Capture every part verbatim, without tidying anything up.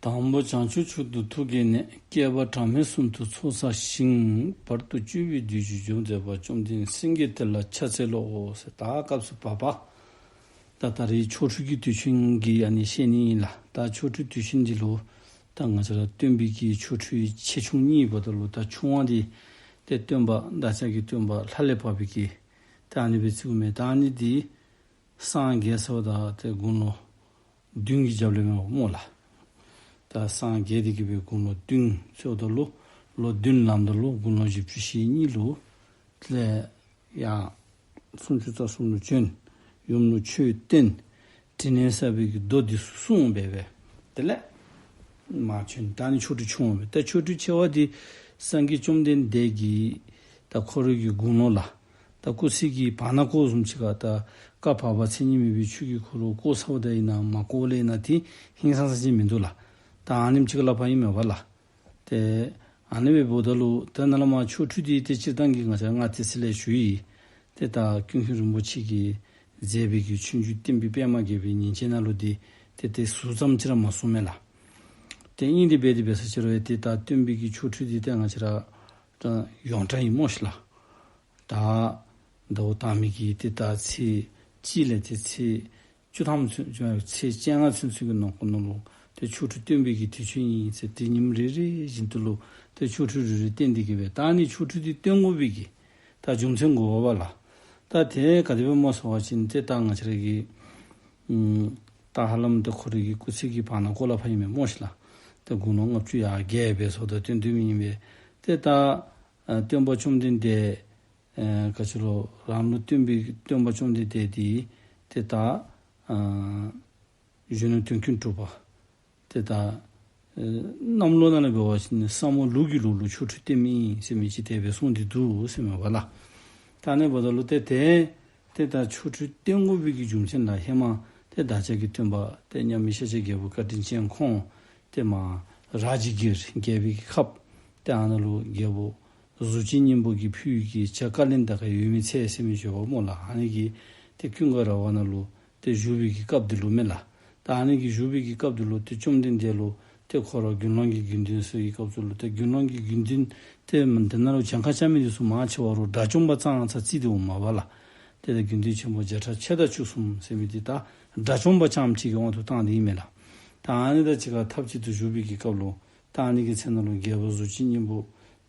དང་པོ་བྱང་ཆུབ་མཆོག་ཏུ་ཐུགས་བསྐྱེད་ནས། བསྐལ་པ་གྲངས་མེད་གསུམ་དུ་ཚོགས་བསགས་ཤིང་། བར་དུ་གཅོད་པའི་བདུད་ཀྱིས་འཇོམས་མཛད་པ། བཅོམ་ལྡན་སེང་གེ་དེ་ལ་ཕྱག་འཚལ་ལོ། ཟེར་ད་སྐབས་སུ་བབ་པ། ད་ད་རེས་ཆོ་འཕྲུལ་གྱི་དུས་ཆེན་གྱི་ཨ་ནི་བཤད་ནི་ཨིན་ལགས། ད་ཆོ་འཕྲུལ་དུས་ཆེན་འདི་ལུ་ད་ང་བཅས་ར་སྟོན་པའི་གི་ཆོ་འཕྲུལ་ཆེ་ཆུང་གཉིས་འབདཝ་ད་ལུ་ད་ཆུང་བ་འདི་ཏེ་སྟོན་པ་བདག་ཅག་གི་སྟོན་པ་ལྷ་ལས་བབས་པའི་གི་ད་ཨ་ནི་སྦེ་བརྩིཝ་མས། ད་ཨ་ནི་འདི་སངས་རྒྱས་ས་བ་ད་ཏེ་དགུང་ལོ་བདུན་གྱི་རྒྱབ་ལས་མས་པ་སྨོ་ལགས། ད་སངས་རྒྱས་ཏེ་གི་སྦེ་དགུང་ལོ་བདུན་ཚུདཔ་ད་ལུ་ལོ་བདུན་ལངམ་ད་ལུ་དགུང་ལོ་བཞི་བཅུ་ཞེ་གཉིས་ལུ་ལས་ཡར་སུམ་ཅུ་རྩ་གསུམ་ལུ་བྱོན། ཡུམ་ལུ་ཆོས་བསྟན། དྲིན་ལན་བསབ་པའི་གི་མདོ་འདི་ཚུ་གསུངས་སྦེ་སྦེ་དེ་ལས་མར་བྱོན། ད་ཨ་ནི་ཆོ་འཕྲུལ་ཆུང་བ་སྦེ། ད་ཆོ་འཕྲུལ་ཆེ་བ་འདི་སངས་རྒྱས་བཅོམ་ལྡན་འདས་ཀྱིས་ད་ཁོ་རའི་གི་དགུང་ལོ་ལགས། ད་སྐུ་ཚེ་གི་བར་ན་བསྐོར་བཟུམ་ཅིག་ཁར་ད་བསྐལ་པ་བར་པ་ཚེ་སྙེད་མེད་པའི་ཆོས་ཀྱི་འཁོར་ལོ་བསྐོར་ཚརཝ་ད་ཨིན་ན་མ་བསྐོར་ལས་ཨིན་ན་དེ་ཧིང་སངས་ས་ཅིག་མིན་འདུག་ལགས། ད་ཨ་ནེམ་ཅིག་ལུ་བབ་ཨིན་མས་པ་ལགས། ཏེ་ཨ་ནི་སྦེ་འབདཝ་ད་ལུ་ད་ནཱ་ལས་མར་ཆོ་འཕྲུལ་འདི་ཏེ་སྤྱིར་བཏང་གི་ང་བཅས་སྔ་ལྟས་ཅིག་ལས་ཞུ་ཡི། ཏེ་ད་ཀུན་མཁྱེན་རིན་པོ་ཆེ་གིས་མཛད་པའི་གི་ཆོས་འབྱུང་བསྟན་པའི་པདྨ་རྒྱས་པའི་ཉིན་བྱེད་ནང་ལུ་འདི་ཏེ་ཏེ་ཟུར་ཙམ་ཅིག་ར་མར་གསུངས་མས་ལགས། ཏེ་ཨིན་དེ་སྦེ་དེ་སྦེ་ས་ཅིག་རུང་ཡང་ཏེ་ད་སྟོན་པའི་གི་ཆོ་འཕྲུལ་འདི་ཏེ་ང་བཅས་ར་ད་ཡོངས་གྲགས་ཨིན་སྨོ་ཤིག་ལགས། ད་ཟླཝ་དང་པའི་གི་ཏེ་ད་ཚེས་གཅིག་ལས་ཏེ་ཚེས་བཅུ་ཐམ་ཚུན་ཚོད་ཚེས་བཅོ་ལྔ་ཚུན་ཚོད་ཀྱི་ནང་འཁོད་ནང་ལུ་ཏེ་ཆོ་འཕྲུལ་སྟོན་པའི་གི་དུས་ཆེན་ཨིན་ཟེར་ཏེ་ཉིནམ་རེ་རེ་བཞིན་དུ་ལུ་ཏེ་ཆོ་འཕྲུལ་རེ་རེ་བསྟན་ཏེ་གི་སྦེ་ད་ཨ་ནི་ཆོ་འཕྲུལ་འདི་སྟོན་དགོ་པའི་གི་ད་རྒྱུ་མཚན་དགོ་པ་ལགས། ད་དེ་ག་དེ་སྦེ་སྨོ་ཟེར་བ་ཅིན་ཏེ་ད་ང་བཅས་ར་གི་ཨམ་ད་ཧ་ལམ་ཏེ་ཁོ་རའི་གི་སྐུ་ཚེ་གི་བར་ན་བསྐོར་ལ་ཕར་ཨིན་མས་སྨོ་ཤིག་ལགས། ཏེ་དགུང་ལོ་ལྔ་བཅུ་ཡར་རྒས་སྦེ་སོངམ་ད་སྟོན་དོ་མི་ཨིན་པས། ཏེ་ད་ཨ་སྟོན་པ་བཅོམ་ལྡན་འདས་ཨེ་ག་ཅི་ལོ་རང་ལུ་སྟོན་པའི་སྟོན་པ་བཅོམ་ལྡན་འདས་འདི་ཏེ་ད་ཨ་གཞོན་ནུ་དོན་ཀུན་གྲུབ་པ། ཏེ་ད་ཨེ་གནམ་ལོ་ནང་ལས་འབད་བ་ཅིན་ས་མོ་ལུག་གི་ལོ་ལུ་ཆོ་འཕྲུལ་སྟོནམ་ཨིན་ཟེར་མི་ཅིག་དེ་སྦེ་གསུངས་ཏེ་འདུག་ཟེར་མས་པ་ལགས། ད་ཨ་ནི་འབདཝ་ད་ལུ་ཏེ་ཏེ་ཏེ་ད་ཆོ་འཕྲུལ་སྟོན་དགོ་པའི་གི་རྒྱུ་མཚན་ལགས། ཧེ་མ་ཏེ་བདག་ཅག་གི་སྟོན་པ་ཏེ་མཉམ་མེད་ཤཱཀྱའི་རྒྱལ་པོ་བཀའ་དྲིན་ཅན་ཁོང་ཏེ་མར་ར་ཇི་གིར་རྒྱལ་པོའི་གི་ཁབ་ཏེ་ཨ་ནཱ་ལུ་རྒྱལ་པོ་གཟུགས་ཅན་སྙིང་པོ་གིས་ཕུལ་བའི་གི་བྱ་བཀའ་ལན་དང་ཡོད་མེད་ཚེ་ཟེར་མི་ཅིག་ཡོདཔ་སྨོ་ལགས། ཨ་ནི་གི་ཏེ་ཀུན་དགའ་ར་བ་ནང་ལུ་ཏེ་བཞུགས་པའི་གི་སྐབས་འདི་ལུ་མས་ལགས། ད་ཨ་ནི་གི་བཞུགས་པའི་གི་སྐབས་འདི་ལུ་ཏེ་བཅོམ་ལྡན་འདས་ལུ་ཏེ་ཁོ་ར་དགེ་སློང་གི་དགེ་འདུན་ཟེར་བའི་སྐབས་སུ་ལུ་ཏེ་དགེ་སློང་གི་དགེ་འདུན་ཏེ་མ་འདི་ནང་ལུ་གྱངས་ཁ་རྐྱབ་མི་འདི་ཚུ་མང་ཆེ་བ་ར་དགྲ་བཅོམ་པ་ཙང་ཙང་བརྩིས་ཏེ་འོངམ་མས་པ་ལགས། ཏེ་ད་དགེ་འདུན་ཆེན་པོ་བརྒྱ་ཕྲག་ཕྱེད་དང་བཅུ་གསུམ་ཟེར་མི་འདི་ད་དགྲ་བཅོམ་པ་རྐྱངམ་ཅིག་གི་དབང་དུ་བཏང་སྟེ་ཨིན་མས་ལགས། ད་ཨ་ནི་དང་གཅིག་ཁར་ཐབས་ཅིག་ཏུ་བཞུགས་པའི་གི་སྐབས་ལུ་ད་ཨ་ནི་གི་ཚེ་ནང་ལུ་རྒྱལ་པོ་གཟུགས་ཅན་སྙིང་པོ་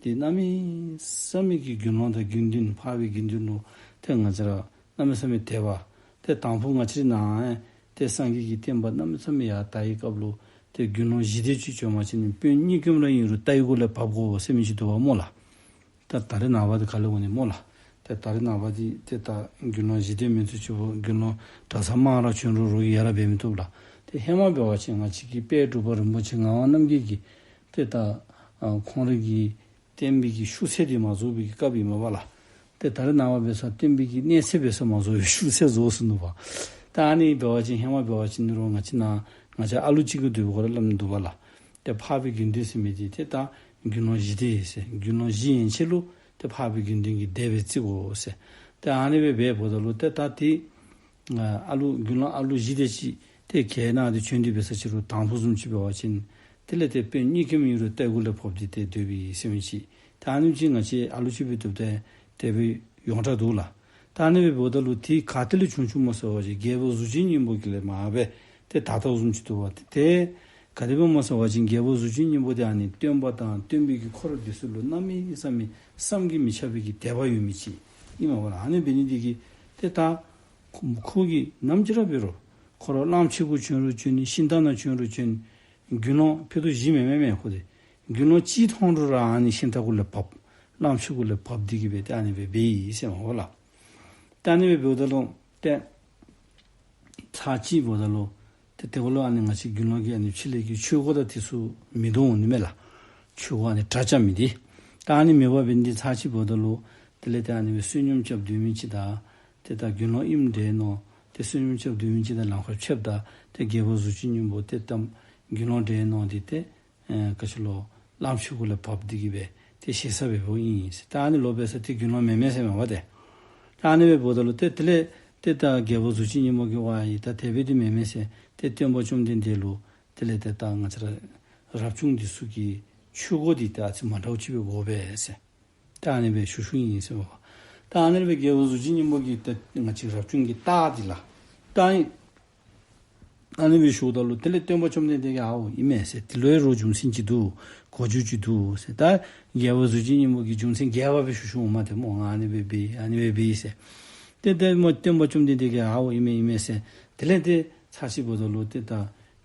འདི་གནམ་མེད་ས་མེད་ཀྱི་དགེ་སློང་དང་དགེ་འདུན་འཕགས་པའི་དགེ་འདུན་ལུ་ཏེ་ང་བཅས་ར་གནམ་མེད་ས་མེད་དད་པ། ཏེ་དང་ཕུ་ང་བཅས་རའི་ནང་ཏེ་སངས་རྒྱས་ཀྱི་བསྟན་པ་གནམ་མེད་ས་མེད་ཡར་དར་བའི་སྐབས་ལུ་ཏེ་དགེ་སློང་བཞི་སྡེ་ཅིག་བྱོན་པ་ཅིན་དཔོན་གཉིས་ཀྱིས་ར་ཨིན་རུང་རྟའི་གུ་ལས་བབས་དགོ་ཟེར་མི་ཅིག་འདུག་པ་སྨོ་ལགས། ད་ད་རེས་ནངས་པ་འདི་ག་ལས་འོང་ནི་སྨོ་ལགས། ཏེ་ད་རེས་ནངས་པ་འདི་ཏེ་ད་དགེ་སློང་བཞི་སྡེ་མི་ཚུ་ཅིག་པོ་དགེ་སློང་གྲྭ་ཚང་མང་ར་བྱོན་རུང་རོགས་ཀྱིས་ཡ་ར་འབད་མི་བཏུབ་ལགས། ཏེ་ཧེ་མ་འབད་བ་ཅིན་ང་བཅས་ཀྱི་དཔལ་འབྲུག་པ་རིན་པོ་ཆེ་ངག་དབང་རྣམ་རྒྱལ་གྱིས་ཏེ་ད་ཨ་ཁོང་རའི་གི་བསྟན་པའི་གི་ཤུགས་ཚད་འདི་མར་རྫོགས་པའི་གི་སྐབས་ཨིན་མས་པ་ལགས། ཏེ་ད་རེས་ནངས་པ་འབད་ས་བསྟན་པའི་གི་གནས་ཚད་འབད་ས་མར་རྫོགས་པའི་ཤུགས་ཚད་རྫོགས་སོ་ནུག་པ། ད་ཨ་ནི་འབད་བ་ཅིན་ཧེ་མ་འབད་བ་ཅིན་ནི་རོགས་ང་བཅས་ནཱ་ང་བཅས་ཨ་ལུ་ཅིག་གི་དུས་སྐབས་ལས་སླབ་ནི་འདུག་པ་ལགས། ཏེ་འཕགས་པའི་དགེ་འདུན་ཟེར་མི་འདི་ཏེ་ད་དགེ་སློང་བཞི་སྡེ་ཟེར་དགེ་སློང་བཞི་ཡན་ཆད་ལུ་ཏེ་འཕགས་པའི་དགེ་འདུན་གྱི་སྡེ་སྦེ་བརྩི་དགོ་ཟེར། ཏེ་ཨ་ནི་སྦེ་འབདཝ་ད་ལུ་ཏེ་ད་ཏེ་ཨ་ཨ་ལུ་དགེ་སློང་ཨ་ལུ་བཞི་སྡེ་ཅིག་ཏེ་གྱལ་ནང་འདི་བྱོན་ཏེ་འབད་ས་ཅིག་རུང་དང་ཕུ་བཟུམ་ཅིག་འབད་བ་ཅིན་དེ་ལས་ཏེ་དཔོན་གཉིས་ཀྱིས་ཨིན་རུང་རྟའི་གུ་ལས་བབས་ཏེ་ཏེ་སྡོད་པའི་ཟེར་མི་ཅིག། ད་ཨ་ནེམ་ཅིག་ང་བཅས་ཨ་ལུ་ཅིག་འབད་བཏུབ་སྟེ་དེ་སྦེ་ཡོངས་གྲགས་འདུག་ལགས། ད་ཨ་ནི་སྦེ་འབདཝ་ད་ལུ་ཏེ་ག་ཏེ་ལས་བྱུང་བྱུངམ་སྨོ་ཟེར་བ་ཅིན་རྒྱལ་པོ་གཟུགས་ཅན་སྙིང་པོ་གིས་ལས་མར་སྦེ་ཏེ་དར་དརཝ་བཟུམ་ཅིག་འདུག་པ། ཏེ་ཏེ་ག་དེ་སྦེ་སྨོ་ཟེར་བ་ཅིན་རྒྱལ་པོ་གཟུགས་ཅན་སྙིང་པོ་འདི་ཨ་ནི་སྟོན་པ་དང་སྟོན་པའི་གི་འཁོར་འདི་ཚུ་ལུ་གནམ་མེད་ས་མེད་བསམ་གྱིས་མི་ཁྱབ་པའི་གི་དད་པ་ཡོད་མི་ཅིག་ཨིན་མས་པ་ལགས། ཨ་ནི་འབད་ནི་འདི་གིས་ཏེ་ད་ཁོ་ཁོ་གིས་ནམ་ཅིག་ར་འབད་རུང་ཁོ་ར་གླངམོ་ཆེ་གུ་བྱོན་རུང་བྱོན་ཤིང་རྟ་ནང་བྱོན་རུང་བྱོན་དགེ་སློང་ཕུད་རྡོག་བཞི་མེན་མེན་མེན་ཁོ་འདི་དགེ་སློང་གཅིག་མཐོང་རུང་ར་ཨ་ནི་ཤིང་རྟ་གུ་ལས་བབས། གླངམོ་ཆེ་གུ་ལས་བབས་ཏེ་གི་སྦེ་ཏེ་ཨ་ནི་སྦེ་འབད་ཡི་ཟེར་མས་པ་ལགས། ཏེ་ཨ་ནི་སྦེ་འབདཝ་ད་ལུ་ཏེ་ཚར་གཅིག་འབདཝ་ད་ལུ་ཏེ་དེ་གུ་ལུ་ཨ་ནི་ང་བཅས་དགེ་སློང་གི་ཨ་ནི་ཕྱི་ལས་ཀྱི་ཆོས་གོས་དང་དེ་ཚུ་མེདཔ་འོང་ནི་མས་ལགས། ཆོས་གོས་ཨ་ནི་གྲྭ་རྐྱབ་མི་འདི། ད་ཨ་ནི་མེདཔ་འབད་ནི་འདི་ཚར་གཅིག་འབདཝ་ད་ལུ་དེ་ལས་ཏེ་ཨ་ནི་སྦེ་བསོད་སྙོམས་རྐྱབ་སྡོད་མི་ཅིག་དང་ཏེ་ད་དགེ་སློང་ཨིནམ་འདྲས་མནོ་སྟེ་བསོད་སྙོམས་རྐྱབ་སྡོད་མི་ཅིག་དང་ལམ་ཁར་ཕྱདཔ་ད་ཏེ་རྒྱལ་པོ་གཟུགས་ཅན་སྙིང་པོ་ཏེ་ད་དགེ་སློང་འདྲས་མནོ་སྟེ་ཏེ་ཨེ་ག་ཅི་ལོ་གླངམོ་ཆེ་གུ་ལས་བབས་ཏེ་གི་སྦེ་ཏེ་ཞེ་ས་སྦེ་འབདཝ་ཨིན་ཟེར། ད་ཨ་ནི་ལོ་འབད་ས་ཏེ་དགེ་སློང་མེན་མེན་ཟེར་མས་པ་ཏེ། ད་ཨ་ནི་སྦེ་འབདཝ་ད་ལུ་ཏེ་དེ་ལས་ཏེ་ད་རྒྱལ་པོ་གཟུགས་ཅན་སྙིང་པོ་གིས་ཝའི་ད་དེ་སྦེ་འདི་མེན་མེན་ཟེར་ཏེ་སྟོན་པ་བཅོམ་ལྡན་འདས་ལུ་དེ་ལས་ཏེ་ད་ང་བཅས་ར་ རབ་བྱུང་འདི་ཚུ་གི་ཆོས་གོས་འདི་ད་ཨ་ཙི་མ་འདྲཝ་ཅིག་སྦེ་དགོ་པས་ཟེར། ད་ཨ་ནི་སྦེ་ཞུ་ཞུཝ་ཨིན་ཟེར་མས་པ། ད་ཨ་ནི་སྦེ་རྒྱལ་པོ་གཟུགས་ཅན་སྙིང་པོ་གིས་ད་ང་བཅས་རབ་བྱུང་གི་རྟགས་འདི་ལགས། ད་ཨ་ནི་སྦེ་ཞུཝ་ད་ལུ་དེ་ལས་སྟོན་པ་བཅོམ་ལྡན་འདས་ཀྱིས་ཨའོ་ཨིན་མས་ཟེར། འདི་ལུ་ཡང་རོགས་རྒྱུ་མཚན་ཅིག་འདུག། གོ་རྒྱུ་ཅིག་འདུག་ཟེར། ད་རྒྱལ་པོ་གཟུགས་ཅན་སྙིང་པོ་གིས་རྒྱུ་མཚན་རྒྱས་པ་སྦེ་ཞུ་ཞུཝ་མས་ཏེ་སྨོ། ང་ཨ་ནི་སྦེ་འབད་ཨ་ནི་སྦེ་འབད་ཟེར། ཏེ་ཏེ་སྨོ་སྟོན་པ་བཅོམ་ལྡན་འདས་ཀྱིས་ཨའོ་ཨིན་མས་ཨིན་མས་ཟེར། དེ་ལས་ཏེ་ཚར་ཅིག་འབདཝ་ད་ལུ་ཏེ་ད་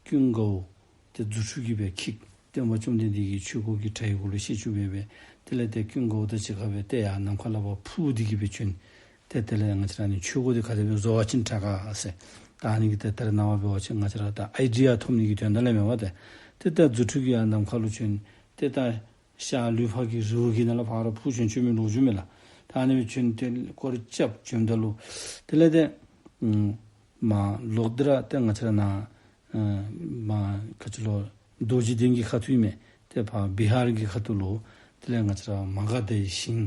ཀུན་དགའ་བོ་ཏེ་རྫུ་འཕྲུལ་གྱིས་སྦེ་འཁྱིད། སྟོན་པ་བཅོམ་ལྡན་འདས་ཀྱིས་ཆོས་གོས་ཀྱི་གྲྭ་ཡི་གུ་ལུ་བཤལ་བཅུག་སྦེ་སྦེ། དེ་ལས་ཏེ་ཀུན་དགའ་བོ་དང་གཅིག་ཁར་སྦེ་ཏེ་ཡར་ནམ་མཁའ་ལས་ཕར་འཕུར་ཏེ་གི་སྦེ་བྱོན། ཏེ་དེ་ལས་ང་བཅས་ར་ཨ་ནི་ཆོས་གོས་འདི་ག་དེ་སྦེ་བཟོ་བ་ཅིན་དྲག་ག་ཟེར། ད་ཨ་ནི་གི་ཏེ་ད་རེས་ནངས་པ་འབད་བ་ཅིན་ང་བཅས་ར་ད་ཨའི་ཌི་ཡ་ཐོབ་ནི་གི་དོན་དག་ལས་མེན་པ་ཏེ། ཏེ་ད་རྫུ་འཕྲུལ་གྱིས་ཡར་ནམ་མཁའ་ལུ་བྱོན། ཏེ་ད་ཤར་ལུས་འཕགས་ཀྱི་རི་བོ་གི་ནང་ལས་ཕར་ར་འཕུར་བྱོན་བྱོན་མི་ལོ་རྒྱུས་མས་ལགས། ད་ཨ་ནི་སྦེ་བྱོན་ཏེ་སྐོར་རྐྱབ་བྱོནམ་ད་ལུ་དེ་ལས་ཏེ་ཨམ་མར་ལོག་སྟེ་ར་ཏེ་ང་བཅས་ར་ནཱ་ཨ་མར་ག་ཅི་ལོ་རྡོ་རྗེ་གདན་གྱི་ཁ་ཐུག་ཨིན་མས། ཏེ་ཕར་བི་ཧར་གྱི་ཁ་ཐུག་ལུ་དེ་ལས་ང་བཅས་ར་མ་ག་དྷའི་ཞིང་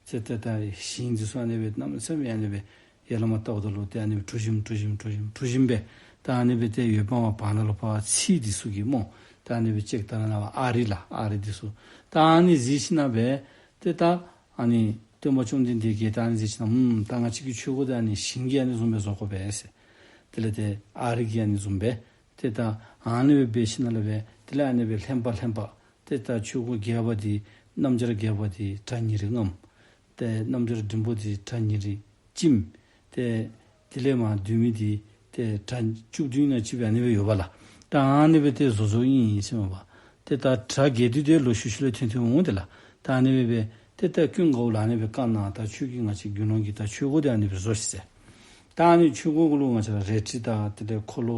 ཟེར། ཏེ་ད་ཞིང་འདི་ཚུ་ཨ་ནི་སྦེ་གནམ་མེད་ས་མེད་ཨ་ནི་སྦེ་ཡར་ལས་མར་བལྟཝ་ད་ལུ་ཏེ་ཨ་ནི་སྦེ་གྲུ་བཞིམ་གྲུ་བཞིམ་གྲུ་བཞིམ་གྲུ་བཞིམ་སྦེ་ད་ཨ་ནི་སྦེ་ཏེ་ཡོདཔ་མས། བར་ན་ལུ་ཕར་ཚིག་འདི་ཚུ་གི་སྨོ། ད་ཨ་ནི་སྦེ་ཅིག་ད་རེས་ནངས་པ་ཨ་རི་ལགས། ཨ་རི་འདི་ཚུ་ད་ཨ་ནི་གཟིགས་ཞིནམ་སྦེ་ཏེ་ད་ཨ་ནི་སྟོན་པ་བཅོམ་ལྡན་འདས་ཀྱིས་ད་ཨ་ནི་གཟིགས་ཞིནམ་ཨུམ་ད་ང་བཅས་ཀྱི་ཆོས་གོས་འདི་ཨ་ནི་ཞིང་གི་ཨ་ནི་བཟུམ་སྦེ་བཟོ་དགོ་པས་ཟེར། དེ་ལས་ཏེ་ཨ་རི་གི་ཨ་ནི་བཟུམ་སྦེ་ཏེ་ད་ཨ་ནི་སྦེ་འབད་ཞིནམ་ལས་སྦེ་དེ་ལས་ཨ་ནི་སྦེ་ལྷན་པ་ལྷན་པ་ཏེ་ད་ཆོས་གོས་རྒྱས་པ་འདི་སྣམ་སྦྱར་རྒྱས་པ་འདི་གྲྭ་ཉེར་ལྔ་མས། ཏེ་སྣམ་སྦྱར་འབྲིང་པོ་འདི་གྲྭ་ཉེར་གཅིག་མས། ཏེ་དེ་ལས་མར་བསྡུས་མི་འདི་ཏེ་གྲྭ་བཅུ་བདུན་ཨིན་ན་ཅིག་སྦེ་ཨ་ནི་སྦེ་ཡོདཔ་ལགས། ད་ཨ་ནི་སྦེ་ཏེ་བཟོ་བཟོཝ་ཨིན་ཟེར་མས་པ། ཏེ་ད་གྲྭ་རྒྱས་བསྡུས་འདི་ལོག་ཤུལ་ཤུལ་ལས་ཐོན་ཐོནམ་འོང་ཏེ་ལགས། ད་ཨ་ནི་སྦེ་སྦེ་ཏེ་ད་ཀུན་དགའ་བོ་ལུ་ཨ་ནི་སྦེ་བཀའ་གནང་། ད་ཁྱོད་ཀྱིས་ང་བཅས་དགེ་སློང་གི་ད་ཆོས་གོས་འདི་ཨ་ནི་སྦེ་བཟོ་ཤིག་ཟེར། ད་ཨ་ནི་ཆོས་གོས་གུ་ལུ་ང་བཅས་ར་རལ་གྲི་དང་དེ་ལས་འཁོར་ལོ་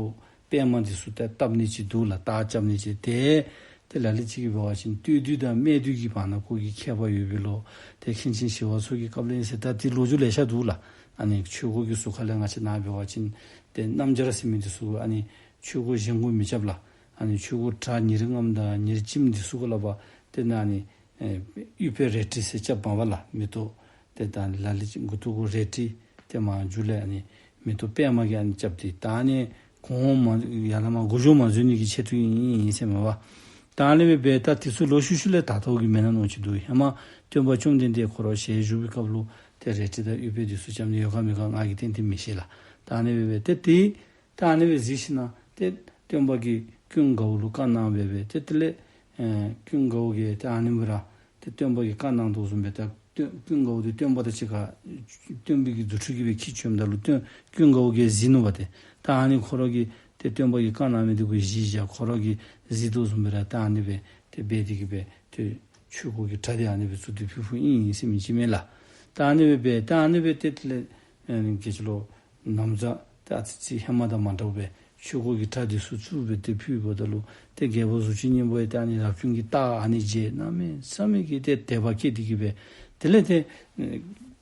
པདྨ་འདི་ཚུ་ཏེ་བཏབ་ནི་ཅིག་འདུག་ལགས། རྟགས་རྐྱབ་ནི་ཅིག། ཏེ་ཏེ་ལ་ལུ་ཅིག་གིས་འབད་བ་ཅིན་སྟོད་དུས་དང་སྨད་དུས་ཀྱི་བར་ན་ཁོ་གི་ཁྱད་པར་ཡོད་པས་ལོ། ཏེ་མཁན་ཆེན་ཞི་བ་འཚོ་གི་སྐབས་ལས་ཨིན་ཟེར། ད་འདི་ལོ་རྒྱུས་ལེ་ཤ་འདུག་ལགས། ཨ་ནི་ཆོས་གོས་ཀྱི་ཟུར་ཁ་ལས་ང་བཅས་ནཱ་འབད་བ་ཅིན་ཏེ་སྣམ་སྦྱར་ཟེར་མི་འདི་ཚུ་ཨ་ནི་ཆོས་གོས་གཞན་གུ་མི་རྐྱབ་ལགས། ཨ་ནི་ཆོས་གོས་གྲྭ་ཉེར་ལྔ་དང་ཉེར་གཅིག་འདི་ཚུ་གུ་ལུ་འབད་ཏེ་ནཱ་ཨ་ནི་ཨེ་ཨུཏྤལ་རལ་གྲི་ཟེར་རྐྱབ་མས་པ་ལགས། མེ་ཏོག་ཏེ་ད་ལ་ལུ་ཅིག་མགུ་ཏོ་གུ་རལ་གྲི་ཏེ་མར་མཇུག་ལས་ཨ་ནི་མེ་ཏོག་པདྨ་གི་ཨ་ནི་རྐྱབ་སྟེ། ད་ཨ་ནི་གོང་འོག་མ་ཡར་ལས་མར་མགུ་འགྱོ་མ་འགྱོ་ནི་གི་ཆེད་དུ་ཨིན་ཨིན་ཟེར་མས་པ། ད་ཨ་ནི་སྦེ་འབད་ད་འདི་ཚུ་ལོག་ཤུལ་ཤུལ་ལས་དར་དརཝ་གི་མེན་ན་མནོ་ཅི་འདུག། ཧེ་མ་སྟོན་པ་བཅོམ་ལྡན་འདས་ཁོ་ར་ཞལ་བཞུགས་པའི་སྐབས་ལུ་ཏེ་རལ་གྲི་དང་ཨུཏྤལ་འདི་ཚུ་རྐྱབ་ནི་ཡོད་ག་མེད་ག་ང་གིས་གཏན་གཏན་མི་ཤེས་ལགས། ད་ཨ་ནི་སྦེ་འབད་ཏེ་ཏེ་ད་ཨ་ནི་སྦེ་གཟིགས་ཞིནམ་ཏེ་སྟོན་པ་གིས་ཀུན་དགའ་བོ་ལུ་བཀའ་གནང་སྦེ་སྦེ་ཏེ་དེ་ལས་ཨེ་ཀུན་དགའ་བོ་གིས་ཏེ་ཨ་ནི་སྦེ་ར་ཏེ་སྟོན་པ་གིས་བཀའ་གནང་དོ་བཟུམ་སྦེ་ད་སྟོན་ཀུན་དགའ་བོ་འདི་སྟོན་པ་དང་གཅིག་ཁར་སྟོན་པའི་གི་རྫུ་འཕྲུལ་གྱིས་སྦེ་འཁྱིད་བྱོནམ་ད་ལུ་སྟོན་ཀུན་དགའ་བོ་གིས་གཟིགས་ནུག་པ་ཏེ། ད་ཨ་ནི་ཁོ་ར་གིས་ཏེ་སྟོན་པ་གིས་བཀའ་གནང་མི་འདི་གུ་གཞི་བཞག་ཁོ་ར་གིས་གཟིགས་དོ་བཟུམ་སྦེ་ར་ད་ཨ་ནི་སྦེ་ཏེ་འབད་དེ་གི་སྦེ་ཏེ་ཆོས་གོས་ཀྱི་གྲྭ་འདི་ཨ་ནི་སྦེ་བཙུགས་ཏེ་ཕུལ་ཕུལཝ་ཨིན་ཨིན་ཟེར་མི་ཅིག་མས་ལགས། ད་ཨ་ནི་སྦེ་འབད་ད་ཨ་ནི་སྦེ་ཏེ་དེ་ལས་ཨེ་ག་ཅི་ལོ་ནམ་བཟའ་ཏེ་ཨ་ཙི་ཅིག་ཧེ་མ་དང་མ་འདྲཝ་སྦེ་ཆོས་གོས་ཀྱི་གྲྭ་འདི་ཚུ་བཙུགས་སྦེ་ཏེ་ཕུལཝ་ད་ལུ་ཏེ་རྒྱལ་པོ་གཟུགས་ཅན་སྙིང་པོ་ཡང་ཏེ་ཨ་ནི་རབ་བྱུང་གི་རྟགས་ཨ་ནི་མཇལ་གནམ་མེད་ས་མེད་ཀྱི་ཏེ་དད་པ་སྐྱེས་ཏེ་གི་སྦེ་དེ་ལས་ཏེ་ཨེ་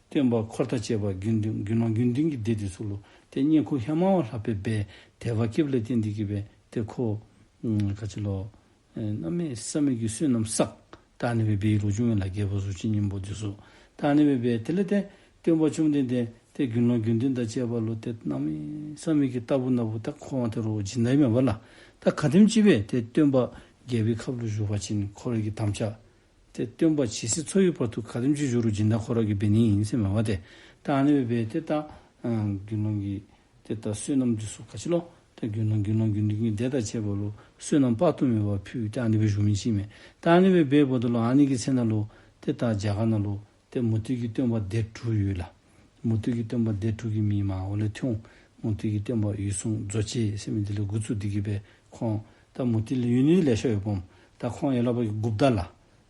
སྟོན་པ་འཁོར་དང་བཅས་པ་དགེ་འདུན་དགེ་སློང་དགེ་འདུན་གྱི་སྡེ་འདི་ཚུ་ལུ་ཏེ་བསྙེན་བཀུར་ཧེ་མ་བ་ལྷག་པའི་སྦེ་དད་པ་སྐྱེསཔ་ལས་བརྟེན་ཏེ་གི་སྦེ་ཏེ་ཁོ་ཨམ་ག་ཅི་ལོ་ཨེ་གནམ་མེད་ས་མེད་ཀྱི་བསོད་ནམས་བསགས། ད་ཨ་ནི་སྦེ་འབད་བའི་ལོ་རྒྱུས་མས་ལགས། རྒྱལ་པོ་གཟུགས་ཅན་སྙིང་པོ་འདི་ཚུ་ད་ཨ་ནི་སྦེ་འབད་དེ་ལས་ཏེ་སྟོན་པ་བཅོམ་ལྡན་འདས་ཏེ་དགེ་སློང་དགེ་འདུན་དང་བཅས་པ་ལུ་ཏེ་གནམ་མེད་ས་མེད་ཀྱི་རྟག་བུ་ན་བུ་ད་ཁོང་དེ་རུ་སྦྱིན་བདག་མས་པ་ལགས། ད་ག་དེམ་ཅིག་སྦེ་ཏེ་སྟོན་པ་རྒྱལ་པོའི་ཁབ་ལུ་བཞུགས་པ་ཅིན་ཁོ་རའི་གི་དམ་བཅའ་ཏེ་སྟོན་པ་ཇི་སྲིད་འཚོ་བའི་བར་དུ་ག་དེམ་ཅིག་བཞུགས་རུང་སྦྱིན་བདག་ཁོ་ར་གིས་འབད་ནི་ཨིན་ཟེར་མས་པ་ཏེ། ད་ཨ་ནི་སྦེ་འབད་ཏེ་ད་ཨ་དགེ་སློང་གི་ཏེ་ད་བསོད་ནམས་འདི་ཚུ་ག་ཅི་ལོ་ཏེ་དགེ་སློང་དགེ་སློང་དགེ་འདུན་གྱི་སྡེ་དང་བཅས་པ་ལུ་བསོད་ནམས་དཔག་ཏུ་མེད་པ་ཕུལ་ཏེ་ཨ་ནི་སྦེ་བཞུགས་མི་ཅིག་མས། ད་ཨ་ནི་སྦེ་འབདཝ་ད་ལུ་ཨ་ནི་གི་ཚེ་ནང་ལུ་ཏེ་ད་རྒྱ་གར་ནང་ལུ་ཏེ་མུ་སྟེགས་ཀྱི་སྟོན་པ་སྡེ་དྲུག་ཡོད་ལགས། མུ་སྟེགས་ཀྱི་སྟོན་པ་སྡེ་དྲུག་གི་མིང་མར་འོག་ལས་ཐོན། མུ་སྟེགས་ཀྱི་སྟོན་པ་འོད་སྲུང་རྫོགས་བྱེད་ཟེར་མི་འདི་ལས་འགོ་བཙུགས་ཏེ་གི་སྦེ་ཁོང་ད་མུ་སྟེགས་ལས་ཡོད་ནི་ལེ་ཤ་ཡོདཔ་འམ། ད་ཁོང་ཡར་ལས་ཕར་གི་གུཔྟ་ལགས།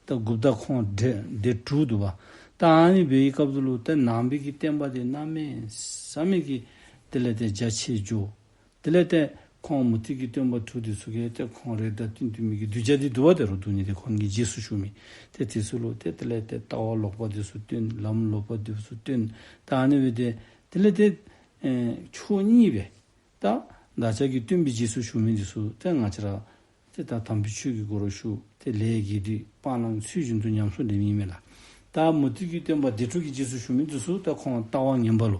ད་གུཔྟ་ཁོང་སྡེ་སྡེ་དྲུག་འདུག་པ། ད་ཨ་ནི་འབད་བའི་སྐབས་སུ་ལུ་ཏེ་ནང་པའི་གི་བསྟན་པ་འདི་གནམ་མེད་ས་མེད་ཀྱི་དེ་ལས་ཏེ་རྒྱ་ཆེ་འགྱོ། དེ་ལས་ཏེ་ཁོང་མུ་སྟེགས་ཀྱི་སྟོན་པ་དྲུག་འདི་ཚུ་གིས་ཏེ་ཁོང་རའི་དང་བསྟུན་བསྟུན་མི་གི་གདུལ་བྱ་འདི་འདུལ་བ་དེ་རུ་འདུལ་ནི་འདི་ཁོང་གི་རྗེས་སུ་ཞུགས་མི་ཏེ་དེ་ཚུ་ལུ་ཏེ་དེ་ལས་ཏེ་ལྟ་བ་ལོག་པ་འདི་ཚུ་སྟོན། ལམ་ལོག་པ་འདི་ཚུ་སྟོན། ད་ཨ་ནི་སྦེ་ཏེ་དེ་ལས་ཏེ་ཨེ་ཕྱོགས་གཉིས་སྦེ་ད་བདག་ཅག་གི་སྟོན་པའི་རྗེས་སུ་ཞུགས་མི་འདི་ཚུ་ཏེ་ང་བཅས་ར་ཏེ་ད་དམ་པའི་ཆོས་ཀྱི་སྒོ་རུ་ཞུགས། ཏེ་ལས་དགེ་སྡིག་སྤང་བླང་ཚུལ་བཞིན་དུ་ཉམས་སུ་ལེན་མི་མས་ལགས། ད་མུ་སྟེགས་ཀྱི་སྟོན་པ་སྡེ་དྲུག་གི་རྗེས་སུ་ཞུགས་མི་འདི་ཚུ་ད་ཁོང་ལྟ་བ་ངན་པ་ལུ་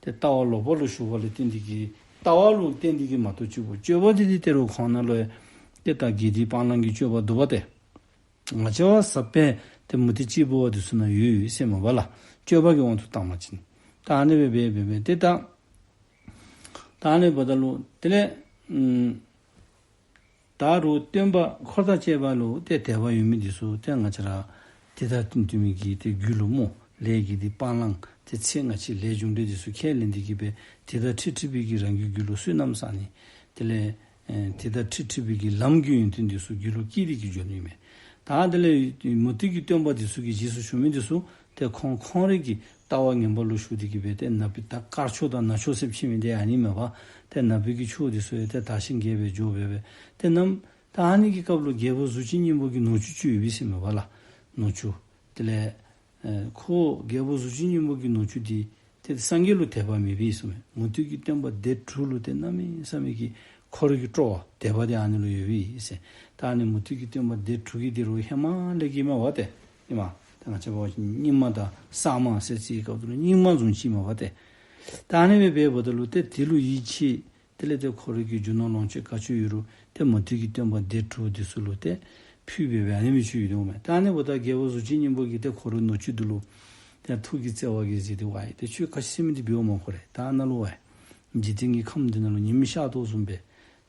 ཏེ་ལྟ་བ་ལོག་པ་ལུ་ཞུགས་པ་ལས་བརྟེན་ཏེ་གི་ལྟ་བ་ལུ་བརྟེན་ཏེ་གི་མ་གཏོགས་གཅིག་པོ་སྤྱོད་པ་འདི་འདི་དེ་རུ་ཁོང་ནང་ལུ་ཡང་ ཏེ་ད་དགེ་སྡིག་སྤང་བླང་གི་སྤྱོད་པ་འདུག་པ་ཏེ། ང་བཅས་བ་ཟབ་པའི་ཏེ་མུ་སྟེགས་ཅིག་འབད་བ་འདི་ཚུ་ནང་ཡོད་ཡོད་ཟེར་མས་པ་ལགས། སྤྱོད་པ་གི་དབང་དུ་བཏང་བ་ཅིན། ད་ཨ་ནི་སྦེ་འབད་འབད་འབད་ཏེ་ད། ད་ཨ་ནི་འབདཝ་ད་ལུ་དེ་ལས་ཨམ་ད་རུང་སྟོན་པ་འཁོར་དང་བཅས་པ་ལུ་ཏེ་དད་པ་ཡོད་མི་འདི་ཚུ་ཏེ་ང་བཅས་ར་དེ་དང་བསྟུན་བསྟུན་མི་གི་ཏེ་རྒྱུད་ལུ་སྨོ། ལས་དགེ་སྡིག་སྤང་བླང་ཏེ་ཚེ་སྔ་ཕྱི་ལས་རྒྱུ་འབྲས་འདི་ཚུ་ཁས་ལེན་ཏེ་གི་སྦེ་དེ་དང་འཁྲིལ་འཁྲིལ་བའི་གི་རང་གི་རྒྱུད་ལུ་བསོད་ནམས་བསག་ནི། དེ་ལས་ཨེ་དེ་དང་འཁྲིལ་འཁྲིལ་བའི་གི་ལམ་གྱི་ཡོན་ཏན་འདི་ཚུ་རྒྱུད་ལུ་སྐྱེས་ཏེ་གི་འགྱོ་ནི་མས། ད་དེ་ལས་མུ་སྟེགས་ཀྱི་སྟོན་པ་འདི་ཚུ་གི་རྗེས་སུ་ཞུགས་མི་འདི་ཚུ་ཏེ་ཁོང་ཁོང་རའི་གི་ལྟ་བ་ངན་པ་ལུ་ཞུགས་ཏེ་གི་སྦེ་ཏེ་ནཱ་པའི་ད་དཀར་ཕྱོགས་དང་ནག་ཕྱོགས་ཟེར་ཕྱེ་མི་འདི་ཨ་ནི་མས་པ། ཏེ་ནཱ་པའི་གི་ཕྱོགས་འདི་ཚུ་ཡང་ཏེ་དར་ཞིང་རྒྱས་སྦེ་འགྱོ་སྦེ་སྦེ་ཏེ་ནམ་ད་ཨ་ནི་གི་སྐབས་ལུ་རྒྱལ་པོ་གཟུགས་ཅན་སྙིང་པོ་གི་ནུ་གཅུང་ཅིག་ཡོད་པས་ཟེར་མས་པ་ལགས། ནུ་གཅུང་། དེ་ལས་ཨེ་ཁོ་རྒྱལ་པོ་གཟུགས་ཅན་སྙིང་པོ་གི་ནུ་གཅུང་འདི་ཏེ་སངས་རྒྱས་ལུ་དད་པ་མེད་པས་ཟེར་མས། མུ་སྟེགས་ཀྱི་སྟོན་པ་སྡེ་དྲུག་ལུ་ཏེ་གནམ་མེད་ས་མེད་ཀྱི་འཁོར་གྱི་སྤྲོ་བ་དད་པ་འདི་ཨ་ནི་ལུ་ཡོད་པས་ཟེར། ད་ཨ་ནི་མུ་སྟེགས་ཀྱི་སྟོན་པ་སྡེ་དྲུག་གི་འདི་རུང་ཧེ་མ་ལས་ཀྱི་མས་པ་ཏེ། ཨིན་མས། ད་ང་བཅས་འབད་བ་ཅིན་རྙིང་མ་དང་གསར་མ་ཟེར་ཅིག་གི་སྐབས་སུ་ལུ་རྙིང་མ་བཟུམ་ཅིག་མས་པ་ཏེ། ད་ཨ་ནི་སྦེ་འབདཝ་ད་ལུ་ཏེ་དེ་ལུ་ཡིད་ཆེས། དེ་ལས་ཏེ་ཁོ་རའི་གི་རྒྱུ་ནོར་ལོངས་སྤྱོད་ག་ཅི་ཡོད་རུང་ཏེ་མུ་སྟེགས་ཀྱི་སྟོན་པ་སྡེ་དྲུག་འདི་ཚུ་ལུ་ཏེ་ཕུལ་སྦེ་སྦེ་ཨ་ནི་མི་ཅིག་ཡོད་དོ་མས། ད་ཨ་ནི་འབདཝ་ད་རྒྱལ་པོ་གཟུགས་ཅན་སྙིང་པོ་གིས་ཏེ་ཁོ་རའི་ནུ་གཅུང་འདི་ལུ་ཏེ་ཐུགས་ཀྱི་བརྩེ་བ་གིས་གཟིགས་ཏེ་ཝའི་ཏེ་ཁྱོད་ག་ཅི་ཟེར་མི་འདི་འབདཝ་སྨོ། ཁོ་ར་ད་ནཱ་ལུ་ཝའི་འཇིག་རྟེན་གྱི་ཁམས་འདི་ནང་ལུ་ཉིམ་ཤར་དོ་བཟུམ་སྦེ་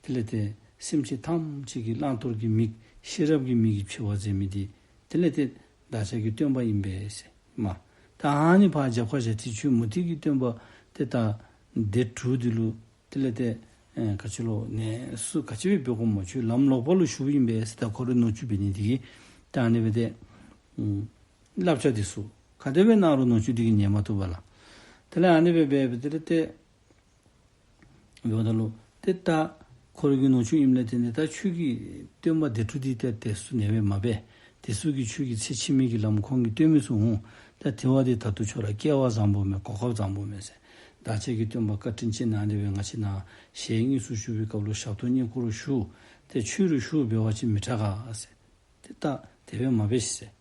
དེ་ལས་ཏེ་སེམས་ཅན་ཐམས་ཅད་ཀྱི་བླང་དོར་གྱི་མིག་ཤེས་རབ་ཀྱི་མིག་གིས་ཕྱེ་བར་མཛད་མི་འདི་དེ་ལས་ཏེ་བདག་ཅག་གི་སྟོན་པ་ཨིན་པས་ཟེར་མས། ད་ཨ་ནི་ཕར་རྒྱབ་ཁར་བཞག་སྟེ་ཁྱོད་མུ་སྟེགས་ཀྱི་སྟོན་པ་ཏེ་ད་སྡེ་དྲུག་འདི་ལུ་དེ་ལས་ཏེ་ཨེ་ག་ཅི་ལོ་ནས་སུ་ག་ཅི་སྦེ་འབད་དགོཔ་སྨོ། ཁྱོད་ལམ་ལོག་པ་ལུ་ཞུགསཔ་ཨིན་པས་ཟེར་ད་ཁོ་རའི་ནུ་གཅུང་འབད་ནི་འདི་གིས་ད་ཨ་ནི་སྦེ་ཏེ་ཨམ་བསླབ་བྱ་འདི་ཚུ་ག་དེ་སྦེ་གནང་རུང་ནུ་གཅུང་འདི་གིས་ཉན་མ་བཏུབ་པས་ལགས། དེ་ལས་ཨ་ནི་སྦེ་འབད་འབད་དེ་ལས་ཏེ་འབདཝ་ད་ལུ་ཏེ་ད་ཁོ་རའི་གི་ནུ་གཅུང་ཨིནམ་ལས་བརྟེན་ཏེ་ད་ཁྱོད་ཀྱིས་སྟོན་པ་སྡེ་དྲུག་འདི་ཏེ་དེ་ཚུ་ནེ་སྦེ་མ་འབད། དེ་ཚུ་གིས་ཁྱོད་ཀྱི་ཚེ་ཕྱི་མའི་གི་ལམ་ཁོང་གིས་སྟོན་མི་ཚུགས་འོང་། ད་དེ་བ་འདི་ད་ལྟོ་ཁྱོད་ར་སྐལ་བ་བཟང་པོ་མས། གོ་སྐབས་བཟང་པོ་མས་ཟེར། བདག་ཅག་གི་སྟོན་པ་བཀའ་དྲིན་ཅན་ཨ་ནི་སྦེ་ང་བཅས་ནཱ་ཞལ་དངོས་སུ་བཞུགས་པའི་སྐབས་ལུ་ཞབས་ཏོག་བསྙེན་བཀུར་ཞུ། ཏེ་ཁྱོད་ར་ཞུ་འབད་བ་ཅིན་མི་དྲག་ག་ཟེར། ཏེ་ད་དེ་སྦེ་མ་འབད་ཤིག་ཟེར།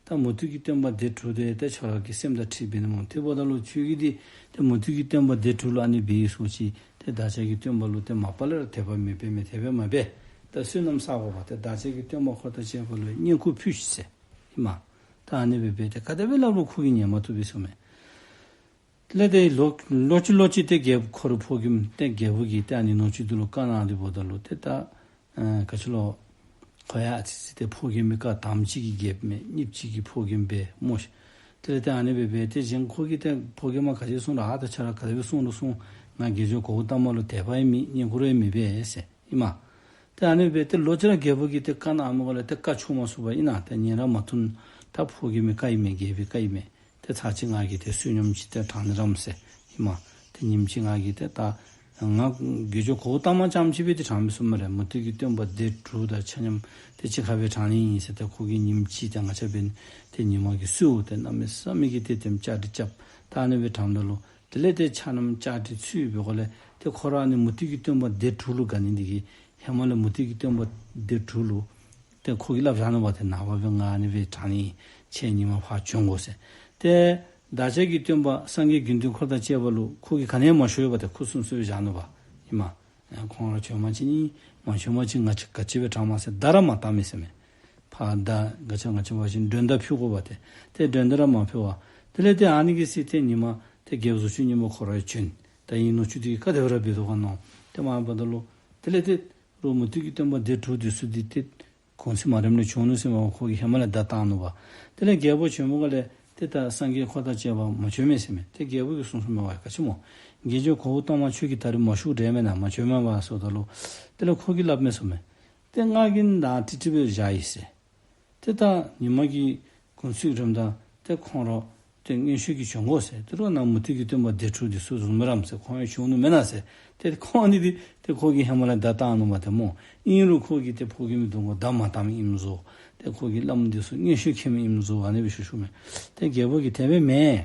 ད་མུ་སྟེགས་ཀྱི་སྟོན་པ་སྡེ་དྲུག་འདི་ཏེ་ཁྱོད་ར་གི་སེམས་དང་འཁྲིལ་འབད་ནི་སྨོ། དེ་འབདཝ་ད་ལུ་ཁྱོད་ཀྱིས་འདི་ཏེ་མུ་སྟེགས་ཀྱི་སྟོན་པ་སྡེ་དྲུག་ལུ་ཨ་ནི་འབད་ཡི་ཟེར་ཅི། ཏེ་བདག་ཅག་གི་སྟོན་པ་ལུ་ཏེ་མ་པ་ལས་ར་དད་པ་མེད་པས་མས། དེ་སྦེ་མ་འབད། ད་བསོད་ནམས་བསག་དགོ་པ། ཏེ་བདག་ཅག་གི་སྟོན་པ་འཁོར་དང་བཅས་པ་ལུ་བསྙེན་བཀུར་ཕུལ་ཤིག་ཟེར། ཨིན་མས། ད་ཨ་ནི་སྦེ་འབད་དེ་ག་དེ་སྦེ་སླབ་རུང་ཁོ་གིས་ཉན་མ་བཏུབ་པས་ཟེར་མས། དེ་ལས་ཏེ་ལོག་ལོག་ཅི་ལོག་ཅི་ཏེ་རྒྱལ་ཁོ་རའི་ཕོ་རྒནམ་ཏེ་རྒྱལ་པོ་གིས་ཏེ་ཨ་ནི་ནུ་གཅུང་འདི་ལུ་བཀའ་གནང་སྟེ་འབདཝ་ད་ལུ་ཏེ་ད་ཨེ་ག་ཅི་ལོ་ཁོ་ཡང་ཨ་ཙི་ཙི་ཏེ་ཕོ་རྒནམ་གྱི་བཀའ་དམ་ཅིག་གི་རྒྱལཔོ་མས། གཉིས་ཅིག་གི་ཕོ་རྒནམ་སྦེ་སྨོ་ཤིག། དེ་ལས་ཏེ་ཨ་ནི་སྦེ་འབད་དེ་གཞན་ཁོ་གིས་ཏེ་ཕོ་རྒནམ་ག་ཅི་གསུངས་རུང་ཨ་ད་ཁྱོད་ར་ག་དེ་སྦེ་གསུངས་རུང་གསུངས། ང་དགེ་སྦྱོང་གོའུ་ཏ་མ་ལུ་དད་པ་ཡང་མེད། བསྙེན་བཀུར་ཡང་མི་འབད་ཟེར། ཨིན་མས། ཏེ་ཨ་ནི་སྦེ་ཏེ་ལོག་ཅི་ར་རྒྱལ་པོ་གིས་ཏེ་བཀའ་གནངམ་ལས་ཏེ་བཀའ་བཅག་མ་ཚུགས་པར་ཨིན་ན་ཏེ་ཉན་ར་མ་བཏུབ། ད་ཕོ་རྒནམ་གྱི་བཀའ་ཨིན་མས། རྒྱལ་པོའི་བཀའ་ཨིན་མས། ཏེ་ཚར་གཅིག་ང་གིས་ཏེ་བསོད་སྙོམས་ཅིག་ཏེ་དྲང་ནི་ར་མས་ཟེར། ཨིན་མས། ཏེ་ཉིནམ་གཅིག་ང་གིས་ཏེ་ད་ང་དགེ་སྦྱོང་གོའུ་ཏ་མ་རྐྱངམ་གཅིག་སྦེ་ཏེ་དྲང་མི་ཚུགས་སྨ་རེ། མུ་སྟེགས་ཀྱི་སྟོན་པ་སྡེ་དྲུག་དང་ཆ་མཉམ་ཏེ་གཅིག་ཁར་སྦེ་དྲང་ནི་ཨིན་ཟེར། ཏེ་ཁོ་གིས་ཉིནམ་གཅིག་ཏེ་ང་བཅས་འབད་ཏེ་ཉི་མ་གི་གསོལཝ་ཏེ་གནམ་མེད་ས་མེད་ཀྱི་ཏེ་དེམ་བཅའ་སྒྲིག་རྐྱབ། ད་ཨ་ནི་སྦེ་དྲངམ་ད་ལུ་དེ་ལས་ཏེ་ཆ་མཉམ་བཅའ་སྒྲིག་ཚུ་འབད་དགོཔ་ལས་ཏེ་ཁོ་ར་ཨ་ནི་མུ་སྟེགས་ཀྱི་སྟོན་པ་སྡེ་དྲུག་ལུ་དགའ་ནི་འདི་གིས་ཧེ་མ་ལས་མུ་སྟེགས་ཀྱི་སྟོན་པ་སྡེ་དྲུག་ལུ་ཏེ་ཁོ་གིས་སླབ་བཞག་ནུག་པ། ཏེ་ནངས་པ་སྦེ་ང་ཨ་ནི་སྦེ་དྲང་ནི་ཨིན། ཁྱེད་ཉིན་མ་ཕར་བྱོན་དགོ་ཟེར། ཏེ་བདག་ཅག་གི་སྟོན་པ་སངས་རྒྱས་དགེ་འདུན་འཁོར་དང་བཅས་པ་ལུ་ཁོ་གིས་ག་ནི་ཡང་མ་ཞུ་བར་ཏེ་ཁུ་སིམ་སིམ་སྦེ་བཞག་ནུག་པ། ཨིན་མས། ཁོང་ར་བྱོན་པ་ཅིན་ཨིན། མ་བྱོན་པ་ཅིན་ང་བཅས་ག་ཅི་སྦེ་དྲང་མས་ཟེར་བརྡ་ར་མ་བཏང་མས་ཟེར་མས། ཕར་ད་ང་བཅས་ང་བཅས་འབད་བ་ཅིན་མགྲོན་བརྡ་ཕུལ་དགོ་པ་ཏེ། ཏེ་མགྲོན་བརྡ་ར་མ་ཕུལ་བར་དེ་ལས་ཏེ་ཨ་ནི་གི་ཚེ་ཏེ་ཉིན་མ་ཏེ་རྒྱལཔོ་གཟུགས་ཅན་སྙིང་པོ་ཁོ་ར་བྱོན། ད་ཨིན་ནུག་ཅིག་འདི་གིས་ག་དེ་སྦེ་ར་འབད་དོ་ག་མནོ། ཏེ་མ་འབདཝ་ད་ལུ་དེ་ལས་ཏེ་རུང་མུ་སྟེགས་ཀྱི་སྟོན་པ་སྡེ་དྲུག་འདི་ཚུ་འདི་ཏེ་གུང་ཚིགས་མ་རནམ་ལས་བྱོན་ནུག་ཟེར་མས། ཁོ་གིས་ཧེ་མ་ལས་བརྡ་བཏང་ནུག་པ། དེ་ལས་རྒྱལཔོ་བྱོནམ་ལས་ཏེ་ད་སངས་རྒྱས་འཁོར་དང་བཅས་པ་མ་བྱོན་མས་ཟེར་མས། ཏེ་རྒྱལཔོ་གིས་གསུངས་གསུངསམ་མས། ཝའི་ག་ཅི་སྨོ། དགེ་སྦྱོང་གོའུ་ཏ་མ་ཁྱོད་ཀྱིས་ད་རིས་མ་ཞུ་དྲན་མེན་ན། མ་བྱོནམ་མས་པ་ཟེརཝ་ད་ལུ་དེ་ལས་ཁོ་གིས་སླབ་མས་ཟེར་མས། ཏེ་ང་གིས་ནཱ་ཀྲིག་ཀྲི་སྦེ་བཞག་ཡི་ཟེར། ཏེ་ད་ཉིན་མ་གི་གུང་ཚིགས་རནམ་ད་ཏེ་ཁོང་ར་ཏེ་མངོན་ཤེས་ཀྱིས་བྱོན་དགོ་ཟེར། ཏེ་རོགས་ནཱ་མུ་སྟེགས་ཀྱི་སྟོན་པ་སྡེ་དྲུག་འདི་ཚུ་བཟུམ་སྦེ་ར་མས་ཟེར། ཁོང་ཡང་བྱོན་ནུག་མེན་ན་ཟེར། ཏེ་ཁོང་ཨ་ནི་འདི་ཏེ་ཁོ་གིས་ཧེ་མ་ལས་བརྡ་བཏང་ནུག་མས་ཏེ་སྨོ། ཨིན་རུང་ཁོ་གིས་ཏེ་ཕོ་རྒནམ་གི་གདོང་ཁར་བརྡ་མ་བཏངམ་ཨིནམ་བཟོ། ཏེ་ཁོ་གིས་བླམ་འདི་ཚུ་མངོན་ཤེས་མཁྱེནམ་ཨིནམ་བཟོ་ཨ་ནི་སྦེ་ཞུ་ཞུཝ་མས། ཏེ་རྒྱལཔོ་གིས་དེ་སྦེ་མེན།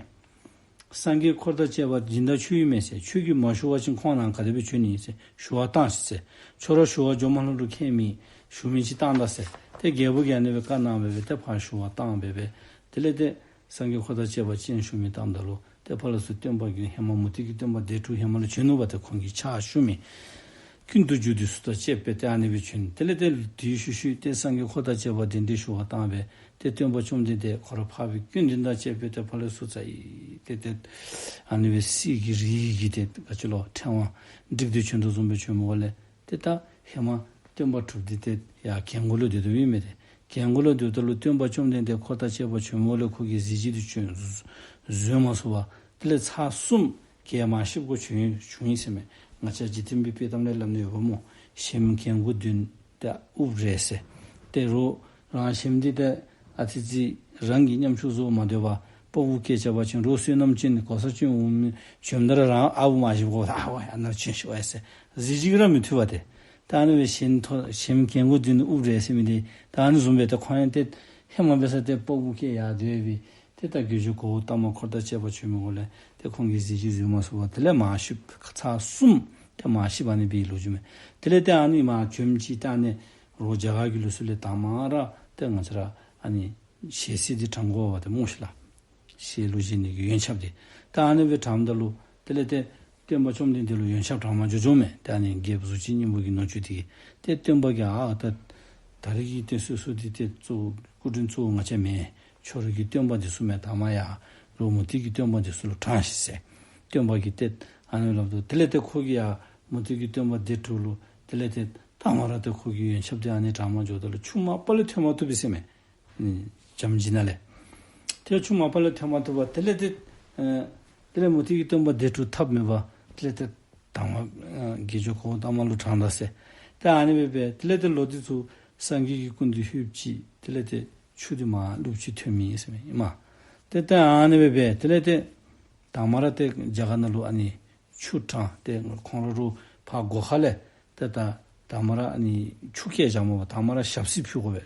སངས་རྒྱས་འཁོར་དང་བཅས་པ་སྦྱིན་བདག་ཁྱོད་ཨིན་མས་ཟེར། ཁྱོད་ཀྱིས་མ་ཞུ་བ་ཅིན་ཁོང་ནཱ་ག་དེ་སྦེ་བྱོན་ནི་ཟེར། ཞུ་བར་བཏང་ཤིག་ཟེར། ཁྱོད་ར་ཞུ་བར་འགྱོ་མ་ལྷོད་རུང་ཁྱད་མེད། ཞུ་མི་ཅིག་བཏང་ད་ཟེར། ཏེ་རྒྱལཔོ་གིས་ཨ་ནི་སྦེ་བཀའ་གནང་སྦེ་སྦེ་ཏེ་ཕར་ཞུ་བར་བཏང་སྦེ་སྦེ། དེ་ལས་ཏེ་སངས་རྒྱས་འཁོར་དང་བཅས་པ་སྤྱན་ཞུམ་སྦེ་བལྟཝ་ད་ལུ་ཏེ་ཕར་ལས་ཚུར་སྟོན་པ་གིས་ཧེ་མ་མུ་སྟེགས་ཀྱི་སྟོན་པ་སྡེ་དྲུག་ཧེ་མ་ལས་བྱོན་ནུག་པ། ཏེ་ཁོང་གི་ཕྱག་ཞུ་མི། ཀུན་ཏུ་རྒྱུ་འདི་ཚུ་དང་བཅས་པའི་ཏེ་ཨ་ནི་སྦེ་བྱོན། དེ་ལས་ཏེ་དེའི་ཤུལ་ཤུལ་ཏེ་སངས་རྒྱས་འཁོར་དང་བཅས་པ་གདན་འདྲེན་ཞུ་བར་བཏང་སྦེ་ཏེ་སྟོན་པ་བཅོམ་ལྡན་འདས་ཁོ་ར་འཕགས་པའི་སྐུ་མདུན་དང་བཅས་པའི་ཏེ་ཕར་ལས་ཚུར་ཙ་ཏེ་ཏེ་ཨ་ནི་སྦེ་གསེར་གྱི་རིའི་གི་ཏེ་ག་ཅི་ལོ་ཕྲེང་བ་བསྒྲིགས་ཏེ་བྱོན་དོ་བཟུམ་སྦེ་བྱོནམ་ལས་ཏེ་ད་ཧེ་མ་སྟོན་པ་དྲུག་འདི་ཏེ་ཡར་གྱལ་མགོ་ལུ་སྡོད་དོ་ཨིན་མས། ཏེ་གྱལ་མགོ་ལུ་སྡོདཔ་ད་ལུ་སྟོན་པ་བཅོམ་ལྡན་འདས་འཁོར་དང་བཅས་པ་བྱོནམ་ལས་ཁོ་གི་གཟི་བརྗིད་འདི་བྱོན་བཟོད་མ་ཚུགས་པར་དེ་ལས་ཚར་གསུམ་གྱལ་མར་གཤིབ་དགོ་བྱུང་བྱུང་ཡི་ཟེར་མས། ང་བཅས་འཇིག་རྟེན་པའི་དཔེ་གཏམ་ལས་སླབ་ནི་ཡོདཔ་སྨོ། གཞལམ་གྱལ་མགོ་བདུན་ཏེ་དབུབ་རལ་ཟེར། ཏེ་རོགས་རང་གཞལམ་འདི་ཏེ་ཨ་ཙི་ཅིག་རང་གིས་ཉམ་ཆུང་བཟོ་མ་སྡོད་པར་ཕྲུ་གུ་སྐྱེས་བྱ་བ་ཅིན་རོགས་བསོད་ནམས་ཅན་གོ་ས་ཅན་འོང་མི་བྱོནམ་ད་ར་རང་ཨ་བུ་མར་གཤིབ་དགོ། ཨ་ཝའི་ཨ་ནཱ་བྱོན་ཤིག་ཝའི་ཟེར། གཟི་བརྗིད་ར་མི་ཐུབ་པ་ཏེ། ད་ཨ་ནི་སྦེ་གཞལ་མཐོ་གཞལམ་གྱལ་མགོ་བདུན་དབུབ་རལ་ཟེར་མི་འདི་ད་ཨ་ནི་བཟུམ་སྦེ་ཏེ་ཁོང་ཡང་ཏེ་ཧེ་མ་འབད་ས་ཏེ་ཕྲུ་གུ་སྐྱེས་ཡར་སྡོད་པའི་ཏེ་ད་དགེ་སྦྱོར་གོའུ་ཏ་མ་འཁོར་དང་བཅས་པ་བྱོན་མི་འགོ་ལས་ཏེ་ཁོང་གི་གཟི་བརྗིད་བཟོད་མ་ཚུགས་པར་དེ་ལས་མར་གཤིབ་ཚར་གསུམ་ཏེ་མར་གཤིབ་ཨ་ནི་སྦེ་ལོ་རྒྱུས་མས། དེ་ལས་ཏེ་ཨ་ནི་མར་བྱོནམ་ཅིག་ད་ཨ་ནི་རོགས་རྒྱ་གར་གྱི་ལུགས་སྲོལ་ལས་དང་མ་ར་ཏེ་ང་བཅས་ར་ཨ་ནི་ཞལ་ཟས་འདི་དྲང་དགོ་པ་ཏེ་སྨོ་ཤིག་ལགས། ཞལ་ལུ་བཞེས་ནི་གི་ཡོན་ཆབ་འདི། ད་ཨ་ནི་སྦེ་དྲངམ་ད་ལུ་དེ་ལས་ཏེ་སྟོན་པ་བཅོམ་ལྡན་འདས་ལུ་ཡོན་ཆབ་དྲང་མ་འགྱོ་འགྱོཝ་མས། ཏེ་ཨ་ནི་རྒྱལ་པོ་གཟུགས་ཅན་སྙིང་པོ་གི་ནུ་གཅུང་འདི་གིས་ཏེ་སྟོན་པ་གིས་ཨ་ད་ད་རིས་ཀྱི་ཏེ་གསོལ་གསོལཝ་འདི་ཏེ་གཙོ་བོ་སྐུ་མགྲོན་གཙོ་བོ་ང་བཅས་མེན། ཁྱོད་རའི་གི་སྟོན་པ་འདི་ཚུ་མས། དང་མ་ཡར་ལུ་མུ་སྟེགས་ཀྱི་སྟོན་པ་འདི་ཚུ་ལུ་དྲང་ཤིག་ཟེར་སྟོན་པ་གིས་ཏེ་ཨ་ནི་སླབ་ད་དེ་ལས་ཏེ་ཁོ་གིས་ཡར་མུ་སྟེགས་ཀྱི་སྟོན་པ་སྡེ་དྲུག་ལུ་དེ་ལས་ཏེ་དང་མ་ར་ཏེ་ཁོ་གི་ཡོན་ཆབ་འདི་ཨ་ནི་དྲང་མ་འགྱོཝ་ད་ལུ་ཆུ་མ་པ་ལས་ཐོན་མ་བཏུབ་པས་ཟེར་མས། ཨ་ནི་བྱམས་བརྩེ་ནང་ལས། ཏེ་ཆུ་མ་པ་ལས་ཐོན་མ་བཏུབ་པར་དེ་ལས་ཏེ་ཨ་དེ་ལས་མུ་སྟེགས་ཀྱི་སྟོན་པ་སྡེ་དྲུག་ཐབས་མེད་པར་དེ་ལས་ཏེ་དང་མ་ཨ་དགེ་སྦྱོར་གོའུ་ཏ་མ་ལུ་དྲངས་ད་ཟེར། ཏེ་ཨ་ནི་སྦེ་འབད་དེ་ལས་ཏེ་ལོ་འདི་ཚུ་སངས་རྒྱས་ཀྱི་སྐུ་མདུན་ལྷོདཔ་ཅིག་དེ་ལས་ཏེ་ཆུ་འདི་མར་ལུགཔ་ཅིག་ཐོན་མི་ཨིན་ཟེར་མས་ཨིན་མས། ཏེ་ཏེ་ཨ་ནི་སྦེ་འབད་དེ་ལས་ཏེ་དང་མ་ར་ཏེ་རྒྱ་གར་ནང་ལུ་ཨ་ནི་ཆུ་དྲང་ཏེ་ཁོང་ར་རུ་ཕར་སྒོ་ཁ་ལས་ཏེ་ད་དང་མ་ར་ཨ་ནི་ཆུ་བསྐྱལ་བཞག་སྨོ། དང་མ་ར་ཞབས་བསིལ་ཕུལ་དགོ་པས་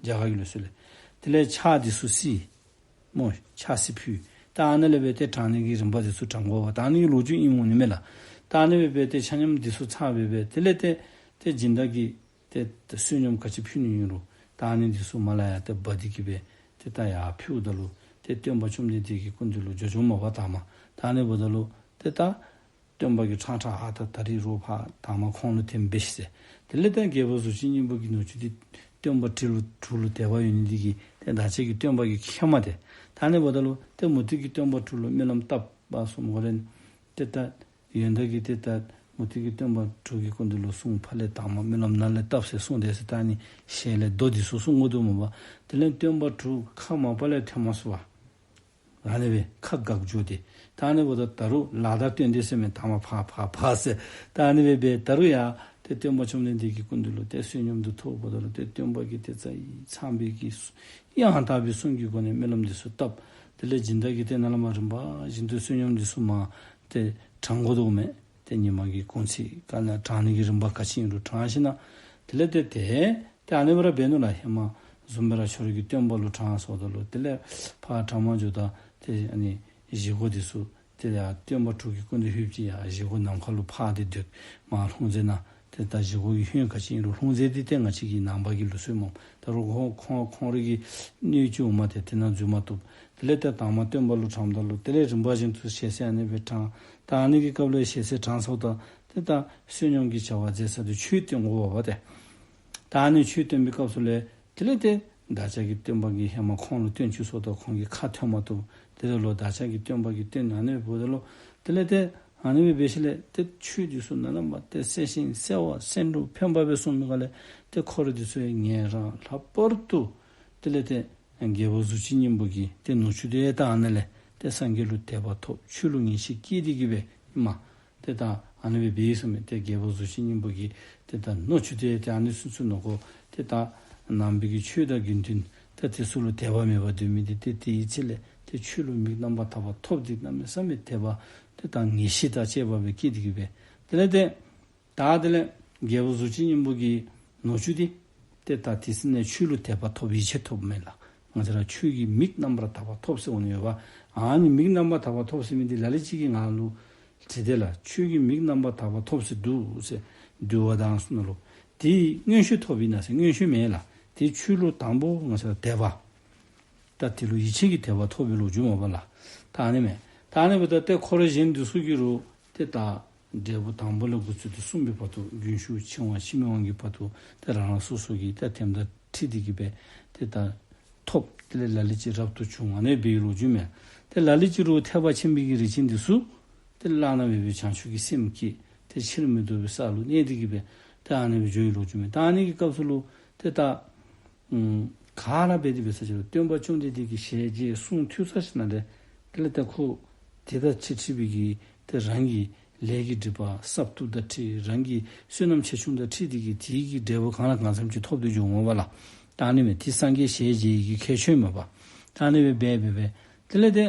རྒྱ་གར་གྱི་ལུགས་སྲོལ་ལས། དེ་ལས་ཕྱག་འདི་ཚུ་བསིལ་སྨོ། ཕྱག་བསིལ་ཕུལ། ད་ཨ་ནཱ་ལས་འབད་ཏེ་དྲང་ནི་གི་རིམ་པ་འདི་ཚུ་དྲང་དགོ་པ་ད་ཨ་ནི་གི་ལོ་རྒྱུས་ཨིན་འོང་ནི་མས་ལགས། ད་ཨ་ནི་སྦེ་འབད་དེ་ཆ་མཉམ་འདི་ཚུ་ཚར་སྦེ་འབད་དེ་ལས་ཏེ་ཏེ་སྦྱིན་བདག་གིས་ཏེ་ཏེ་བསོད་སྙོམས་ག་ཅི་ཕུལ་ནི་ཨིན་རུང་ད་ཨ་ནི་འདི་ཚུ་མར་ལས་ཡར་ཏེ་འབག་སྟེ་གི་སྦེ་ཏེ་ད་ཡར་ཕུལཝ་ད་ལུ་ཏེ་སྟོན་པ་བཅོམ་ལྡན་འདས་ཀྱི་སྐུ་མདུན་ལུ་འགྱོ་འགྱོཝ་མས་པ་དང་མ། ད་ཨ་ནི་འབདཝ་ད་ལུ་ཏེ་ད་སྟོན་པ་གིས་ཕྲང་ཕྲང་ཨ་ད་ད་རིས་རོགས་ཕར་དང་མ་ཁོང་ལུ་ཐེམ་འབད་ཤིག་ཟེར། དེ་ལས་ཏེ་རྒྱལ་པོ་གཟུགས་ཅན་སྙིང་པོ་གི་ནུ་གཅུང་འདི་སྟོན་པ་དྲུག་ལུ་དྲུག་ལུ་དད་པ་ཡོད་ནི་འདི་གིས་ཏེ་བདག་ཅག་གི་སྟོན་པ་གིས་མཁྱེནམ་མས་ཏེ། ད་ཨ་ནི་འབདཝ་ད་ལུ་ཏེ་མུ་སྟེགས་ཀྱི་སྟོན་པ་དྲུག་ལུ་སྨོན་ལམ་བཏབ་པ་གསུངམ་འགོ་ལས་ཏེ་ད་ཡོན་བདག་གིས་ཏེ་ད་མུ་སྟེགས་ཀྱི་སྟོན་པ་དྲུག་གི་སྐུ་མདུན་ལུ་གསུངས། ཕར་ལས་དང་མ་སྨོན་ལམ་ནཱ་ལས་བཏབ་ཟེར་གསུངས་ཏེ་ཟེར། ད་ཨ་ནི་ཞལ་ལས་མདོ་འདི་ཚུ་གསུང་དགོ་དོ་མས་པ། དེ་ལས་སྟོན་པ་དྲུག་ཁ་མ་པ་ལས་ཐོན་མ་ཚུགས་པར་ཨ་ནི་སྦེ་ཁ་འགག་འགྱོ་སྟེ། ད་ཨ་ནི་འབདཝ་ད་ད་རུང་ལཱ་བདའ་སྟོན་ཏེ་ཟེར་མས། དང་མ་ཕར་ཕར་ཕར་ཟེར། ད་ཨ་ནི་སྦེ་འབད་ད་རུང་ཡང་ཏེ་སྟོན་པ་བཅོམ་ལྡན་འདས་ཀྱི་སྐུ་མདུན་ལུ་ཏེ་བསོད་སྙོམས་འདི་ཐོབ་པ་ད་ལུ་ཏེ་སྟོན་པ་གིས་ཏེ་རྩ་བའི་ཚངས་པའི་གི་ཡང་དག་པའི་གསུང་གི་སྒོ་ནས་སྨོན་ལམ་འདི་ཚུ་བཏབ། དེ་ལས་སྦྱིན་བདག་གིས་ཏེ་ནཱ་ལས་མར་རིམ་པ་བཞིན་དུ་བསོད་སྙོམས་འདི་ཚུ་མར་ཏེ་དྲང་དགོ་དོ་མས། ཏེ་ཉི་མ་གི་གུང་ཚིགས་ཁ་ལས་དྲང་ནི་གི་རིམ་པ་ག་ཅི་ཨིན་རུང་དྲང་ཞིནམ་ལས་དེ་ལས་ཏེ་ཏེ་ཏེ་ཨ་ནི་སྦེ་ར་འབད་ནུག་ལགས། ཧེ་མ་བཟུམ་སྦེ་ར་ཁྱོད་རའི་གི་སྟོན་པ་ལུ་དྲང་སོངམ་ད་ལུ་དེ་ལས་ཕར་དྲང་མ་འགྱོཝ་ད་ཏེ་ཨ་ནི་བཞེས་སྒོ་འདི་ཚུ་ཏེ་ཡར་སྟོན་པ་དྲུག་གི་སྐུ་མདུན་ལྷོདཔ་ཅིག་ཡར་བཞེས་སྒོ་ནམ་མཁའ་ལུ་འཕར་ཏེ་སྡོད། མར་ལྷུང་བཟེད་ནང་ཏེ་ད་བཞེས་སྒོ་གི་ཧོད་ག་ཅི་ཨིན་རུང་ལྷུང་བཟེད་འདི་ཏེ་ང་བཅས་ཀྱི་ནང་པ་གི་ལུགས་སྲོལ་སྨོ། ད་རུང་ཁོང་ཁོང་ཁོང་རའི་གི་སྣོད་ཅིག་འོངམ་ཏེ་དེ་ནང་འཛུལ་མ་བཏུབ། དེ་ལས་ཏེ་དང་མ་སྟོན་པ་ལུ་དྲངམ་ད་ལུ་དེ་ལས་རིམ་པ་བཞིན་དུ་ཞལ་ཟས་ཨ་ནི་སྦེ་དྲང་། ད་ཨ་ནི་གི་སྐབས་ལུ་ཞལ་ཟས་དྲང་སོངམ་ད་ཏེ་ད་བསོད་སྙོམས་ཀྱི་བྱ་བ་མཛད་ས་འདི་ཆོས་སྟོན་དགོ་པ་ཏེ། ད་ཨ་ནི་ཆོས་སྟོན་པའི་སྐབས་སུ་ལས་དེ་ལས་ཏེ་བདག་ཅག་གི་སྟོན་པ་གིས་ཧེ་མ་ཁོང་ལུ་སྟོན་བཅུག་སོངམ་ད་ཁོང་གི་ཁ་ཐོན་མ་བཏུབ། དེ་ལས་ལོག་བདག་ཅག་གི་སྟོན་པ་གིས་སྟོན་ཨ་ནི་འབདཝ་ད་ལུ་དེ་ལས་ཏེ་ཨ་ནི་སྦེ་འབད་ཞིནམ་ལས་ཏེ་ཆོས་འདི་ཚུ་ནང་ན་མ་ཏེ་གསལ་ཞིང་གསལ་བ་གསལ་འགྲུབ་ཕན་པ་སྦེ་གསུངས་མི་ག་ལས་ཏེ་འཁོར་འདི་ཚུ་ཡང་ངེས་རང་ལྷག་པར་དུ་དེ་ལས་ཏེ་རྒྱལ་པོ་གཟུགས་ཅན་སྙིང་པོ་གི་ཏེ་ནུ་གཅུང་འདི་ད་ཨ་ནཱ་ལས་ཏེ་སངས་རྒྱས་ལུ་དད་པ་ཐོབ། ཆོས་ལུ་ངེས་ཤེས་སྐྱེས་ཏེ་གི་སྦེ་ཨིན་མས། ཏེ་ད་ཨ་ནི་སྦེ་འབད་ཡི་ཟེར་མས། ཏེ་རྒྱལ་པོ་གཟུགས་ཅན་སྙིང་པོ་གི་ཏེ་ད་ནུ་གཅུང་འདི་ཏེ་ཨ་ནི་ཚུ་ཚུ་ནོ་གོ། ཏེ་ད་ནང་པའི་གི་ཆོས་དང་དགེ་འདུན་ཏེ་དེ་ཚུ་ལུ་དད་པ་མེད་པར་སྡོད་མི་འདི་ཏེ་དེའི་ཚེ་ལས་ཏེ་ཆོས་ལུ་མིག་རྣམ་པར་དག་པ་ཐོབ་སྟེ་གནམ་མེད་ས་མེད་དད་པ་ཏེ་ད་ངེས་ཤེས་དང་བཅས་པ་སྦེ་སྐྱེས་ཏེ་གི་སྦེ། དེ་ལས་ཏེ་ད་དེ་ལས་རྒྱལ་པོ་གཟུགས་ཅན་སྙིང་པོ་གི་ནུ་གཅུང་འདི་ཏེ་ད་དེ་ཚེ་ནས་ཆོས་ལུ་དད་པ་ཐོབ་ཡིད་ཆེས་ཐོབ་མས་ལགས། ང་བཅས་ར་ཆོས་ཀྱི་མིག་རྣམ་པར་དག་པ་ཐོབ་ཟེར་འོང་ནི་ཡོད་པ། ཨ་ནི་མིག་རྣམ་པར་དག་པ་ཐོབ་ཟེར་མི་འདི་ལ་ལུ་ཅིག་གིས་ང་ལུ་དྲི་དེས་ལགས། ཆོས་ཀྱི་མིག་རྣམ་པར་དག་པ་ཐོབ་ཟེར་འདུག་ཟེར་འདུལ་བ་དང་ཟེར་ནང་ལུ། དེ་མངོན་ཤེས་ཐོབ་ཨིན་ན་ཟེར། མངོན་ཤེས་མེན་ལགས། དེ་ཆོས་ལུ་དང་པོ་ང་བཅས་ར་དད་པ། ད་དེ་ལུ་ཡིད་ཆེས་ཀྱི་དད་པ་ཐོབ་པའི་ལོ་རྒྱུས་མས་པ་ལགས། ད་ཨ་ནི་མས། ད་ཨ་ནི་འབདཝ་ད་ཏེ་འཁོར་གཞན་འདི་ཚུ་གིས་རུང་ཏེ་ད་ འབྲས་བུ་དང་པོ་ལས་འགོ་བཙུགས་ཏེ་གསུམ་པའི་བར་དུ་རྒྱུན་ཞུགས་ཕྱིར་དབང་ཕྱིར་མི་དབང་གི་བར་དུ་ཏེ་རང་རང་སོ་སོ་གི་ཏེ་དེ་དང་འཁྲིལ་ཏེ་གི་སྦེ་ཏེ་ད་ཐོབ། དེ་ལས་ལ་ལུ་ཅིག་རབ་ཏུ་བྱུང་། ཨ་ནི་སྦེ་ལོ་རྒྱུས་མས། ཏེ་ལ་ལུ་ཅིག་རུང་ཐེག་པ་ཆེན་པོའི་གི་རིགས་ཅན་འདི་ཚུ་ཏེ་བླ་ན་མེད་པའི་བྱང་ཆུབ་ཀྱི་སེམས་བསྐྱེད་ཏེ་ཕྱིར་མི་ལྡོག་པའི་ས་ལུ་གནས་ཏེ་གི་སྦེ་ཏེ་ཨ་ནི་སྦེ་འགྱོ་བའི་ལོ་རྒྱུས་མས། ད་ཨ་ནི་གི་སྐབས་སུ་ལུ་ཏེ་ད་ཨམ་ག་ར་འབད་དེ་འབད་ས་ཅིག་ལུ་སྟོན་པ་བཅོམ་ལྡན་འདས་ཀྱི་ཞལ་མཇལ་གསུང་ཐོས་ཚར་ཞིནམ་ལས་དེ་ལས་ཏེ་ཁོ་དེ་དང་འཁྲིལ་འཁྲིལ་བའི་གི་ཏེ་རང་གི་ལས་ཀྱི་སྒྲིབ་པ་སྲབ་མཐུག་དང་འཁྲིལ་རང་གི་བསོད་ནམས་ཆེ་ཆུང་དང་འཁྲིལ་ཏེ་གི་དེའི་གི་འབྲས་བུ་གང་ལ་གང་འཚམས་ཅིག་ཐོབ་སྟེ་འགྱོ་འོང་བ་ལགས། ད་ཨ་ནི་མས། དེ་སངས་རྒྱས་ཞལ་མཇལ་ཡི་གི་ཁྱད་ཆོས་མས་པ། ད་ཨ་ནི་སྦེ་འབད་འབད་འབད་དེ་ལས་ཏེ་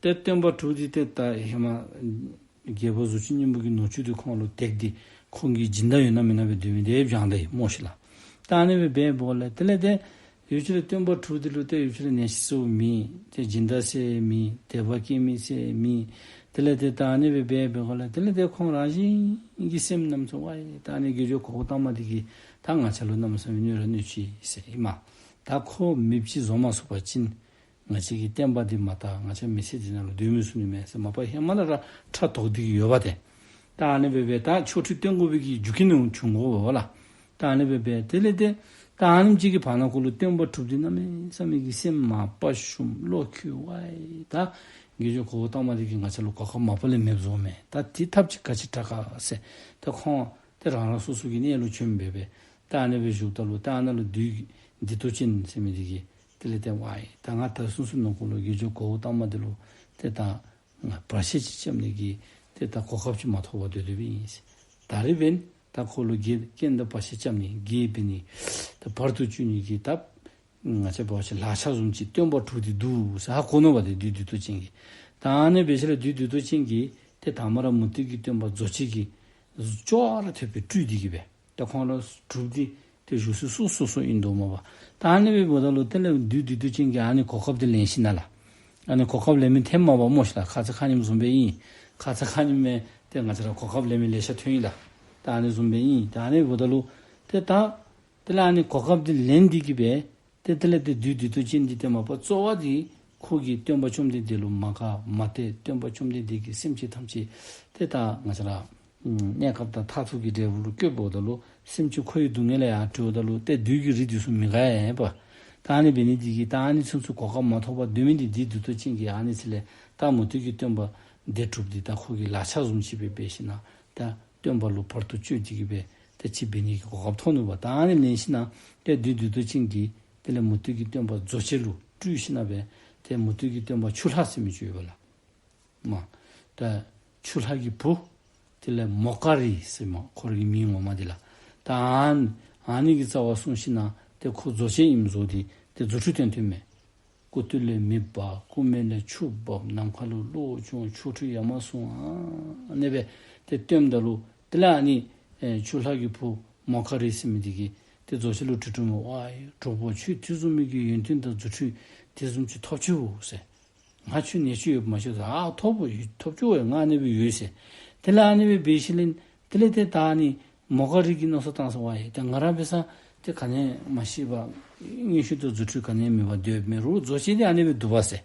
ཏེ་སྟོན་པ་དྲུག་འདི་ཏེ་ད་ཧེ་མ་རྒྱལ་པོ་གཟུགས་ཅན་སྙིང་པོ་གི་ནུ་གཅུང་འདི་ཁོང་ལུ་བཏེགས་ཏེ་ཁོང་གི་སྦྱིན་བདག་ཡོད་ན་མེད་ན་སྦེ་སྡོད་མི་འདི་སྦྱང་ད་ཡི་སྨོ་ཤིག་ལགས། ད་ཨ་ནི་སྦེ་འབད་འབདཝ་ལས་དེ་ལས་ཏེ་ཡུལ་ཅིག་ལུ་སྟོན་པ་དྲུག་འདི་ལུ་ཏེ་ཡུལ་ཅིག་ལུ་ནད་གཞི་ཟེར་མེད། ཏེ་སྦྱིན་བདག་ཟེར་མེད། དད་པ་སྐྱེ་མི་ཟེར་མེད། དེ་ལས་ཏེ་ད་ཨ་ནི་སྦེ་འབད་འབདཝ་ལས་དེ་ལས་ཏེ་ཁོང་རང་བཞིན་གྱི་སེམས་གནམ་མེད་ས་མེད་ད་ཨ་ནི་དགེ་སྦྱོར་གོ་བ་བཏང་མི་འདི་གིས་ད་ང་བཅས་ལུ་གནམ་མེད་ས་མེད་གནོད་ར་གནོད་ཅི་ཟེར་ཨིན་མས། ད་ཁོ་མེདཔ་ཅིག་བཟོ་མ་ཚུགས་པ་ཅིན་ང་བཅས་ཀྱི་བསྟན་པ་འདི་མ་དར། ང་བཅས་མི་ཚེ་འདི་ནང་ལུ་སྡོད་མི་ཚུགས་ནི་མས་ཟེར་མ་པ་ཧེ་མ་ལས་ར་ཕྲག་དོག་སྟེ་གི་ཡོདཔ་ཏེ། ད་ཨ་ནི་སྦེ་འབད་ད་ཆོ་འཕྲུལ་སྟོན་དགོ་པའི་གི་རྒྱུ་རྐྱེན་འདི་བྱུང་དགོ་པས་ལགས། ད་ཨ་ནི་སྦེ་འབད་དེ་ལས་ཏེ་ད་ཨ་ནེམ་ཅིག་གི་བར་ན་ཁོ་ལུ་སྟོན་པ་དྲུག་འདི་གནམ་མེད་ས་མེད་ཀྱི་སེམས་མ་པ་ཞུམ་བློ་འགྱོད་ཝའི་ད་དགེ་སྦྱོར་གོ་བ་བཏང་མི་འདི་གིས་ང་བཅས་ལུ་གོ་སྐབས་མ་པ་ལས་མེདཔ་བཟོཝ་མས། ད་དེ་ཐབས་ཅིག་ག་ཅི་དྲག་ག་ཟེར་ད་ཁོང་ཏེ་རང་རང་སོ་སོ་གི་གནས་ལུ་བྱོན་འབད་འབད་ད་ཨ་ནི་སྦེ་བཞུགསཔ་ད་ལུ་ད་ཨ་ནཱ་ལུ་བདུད་བདུད་སྡིག་ཏོ་ཅན་ཟེར་མི་འདི་གིས་དེ་ལས་ཏེ་ཝའི་ད་ང་ད་ཚུན་ཚོད་ནང་འཁོད་ལུ་དགེ་སྦྱོར་གོ་བ་བཏང་མི་འདི་ལུ་ཏེ་ད་ང་བར་ཆད་ཅིག་རྐྱབ་ནི་གི་ཏེ་ད་གོ་སྐབས་ཅིག་མ་ཐོབ་པར་སྡོད་སྡོདཔ་ཨིན་ཟེར། ད་རིས་འབདན་ད་ཁོ་ལུ་འགལ་རྐྱེན་དང་བར་ཆད་རྐྱབ་ནི་འགལ་འབད་ནི་ད་བར་དུ་གཅོད་ནི་གི་ད་ང་བཅས་འབད་བ་ཅིན་ལག་ཆ་བཟུམ་ཅིག་སྟོན་པ་དྲུག་འདི་འདུག་ཟེར་ཧ་གོ་ནུག་པ་ཏེ་བདུད་སྡིག་ཏོ་ཅན་གྱིས། ད་ཨ་ནི་འབད་ཞིནམ་ལས་བདུད་སྡིག་ཏོ་ཅན་གྱིས་ཏེ་དང་པ་ར་མུ་སྟེགས་ཀྱི་སྟོན་པ་རྫོགས་བྱེད་ཀྱིས་ཅོག་ར་འཐདཔ་སྦེ་སྤྲུལ་ཏེ་གི་སྦེ་ད་ཁོང་ར་དྲུག་འདི་ཏེ་བཞུགས་ས་སོ་སོ་སོ་ཨིན་དོ་མས་པ། ད་ཨ་ནི་སྦེ་འབདཝ་ད་ལུ་དེ་ལས་བདུད་སྡིག་ཏོ་ཅན་གྱིས་ཨ་ནི་གོ་སྐབས་འདི་ལེན་ཞིནམ་ལས་ཨ་ནི་གོ་སྐབས་ལེན་མི་ཐོནམ་མས་པ་སྨོ་ཤིག་ལགས། ཁ་ཙ་ཁ་ཉིནམ་བཟུམ་སྦེ་ཨིན། ཁ་ཙ་ཁ་ཉིནམ་ཏེ་ང་བཅས་ར་གོ་སྐབས་ལེན་མི་ལེ་ཤ་ཐོན་ཡི་ལགས། ད་ཨ་ནི་བཟུམ་སྦེ་ཨིན། ད་ཨ་ནི་འབདཝ་ད་ལུ་ཏེ་ད་དེ་ལས་ཨ་ནི་གོ་སྐབས་འདི་ལེན་ཏེ་གི་སྦེ་ཏེ་དེ་ལས་ཏེ་བདུད་སྡིག་ཏོ་ཅན་འདི་ཏེ་མ་པ་གཙོ་བོ་འདི་ཁོ་གིས་སྟོན་པ་བཅོམ་ལྡན་འདས་ལུ་མ་དགའ་མ་དད། སྟོན་པ་བཅོམ་ལྡན་འདས་ཀྱིས་སེམས་ཅན་ཐམས་ཅད་ཏེ་ད་ང་བཅས་ར་ཨམ་གནས་སྐབས་དང་མཐར་ཐུག་གི་འབྲས་བུ་ལུ་བཀོདཔ་འབདཝ་ད་ལུ་སེམས་ཅན་འཁོར་བའི་སྡུག་བསྔལ་ལས་ཡར་གྲོལཝ་ད་ལུ་ཏེ་བདུད་ཀྱི་རིགས་འདི་ཚུ་མི་དགའ་ཡ་ཨིན་པ། ད་ཨ་ནི་འབད་ནི་འདི་གིས་ད་ཨ་ནི་ཚུན་ཚོད་གོ་སྐབས་མ་ཐོབ་པར་སྡོད་མི་འདི་བདུད་སྡིག་ཏོ་ཅན་གྱིས་ཨ་ནི་ཚུ་ལས་ད་མུ་སྟེགས་ཀྱི་སྟོན་པ་སྡེ་དྲུག་འདི་ད་ཁོ་གི་ལག་ཆ་བཟུམ་ཅིག་སྦེ་འབད་ཞིནམ་ད་སྟོན་པ་ལུ་བར་དུ་གཅོད་དེ་གི་སྦེ་ཏེ་ཅིག་འབད་ནི་གི་གོ་སྐབས་ཐོབ་ནུག་པ། ད་ཨ་ནི་ལེན་ཞིནམ་ཏེ་བདུད་སྡིག་ཏོ་ཅན་གྱིས་དེ་ལས་མུ་སྟེགས་ཀྱི་སྟོན་པ་རྫོགས་བྱེད་ལུ་སྤྲུལ་ཞིནམ་སྦེ་ཏེ་མུ་སྟེགས་ཀྱི་སྟོན་པ་ཆུ་ལྷ་ཟེར་མི་ཅིག་ཡོདཔ་ལགས། མ་ད་ཆུ་ལྷ་གི་བུ་དེ་ལས་མོའུ་ཀ་རི་ཟེར་མས་ཁོ་ར་གི་མིང་ངོ་མ་འདི་ལགས། ད་ཨ་ནི་ཨ་ནི་གི་རྩ་བར་སོང་ཞིནམ་ཏེ་ཁོ་རྫོགས་བྱེད་ཨིནམ་བཟོ་སྟེ་ཏེ་རྫུ་འཕྲུལ་སྟོན་སྟོནམ་མས། སྐུ་སྟོད་ལས་མེ་འབར། སྐུ་སྨད་ལས་ཆུ་འབབ། ནམ་མཁའ་ལུ་གློག་འབྱུང་། ཆོ་འཕྲུལ་ཡ་མ་ཟུང་ཨ་ནི་སྦེ་ཏེ་སྟོནམ་ད་ལུ་དེ་ལས་ཨ་ནི་ཨེ་ཆུ་ལྷ་གི་བུ་མོའུ་ཀ་རི་ཟེར་མི་འདི་གིས་ཏེ་རྫོགས་བྱེད་ལུ་དྲི་དྲིཝ་མས། ཝའི་གྲོགས་པོ་ཁྱོད་དེ་བཟུམ་མའི་གི་ཡོན་ཏན་དང་རྫུ་འཕྲུལ་དེ་བཟུམ་ཅིག་ཐོབ་ཅི་བོ་ཟེར། ང་ཁྱོད་ནད་གཅོད་ཡོདཔ་མ་ཤེས་ཟེར། ཨ་ཐོབ་བོ་ཐོབ་ཅི་བོ་ཡ། ང་ཨ་ནི་སྦེ་ཡོད་ཟེར། དེ་ལས་ཨ་ནི་སྦེ་འབད་ཞིནམ་ལས་དེ་ལས་ཏེ་ད་ཨ་ནི་མོའུ་ཀ་རི་གིས་མནོ་བསམ་བཏང་ཟེར་ཝའི་ཏེ་ང་ར་འབད་ས་ཏེ་ག་ནི་མ་ཤེས་པར་མངོན་ཤེས་དང་རྫུ་འཕྲུལ་ག་ནི་མེད་པར་སྡོདཔ་མས། རུང་རྫོགས་བྱེད་འདི་ཨ་ནི་སྦེ་འདུག་པ་ཟེར།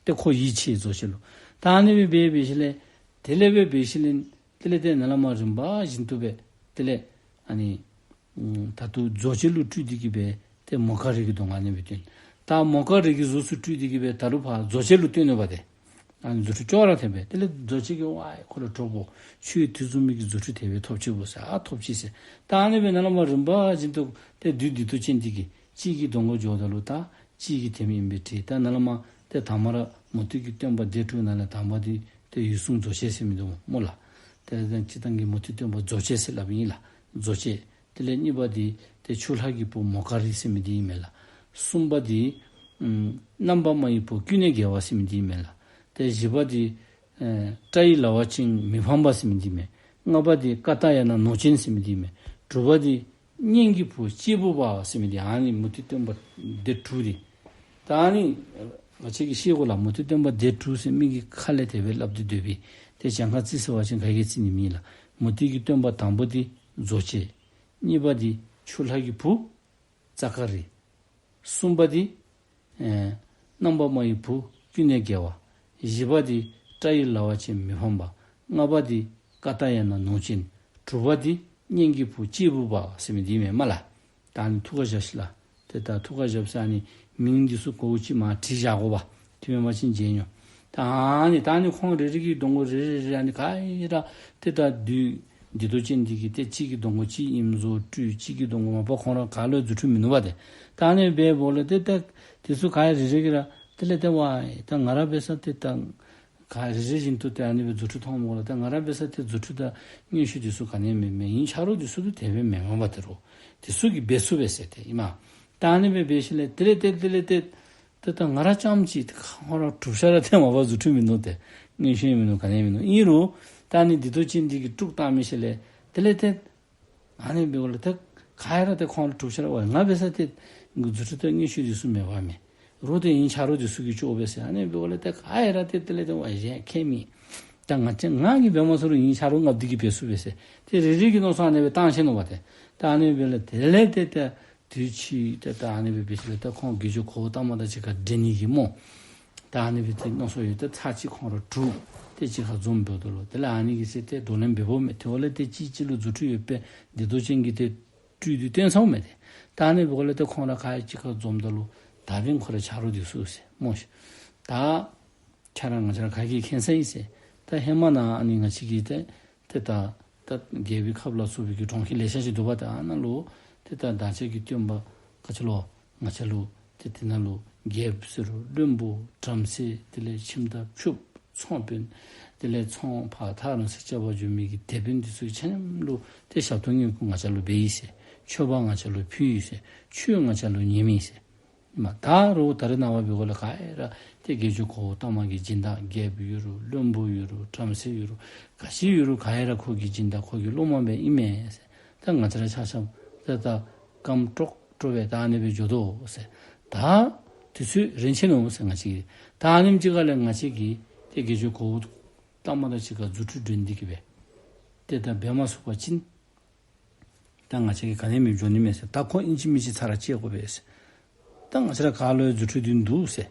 ཏེ་ཁོ་ཡིད་ཆེས་རྫོགས་བྱེད་ལུ། ད་ཨ་ནི་སྦེ་འབད་འབད་ཞིནམ་ལས་དེ་ལས་སྦེ་འབད་ཞིནམ་ལས་དེ་ལས་ཏེ་ནཱ་ལས་མར་རིམ་པ་བཞིན་དུ་སྦེ་དེ་ལས་ཨ་ནི་ཨམ་ད་ལྟོ་རྫོགས་བྱེད་ལུ་སྤྲུལ་ཏེ་གི་སྦེ་ཏེ་མོའུ་ཀ་རི་གི་གདོང་ཁར་ཨ་ནི་སྦེ་སྟོན། ད་མོའུ་ཀ་རི་གི་གཟུགས་སུ་སྤྲུལ་ཏེ་གི་སྦེ་ད་རུང་ཕར་རྫོགས་བྱེད་ལུ་སྟོན་ནུག་པ་ཏེ། ཨ་ནི་རྫུ་འཕྲུལ་ཅོག་ར་འཐད་པས། དེ་ལས་རྫོགས་བྱེད་ཀྱིས་ཝའི་ཁོ་ལུ་གྲོགས་པོ་ཁྱོད་དེ་བཟུམ་མའི་གི་རྫུ་འཕྲུལ་དེ་སྦེ་ཐོབ་ཅི་བོ་ཟེར། ཨ་ཐོབ་ཅི་ཟེར། ད་ཨ་ནི་སྦེ་ནཱ་ལས་མར་རིམ་པ་བཞིན་དུ་ཏེ་བདུད་སྡིག་ཏོ་ཅན་འདི་གིས་གཅིག་གི་གདོང་ཁར་འགྱོཝ་ད་ལུ་ད་གཅིག་གིས་དེ་མི་ཨིན་པས་དྲིས། ད་ནཱ་ལས་མར་ཏེ་དང་པ་ར་མུ་སྟེགས་ཀྱི་སྟོན་པ་སྡེ་དྲུག་ནང་ལས་དང་པ་འདི་ཏེ་འོད་སྲུང་རྫོགས་བྱེད་ཟེར་མི་འདུག་སྨོ་ལགས། དེ་ལས་ཏེ་སྤྱིར་བཏང་གི་མུ་སྟེགས་སྟོན་པ་རྫོགས་བྱེད་ཟེར་སླབ་ཨིན་ལགས། རྫོགས་བྱེད། དེ་ལས་གཉིས་པ་འདི་ཏེ་ཆུ་ལྷ་གི་བུ་མོའུ་ཀ་རི་ཟེར་མི་འདི་ཨིན་མས་ལགས། གསུམ་པ་འདི་ཨམ་རྣམ་པར་སྨྲ་བའི་བུ་ཀུན་ནས་རྒྱལ་བ་ཟེར་མི་འདི་ཨིན་མས་ལགས། ཏེ་བཞི་པ་འདི་ཨེ་སྐྲ་ཡི་ལ་བ་ཅན་མི་ཕམ་པ་ཟེར་མི་འདི་ཨིན་མས། ལྔ་པ་འདི་ཀ་ཏྱ་ཡ་ན་ནོར་ཅན་ཟེར་མི་འདི་ཨིན་མས། དྲུག་པ་འདི་གཉེན་གྱི་བུ་སྐྱེས་བུ་འབར་བ་ཟེར་མི་འདི། ཨ་ནི་མུ་སྟེགས་སྟོན་པ་སྡེ་དྲུག་འདི། ད་ཨ་ནི་ང་བཅས་ཀྱིས་ཤེས་དགོ་ལགས། མུ་སྟེགས་སྟོན་པ་སྡེ་དྲུག་ཟེར་མི་གི་ཁ་ལས་དེ་སྦེ་སླབ་སྟེ་སྡོད་པས། ཏེ་གྱངས་ཁ་རྩིས་ཟེར་བ་ཅིན་ག་གིས་རྩིས་ནི་མེད་ལགས། མུ་སྟེགས་ཀྱི་སྟོན་པ་དང་པོ་འདི་རྫོགས་བྱེད། གཉིས་པ་འདི་ཆུ་ལྷ་གི་བུ་ཙ་ཀ་རི། གསུམ་པ་འདི་ཨེ་རྣམ་པར་སྨྲ་བའི་བུ་ཀུན་ནས་རྒྱལ་བ། བཞི་པ་འདི་སྐྲ་ཡི་ལ་བ་ཅན་མི་ཕམ་པ། ལྔ་པ་འདི་ ཀ་ཏ་ཡ་ན་ནོར་ཅན། དྲུག་པ་འདི་གཉེན་གྱི་བུ་གཅེར་བུ་པ་ཟེར་མི་འདི་མས་སྨོ་ལགས། ད་ཨ་ནི་ཐུགས་ཁར་བཞག་ཤིག་ལགས། ཏེ་ད་ཐུགས་ཁར་བཞག་ཟེར་ཨ་ནི་མིང་འདི་ཚུ་གོ་ཅིག་མར་བྲིས་བཞག་དགོ་པ། དེ་མེན་པ་ཅིན་བརྗེད་འགྱོ། ད་ཨ་ནི་ད་ཨ་ནི་ཁོང་རེ་རེ་གི་གདོང་ཁར་རེ་རེ་རེ་ཨ་ནི་ག་ར་ཏེ་ད་བདུད་སྡིག་ཏོ་ཅན་འདི་གིས་ཏེ་གཅིག་གི་གདོང་ཁར་གཅིག་ཨིནམ་བཟོ་སྤྲུལ། གཅིག་གི་གདོང་ཁར་མ་པ་ཁོང་ར་ག་ལུ་ཡང་རྫུ་འཕྲུལ་མིན་ནུག་པ་ཏེ། ད་ཨ་ནི་འབདཝ་ལས་ཏེ་ད་དེ་ཚུ་ག་རེ་རེ་གིས་ར་དེ་ལས་ཏེ་ཝའི་ད་ང་ར་འབད་ས་ཏེ་ད་ག་རེ་རེ་བཞིན་དུ་ཏེ་ཨ་ནི་སྦེ་རྫུ་འཕྲུལ་མཐོངམ་ལས་ཏེ་ང་ར་འབད་ས་ཏེ་རྫུ་འཕྲུལ་དང་མངོན་ཤེས་དེ་ཚུ་ག་ནི་ཡང་མེད་མས། ཨིན་ཆ་རོགས་དེ་ཚུ་ཏེ་དེ་སྦེ་མེན་མས་པ་ཏེ་རོགས། དེ་ཚུ་གིས་འབད་ཚུགས་པས་ཟེར་ཏེ་ཨིན་མས། ད་ཨ་ནི་སྦེ་འབད་ཞིནམ་ལས་དེ་ལས་ཏེ་དེ་ལས་ཏེ་ཏེ་ད་ང་ར་རྐྱངམ་གཅིག་ཏེ་ཁོང་ར་དྲུག་ཆ་ར་ཏེ་མ་པ་རྫུ་འཕྲུལ་མིན་ནུག་ཏེ། མངོན་ཤེས་མིན་ནུག། ག་ནི་ཡང་མིན་ནུག། ཨིན་རུང་ད་ཨ་ནི་སྡིག་ཏོ་ཅན་འདི་གིས་དཀྲུགས་བཏང་མི་ཤེས་ལས་དེ་ལས་ཏེ་ཨ་ནི་འབདཝ་ལས་ཏེ་ག་ར་ཏེ་ཁོང་ར་དྲུག་ཆ་ར་ཝའི་ང་འབད་ས་ཏེ་རྫུ་འཕྲུལ་དང་མངོན་ཤེས་དེ་ཚུ་མེད་པ་མས། རོགས་ཏེ་ཨིན་ཆ་རོགས་དེ་ཚུ་གིས་ལྕོགས་པས་ཟེར། ཨ་ནི་འབདཝ་ལས་ཏེ་ག་ར་ཏེ་དེ་ལས་ཏེ་ཝའི་གཞན་ཁྱད་མེད། ད་ང་བཅས་ང་གིས་འབད་མ་ཚུགས་རུང་ཨིན་ཆ་རོགས་ལྔ་པོ་འདི་གིས་འབད་ཚུགས་པས་ཟེར། ཏེ་རེ་རེ་གིས་མནོ་བསམ་ཨ་ནི་སྦེ་བཏང་ཤེས་ནུག་པ་ཏེ། ད་ཨ་ནི་འབདཝ་ལས་དེ་ལས་ཏེ་ཏེ་དུས་ཅི་ཏེ་ད་ཨ་ནི་སྦེ་འབད་ཞིནམ་ལས་ད་ཁོང་དགེ་སྦྱོང་གོའུ་ཏ་མ་དང་གཅིག་ཁར་འགྲན་ནི་གི་སྨོ། ད་ཨ་ནི་སྦེ་ཏེ་མནོ་བསམ་ཡོད། ཏེ་ཚར་གཅིག་ཁོང་ར་དྲུག་ཏེ་གཅིག་ཁར་འཛོམས་འབདཝ་ད་ལུ་དེ་ལས་ཨ་ནི་གིས་ཟེར་ཏེ་བགྲོ་གླེང་འབདཝ་མས། དེ་འབདཝ་ལས་ཏེ་གཅིག་གཅིག་ལུ་རྫུ་འཕྲུལ་ཡོད་པའི་སྡིག་ཏོ་ཅན་གྱིས་ཏེ་སྤྲུལ་ཏེ་སྟོན་སོངམ་མས་ཏེ། ད་ཨ་ནི་འབདཝ་ལས་ཏེ་ཁོང་ར་ག་ར་གཅིག་ཁར་འཛོམས་ད་ལུ་ད་འབདན་ཁོ་རའི་ཆ་རོགས་དེ་ཚུ་ཟེར་སྨོ་ཤིག། ད་ཁྱེད་ར་ང་བཅས་ར་ག་གིས་མཁྱེན་ས་ཨིན་ཟེར། ད་ཧེ་མ་ནཱ་ཨ་ནི་ང་བཅས་ཀྱི་ཏེ་ཏེ་ད་ད་རྒྱལ་པོའི་ཁབ་ལ་སོགས་པའི་གི་གྲོང་ཁྱེར་ལེ་ཤ་ཅིག་འདུག་པ། ད་ཨ་ནཱ་ལུ་ཏེ་ད་བདག་ཅག་གི་སྟོན་པ་ག་ཅི་ལོ་ང་བཅས་ལུ་ཏེ་དེ་ནང་ལུ་རྒྱལཔོ་ཟེར་རུང་བློན་པོ་བྲམ་ཟེ་དེ་ལས་ཁྱིམ་བདག་ཕྱུགཔོ་ཚོང་དཔོན་དེ་ལས་ཚོང་ཕར་ཐག་རིང་སར་བཅར་བར་འགྱོ་མི་གི་དེད་དཔོན་དེ་ཚུ་ཆ་མཉམ་ལུ་ཏེ་ཞབས་ཏོག་བསྔོ་བཀུར་ང་བཅས་ལུ་འབད་ཡི་ཟེར། མཆོད་པ་ང་བཅས་ལུ་ཕུལ་ཡི་ཟེར། ཆོས་ང་བཅས་ལུ་ཉན་མི་ཟེར། མ་ད་རུང་ད་རེས་ནངས་པ་འབདཝ་ལས་ག་ར་ཏེ་དགེ་སྦྱོང་གོའུ་ཏ་མ་གི་སྦྱིན་བདག་རྒྱལཔོ་ཡོད་རུང་བློན་པོ་ཡོད་རུང་བྲམ་ཟེ་ཡོད་རུང་ག་ཅི་ཡོད་རུང་ག་ར་ཁོ་གི་སྦྱིན་བདག་ཁོ་གི་སློབ་མ་སྦེ་ཨིན་མས་ཟེར། ད་ང་བཅས་ར་ཆ་ཁྱབ་ད་ད་རྐངམ་ཀྲོག་ཀྲོ་སྦེ་ད་ཨ་ནི་སྦེ་འགྱོ་དོ་ཟེར། ད་དུས་ཚོད་རན་ཆི་ནུག་ཟེར། ང་བཅས་ཀྱིས་ད་ཨ་ནེམ་ཅིག་ཁ་ལས་ང་བཅས་ཀྱིས་ཏེ་དགེ་སྦྱོང་གོའུ་ཏ་མ་དང་གཅིག་ཁར་རྫུ་འཕྲུལ་འགྲན་ཏེ་གི་སྦེ་ཏེ་ད་འབད་མ་ཚུགས་པ་ཅིན་ད་ང་བཅས་ཀྱིས་ག་ནི་ཡང་མི་འགྱོ་ནི་མས་ཟེར། ད་ཁོ་ཨིན་ཅི་མིན་ཅི་ཚར་ར་བཅད་དགོ་པས་ཟེར། ད་ང་བཅས་ར་ག་ལུ་ཡང་རྫུ་འཕྲུལ་འདི་འདུག་ཟེར།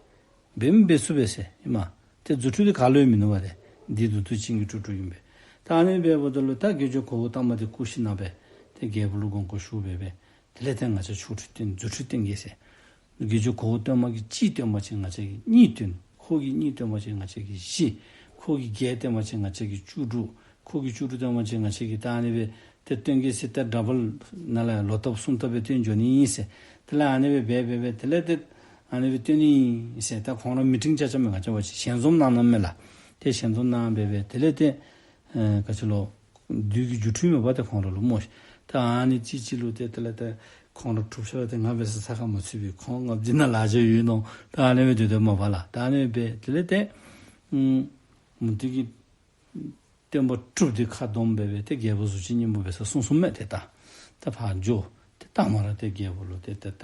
འབད་མི་འབད་ཚུགས་པས་ཟེར་ཨིན་མས། ཏེ་རྫུ་འཕྲུལ་འདི་ག་ལུ་ཡང་མིན་ནུག་པ་ཏེ། འདི་སྡིག་ཏོ་ཅན་གྱིས་དཀྲུགས་དཀྲུགསཔ་ཨིན་པས། ད་ཨ་ནི་འབདཝ་ད་ལུ་ད་དགེ་སྦྱོང་གོའུ་ཏ་མ་འདི་བཀུག་ཞིནམ་སྦེ་ཏེ་རྒྱལཔོ་ལུ་དགོངས་སྐོར་ཞུ་སྦེ་སྦེ་དེ་ལས་ཏེ་ང་བཅས་ཆོ་འཕྲུལ་སྟོན་རྫུ་འཕྲུལ་སྟོན་གེ་ཟེར། དགེ་སྦྱོང་གོའུ་ཏ་མ་གིས་གཅིག་སྟོན་པ་ཅིན་ང་བཅས་ཀྱིས་གཉིས་སྟོན། ཁོ་གིས་གཉིས་སྟོན་པ་ཅིན་ང་བཅས་ཀྱིས་བཞི། ཁོ་གིས་བརྒྱད་སྟོན་པ་ཅིན་ང་བཅས་ཀྱིས་བཅུ་དྲུག། ཁོ་གིས་བཅུ་དྲུག་སྟོན་པ་ཅིན་ང་བཅས་ཀྱིས་ད་ཨ་ནི་སྦེ་ཏེ་སྟོན་གེ་ཟེར། ཏེ་ཌ་བཱལ་ནཱ་ལས་ལོག་ལྟབ་གསུམ་ལྟབ་སྦེ་སྟོན་འགྱོ་ནི་ཨིན་ཟེར། དེ་ལས་ཨ་ནི་སྦེ་འབད་འབད་འབད་དེ་ལས་ཏེ་ཨ་ནི་སྦེ་སྟོན་ནི་ཨིན་ཟེར། ད་ཁོང་ར་མི་ཊིང་རྐྱབ་རྐྱབ་མས། ང་བཅས་བ་ཅིན་ཞལ་འཛོམས་གནང་གནངམ་མས་ལགས། ཏེ་ཞལ་འཛོམས་གནང་འབད་འབད་དེ་ལས་ཏེ་ཨེ་ག་ཅི་ལོ་བདུད་ཀྱི་རྫུ་འཕྲུལ་མས་པ་ཏེ་ཁོང་ར་ལུ་སྨོ་ཤིག། ད་ཨ་ནི་གཅིག་གཅིག་ལུ་ཏེ་དེ་ལས་ཏེ་ཁོང་ར་དྲུག་ཆ་ར་ཏེ་ང་འབད་སར་ས་ཁར་མ་ཚུད་པའི་ཁོང་ལྔ་པོ་འདི་ནང་ལཱ་ཅིག་ཡོད་མནོ། ད་ཨ་ནི་སྦེ་སྡོད་སྡོདཔ་མས་པ་ལགས། ད་ཨ་ནི་སྦེ་དེ་ལས་ཏེ་ཨུམ་མུ་སྟེགས་ཀྱི་སྟོན་པ་དྲུག་འདི་ཁ་བསྡོམས་འབད་འབད་ཏེ་རྒྱལ་པོ་གཟུགས་ཅན་སྙིང་པོ་འབད་སར་སོང་སོངམ་མས། ཏེ་ད་ད་ཕར་འགྱོ། ཏེ་ད་མ་ར་ཏེ་རྒྱལ་པོ་ལུ་ཏེ་ཏེ་ད་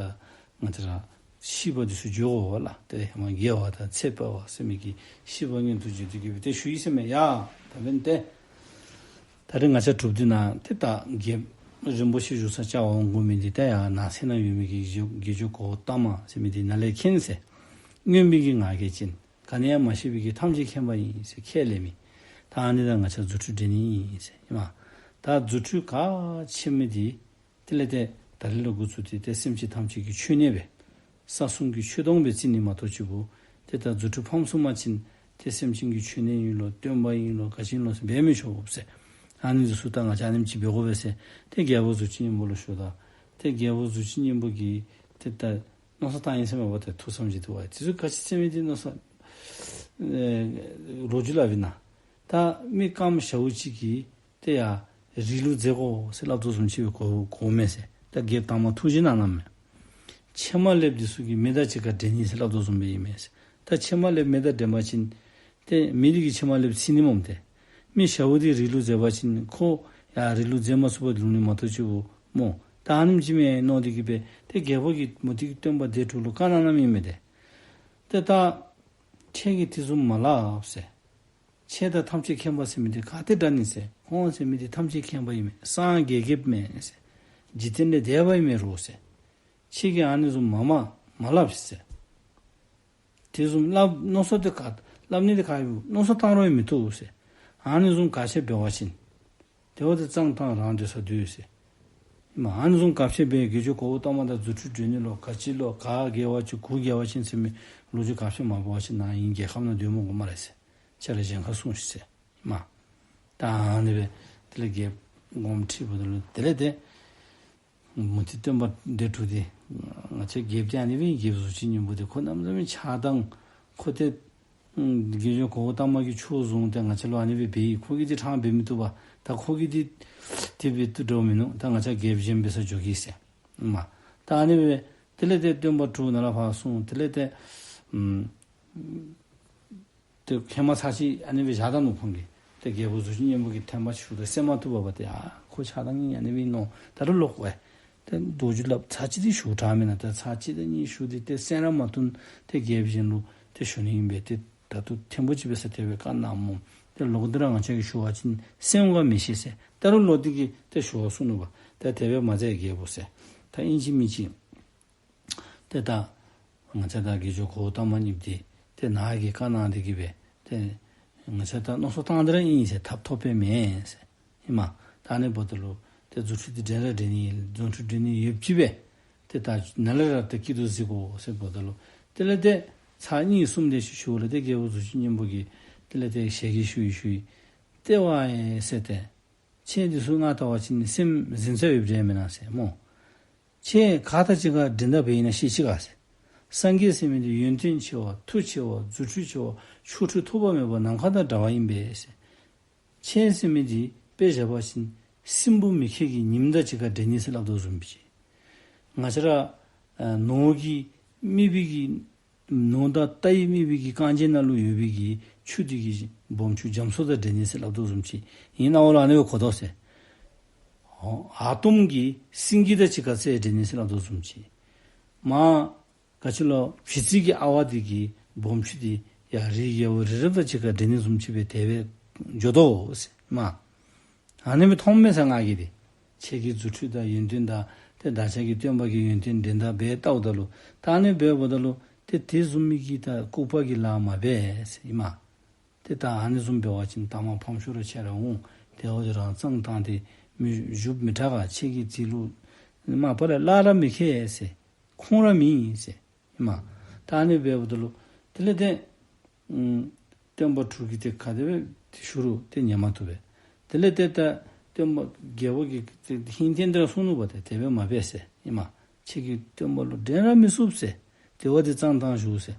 ང་བཅས་ར་ཤི་བ་འདི་ཚུ་འགྱོ་དགོ་པས་ལགས། ཏེ་ཧེ་མ་རྒྱལ་བ་དང་ཚེ་འཕོས་པ་ཟེར་མི་གི་ཤི་བ་མངོན་དུ་གྱུར་ཏེ་གི་སྦེ་ཏེ་ཞུ་ཡི་ཟེར་མས། ཡ་ད་འབདན་ཏེ་ད་རེས་ང་བཅས་གྲུབ་འདི་ནང་ཏེ་ད་རྒྱལཔོ་རིན་པོ་ཆེ་བཞུགས་ས་བཅར་བར་འོང་དགོ་མི་འདི་ཏེ་ཡར་ནང་གསེས་ནང་ཡོད་མི་གི་དགེ་སྦྱོང་གོའུ་ཏ་མ་ཟེར་མི་འདི་ནཱ་ལས་མཁྱེན་ཟེར། མངོན་པའི་གི་ངག་གིས་བྱིན། ག་ནི་ཡང་མ་ཤེས་པའི་གི་ཐམས་ཅད་མཁྱེན་པ་ཡིན་ཟེར་ཁས་ལེན་མི། ད་ཨ་ནི་དང་ང་བཅས་རྫུ་འཕྲུལ་འགྲན་ནི་ཨིན་ཟེར་ཨིན་མས། ད་རྫུ་འཕྲུལ་གལ་ཆེ་མི་འདི་དེ་ལས་ཏེ་ད་རེས་ལས་འགོ་བཙུགས་ཏེ་ཏེ་སེམས་ཅན་ཐམས་ཅད་ཀྱི་མཆོད་གནས་སྦེ་ས་སྲུང་གི་མཆོད་སྡོང་སྦེ་བརྩི་ནི་མ་གཏོགས་ཅིག་པོ་ཏེ་ད་རྫུ་འཕྲུལ་ཕམ་སོང་པ་ཅིན་ཏེ་སེམས་ཅན་གྱི་མཆོད་གནས་ཨིན་ལོ་སྟོན་པ་ཨིན་ལོ་ག་ཅི་ཨིན་ལོ་ཟེར་འབད་མི་ཆོག་ཟེར། ཨ་ནི་འདི་ཚུ་ད་ང་བཅས་ཨ་ནེམ་ཅིག་འབད་དགོ་པས་ཟེར་ཏེ་རྒྱལ་པོ་གཟུགས་ཅན་སྙིང་པོ་ལུ་ཞུཝ་ད་ཏེ་རྒྱལ་པོ་གཟུགས་ཅན་སྙིང་པོ་གིས་ཏེ་ད་མནོ་བསམ་བཏང་ཡི་ཟེར་མས་པ་ཏེ། ཐུགས་བསམ་བཞེས་ཏེ་འབད་བ་དེ་ཚུ་ག་ཅི་ཟེར་མི་འདི་མནོ་བསམ་ཨེ་ལོ་རྒྱུས་སླབ་ཨིན་ན། ད་མི་རྐངམ་ཞཝ་ཅིག་གིས་ཏེ་ཡ་རི་ལུ་འཛེག་དགོ་ཟེར་སླབ་དོ་བཟུམ་ཅིག་སྦེ་གོ་གོཝ་མས་ཟེར། ད་རྒྱལཔོ་དང་པ་ཐུགས་བཞེད་གནང་གནངམ་མས། ཕྱེ་མ་ལེབ་འདི་ཚུ་གིས་མེ་དང་གཅིག་ཁར་འགྲན་ནི་ཟེར་སླབ་དོ་བཟུམ་སྦེ་ཨིན་མས་ཟེར། ད་ཕྱེ་མ་ལེབ་མེ་དང་འགྲན་པ་ཅིན་ཏེ་མེ་འདི་གིས་ཕྱེ་མ་ལེབ་འཚིག་ནི་སྨོ་ཏེ། མི་ཞཝ་འདི་རི་ལུ་འཛེག་པ་ཅིན་ཁོ་ཡ་རི་ལུ་འཛེག་མ་ཚུགས་པར་ལུས་ནི་མ་གཏོགས་ཅིག་པོ་སྨོ། ད་ཨ་ནེམ་ཅིག་མས་མནོ་སྟེ་གི་སྦེ་ཏེ་རྒྱལ་པོ་གིས་མུ་སྟེགས་ཀྱི་སྟོན་པ་དེ་དྲུག་ལུ་བཀའ་གནང་གནངམ་ཨིན་མས་ཏེ། ཏེ་ད་ཁྱེད་ཀྱིས་དེ་བཟུམ་མ་སླབ་ཟེར། ཁྱེད་དང་ཐམས་ཅད་མཁྱེན་པ་ཟེར་མི་འདི་ག་ཏེ་འདྲ་ནི་ཟེར། ཁོང་ཟེར་མི་འདི་ཐམས་ཅད་མཁྱེན་པ་ཨིན་མས། སངས་རྒྱས་རྒྱལཔོ་མས་ཟེར། འཇིག་རྟེན་ལས་འདས་པ་ཨིན་མས་རོ་ཟེར། ཁྱེད་ཀྱིས་ཨ་ནི་བཟུམ་མ་མ་མ་སླབ་ཟེར། དེ་བཟུམ་སླབ་མནོ་བསམ་དེ་ག་སླབ་ནི་དེ་ག་ཡོད་མནོ་བསམ་བཏང་རུང་ཡང་མི་བཏུབ་ཟེར། ཨ་ནི་བཟུམ་ག་ཅི་འབད་བ་ཅིན་ དེ་བ་དེ་གཙང་ཏང་རང་སྡོད་ས་སྡོད་ཟེར། མ་ཨ་ནི་བཟུམ་ག་ཤེད་སྦེ་དགེ་སྦྱོར་གོའུ་ཏ་མ་དང་རྫུ་འཕྲུལ་སྒྲོན་ནི་ལོ་ག་ཅི་ལོ་ག་དགེ་བ་ཅིག་གུ་དགེ་བ་ཅིག་ཟེར་མི་ལོ་རྒྱུས་ག་ཤེད་མ་འབད་བ་ཅིན་ནཱ་ཨིན་རྒྱལ་ཁམས་ནང་སྡོད་མི་དགོ་སྨ་རེ་ཟེར། ཁྱེད་ར་གཞན་ཁར་སོང་ཤིག་ཟེར། མ། ད་ཨ་ནི་སྦེ་དེ་ལས་རྒྱལཔོ་དགོངསམ་ཁྲེལ་བ་ད་ལུ་དེ་ལས་ཏེ་མུ་སྟེགས་སྟོན་པ་སྡེ་དྲུག་དེ་ང་བཅས་རྒྱལཔོ་དེ་ཨ་ནི་སྦེ་རྒྱལཔོ་གཟུགས་ཅན་སྙིང་པོ་དེ་ཁོ་གནམ་མེད་ས་མེད་ཆགས་སྡང་ཁོ་དེ་དགེ་སྦྱོར་གོའུ་ཏ་མ་གི་ཆོས་བཟུང་སྟེ་ང་བཅས་ལུ་ཨ་ནི་སྦེ་འབད་ཡི། ཁོ་གིས་དེ་དྲང་འབད་མི་བཏུབ་པས། ད་ཁོ་གིས་དེ་དེ་འབད་བཏུབ་འགྱོ་མི་ནུག། ད་ང་བཅས་རྒྱལཔོ་གཞན་འབད་སར་འགྱོ་གེ་ཟེར། མ། ད་ཨ་ནི་སྦེ་དེ་ལས་ཏེ་སྟོན་པ་དྲུག་ནཱ་ལས་ཕར་སོང་། དེ་ལས་ཏེ་ཨམ་ཏེ་ཧེ་མ་ཚར་གཅིག་ཨ་ནི་སྦེ་བཞག་ད་ནུག་ཁོང་གིས། ཏེ་རྒྱལ་པོ་གཟུགས་ཅན་སྙིང་པོ་གིས་ཐེངས་མ་ཞུཝ་ད་གསན་མ་བཏུབ་པར་ཏེ་ཨ་ཁོ་ཆགས་སྡང་ཨ་ནི་སྦེ་ཨིན་ནོ། ད་རུང་ལོག་དགོ་པས། ཏེ་མདོ་རྒྱུད་སླབ་ཚར་གཅིག་འདི་ཞུ་དྲག་མེན་ན། ད་ཚར་གཅིག་དང་གཉིས་ཞུ་སྟེ་ཏེ་གསན་ར་མ་བཏུབ་ཏེ་རྒྱལཔོ་གཞན་ལུ་ཏེ་ཞུ་ནི་ཨིན་པས། ཏེ་ད་ལྟོ་ཐེངས་པོ་གཅིག་འབད་ས་དེ་སྦེ་བཀའ་གནངམ་མས། ཏེ་ལོག་སྟེ་ར་ང་བཅས་ཀྱིས་ཞུ་བ་ཅིན་གསན་འོང་ག་མི་ཤེས་ཟེར། ད་རུང་ལོག་སྟེ་གིས་ཏེ་ཞུ་བར་གསུངས་ནུག་པ། ཏེ་དེ་སྦེ་མ་མཛད་རྒྱལ་པོ་ཟེར། ད་ཨིན་ཅི་མིན་ཅི་ཏེ་ད་ང་བཅས་ད་དགེ་སྦྱོར་གོའུ་ཏ་མ་གཉིས་པོ་འདི་ཏེ་ནཱ་གིས་བཀའ་གནང་སྟེ་གིས་སྦེ་ཏེ་ང་བཅས་ད་མནོ་བསམ་བཏང་སྟེ་ར་ཨིན་ཟེར། ཐབས་ཐོབ་པས་མེན་ཟེར་ཨིན་མས། ད་ཨ་ནི་འབདཝ་ད་ལུ་ཏེ་རྫུ་འཕྲུལ་འདི་འགྲན་ར་འགྲན་ནི་ཨིན། རྫུ་འཕྲུལ་འགྲན་ནི་ཡོདཔ་ཅིག་སྦེ་ཏེ་ད་ནཱ་ལས་ར་ཏེ་སྐྱིད་སྡུག་གཟིགས་དགོ་ཟེར་འབདཝ་ད་ལུ་དེ་ལས་ཏེ་ཚར་གཉིས་གསུམ་དེ་ཅིག་ཞུཝ་ལས་ཏེ་རྒྱལ་པོ་གཟུགས་ཅན་སྙིང་པོ་གིས་དེ་ལས་ཏེ་ཞལ་གྱིས་ཞུ་ཡི་ཞུ་ཡི། ཏེ་ཝའི་ཟེར་ཏེ་ཁྱེད་འདི་ཚུ་ང་བལྟ་བ་ཅིན་སེམས་ཟིན་ཚར་ཡོདཔ་འདྲས་མེན་ན་ཟེར་སྨོ། ཁྱེད་ག་དང་གཅིག་ཁར་འགྲན་ཟླ་འབད་ཡི་ན་ཤེས་ཅི་ག་ཟེར། སངས་རྒྱས་ཟེར་མི་འདི་ཡོན་ཏན་ཆེ་བ་མཐུ་ཆེ་བ་རྫུ་འཕྲུལ་ཆེ་བ་ཆོ་འཕྲུལ་ཐོགས་པ་མེད་པ་ནམ་མཁའ་དང་འདྲ་བ་ཨིན་པས་ཟེར། ཁྱེད་ཟེར་མི་འདི་དཔེ་བཞག་པ་ཅིན་སྲིན་པོ་མི་མཁས་ཀྱིས་ཉིམ་དང་གཅིག་ཁར་འགྲན་ནི་ཟེར་སླབ་དོ་བཟུམ་ཅིག། ང་བཅས་ར་ཨ་ནོར་གྱིས་རྨིས་པའི་གི་ནོར་དང་རྟ་ཡིས་རྨིས་པའི་གི་རྐང་རྗེས་ནང་ལུ་ཡོད་པའི་གི་ཆུ་དེ་གིས་སྦོམ་ཆུ་རྒྱ་མཚོ་དང་འགྲན་ནི་ཟེར་སླབ་དོ་བཟུམ་ཅིག་ཨིན་ན་འོ་ལགས། ཨ་ནི་སྦེ་གོ་དོ་ཟེར། ཨ་དོམ་གྱིས་སེང་གེ་དང་གཅིག་ཁར་རྩལ་འགྲན་ནི་ཟེར་སླབ་དོ་བཟུམ་ཅིག། མ་ག་ཅི་ལོ་བྱི་ཙི་གི་ཨ་ཝ་དེ་གིས་སྦོམ་ཆུ་དེ་ཡར་རི་རྒྱལ་པོ་རི་རབ་དང་གཅིག་ཁར་འགྲན་ནི་བཟུམ་ཅིག་སྦེ་དེ་སྦེ་འགྱོ་དོ་ཟེར་མས། ཨ་ནི་སྦེ་མཐོངམ་མས་ཟེར་ང་གིས་ཏེ། ཁྱེད་ཀྱི་རྫུ་འཕྲུལ་དང་ཡོན་ཏན་དང་ཏེ་བདག་ཅག་གི་སྟོན་པ་གི་ཡོན་ཏན་འགྲན་ཟླ་འབད་བལྟཝ་ད་ལུ་ད་ཨ་ནི་སྦེ་འབདཝ་ད་ལུ་ཏེ་དེ་བཟུམ་མའི་གི་ད་ལྐུགས་པ་གི་ལཱ་མ་འབད་ཟེར་ཨིན་མས། ཏེ་ད་ཨ་ནི་བཟུམ་འབད་བ་ཅིན་ད་མ་ཕམ་ཤུགས་ར་ཆེ་ར་འོང་། དེ་འབདཝ་ད་རང་གཙང་ཏང་སྟེ་མི་བཞུགས་མི་དྲག་ག། ཁྱེད་ཀྱིས་དེ་ལུ་མ་པ་ལས་སླབ་ར་མི་མཁྱེན་ཟེར། ཁུངས་ར་མེད་ཟེར་ཨིན་མས། ད་ཨ་ནི་སྦེ་འབདཝ་ད་ལུ་དེ་ལས་ཏེ་ཨམ་སྟོན་པ་དྲུག་གིས་ཏེ་ག་དེ་སྦེ་ཏེ་ཞུ་རུང་ཏེ་ཉན་མ་བཏུབ་པས། དེ་ལས་ཏེ་ད་སྟོན་པ་རྒྱལ་པོ་གིས་ཏེ་ཧིང་བརྟན་ཏེ་ར་གསུངས་ནུག་པ། ཏེ་དེ་སྦེ་མ་འབད་ཟེར་ཨིན་མས། ཁྱེད་ཀྱིས་སྟོན་པ་ལུ་འགྲན་ར་མི་ཚུགས་ཟེར། དེ་བ་དེ་གཙང་ཏང་བཞུགས་ཟེར།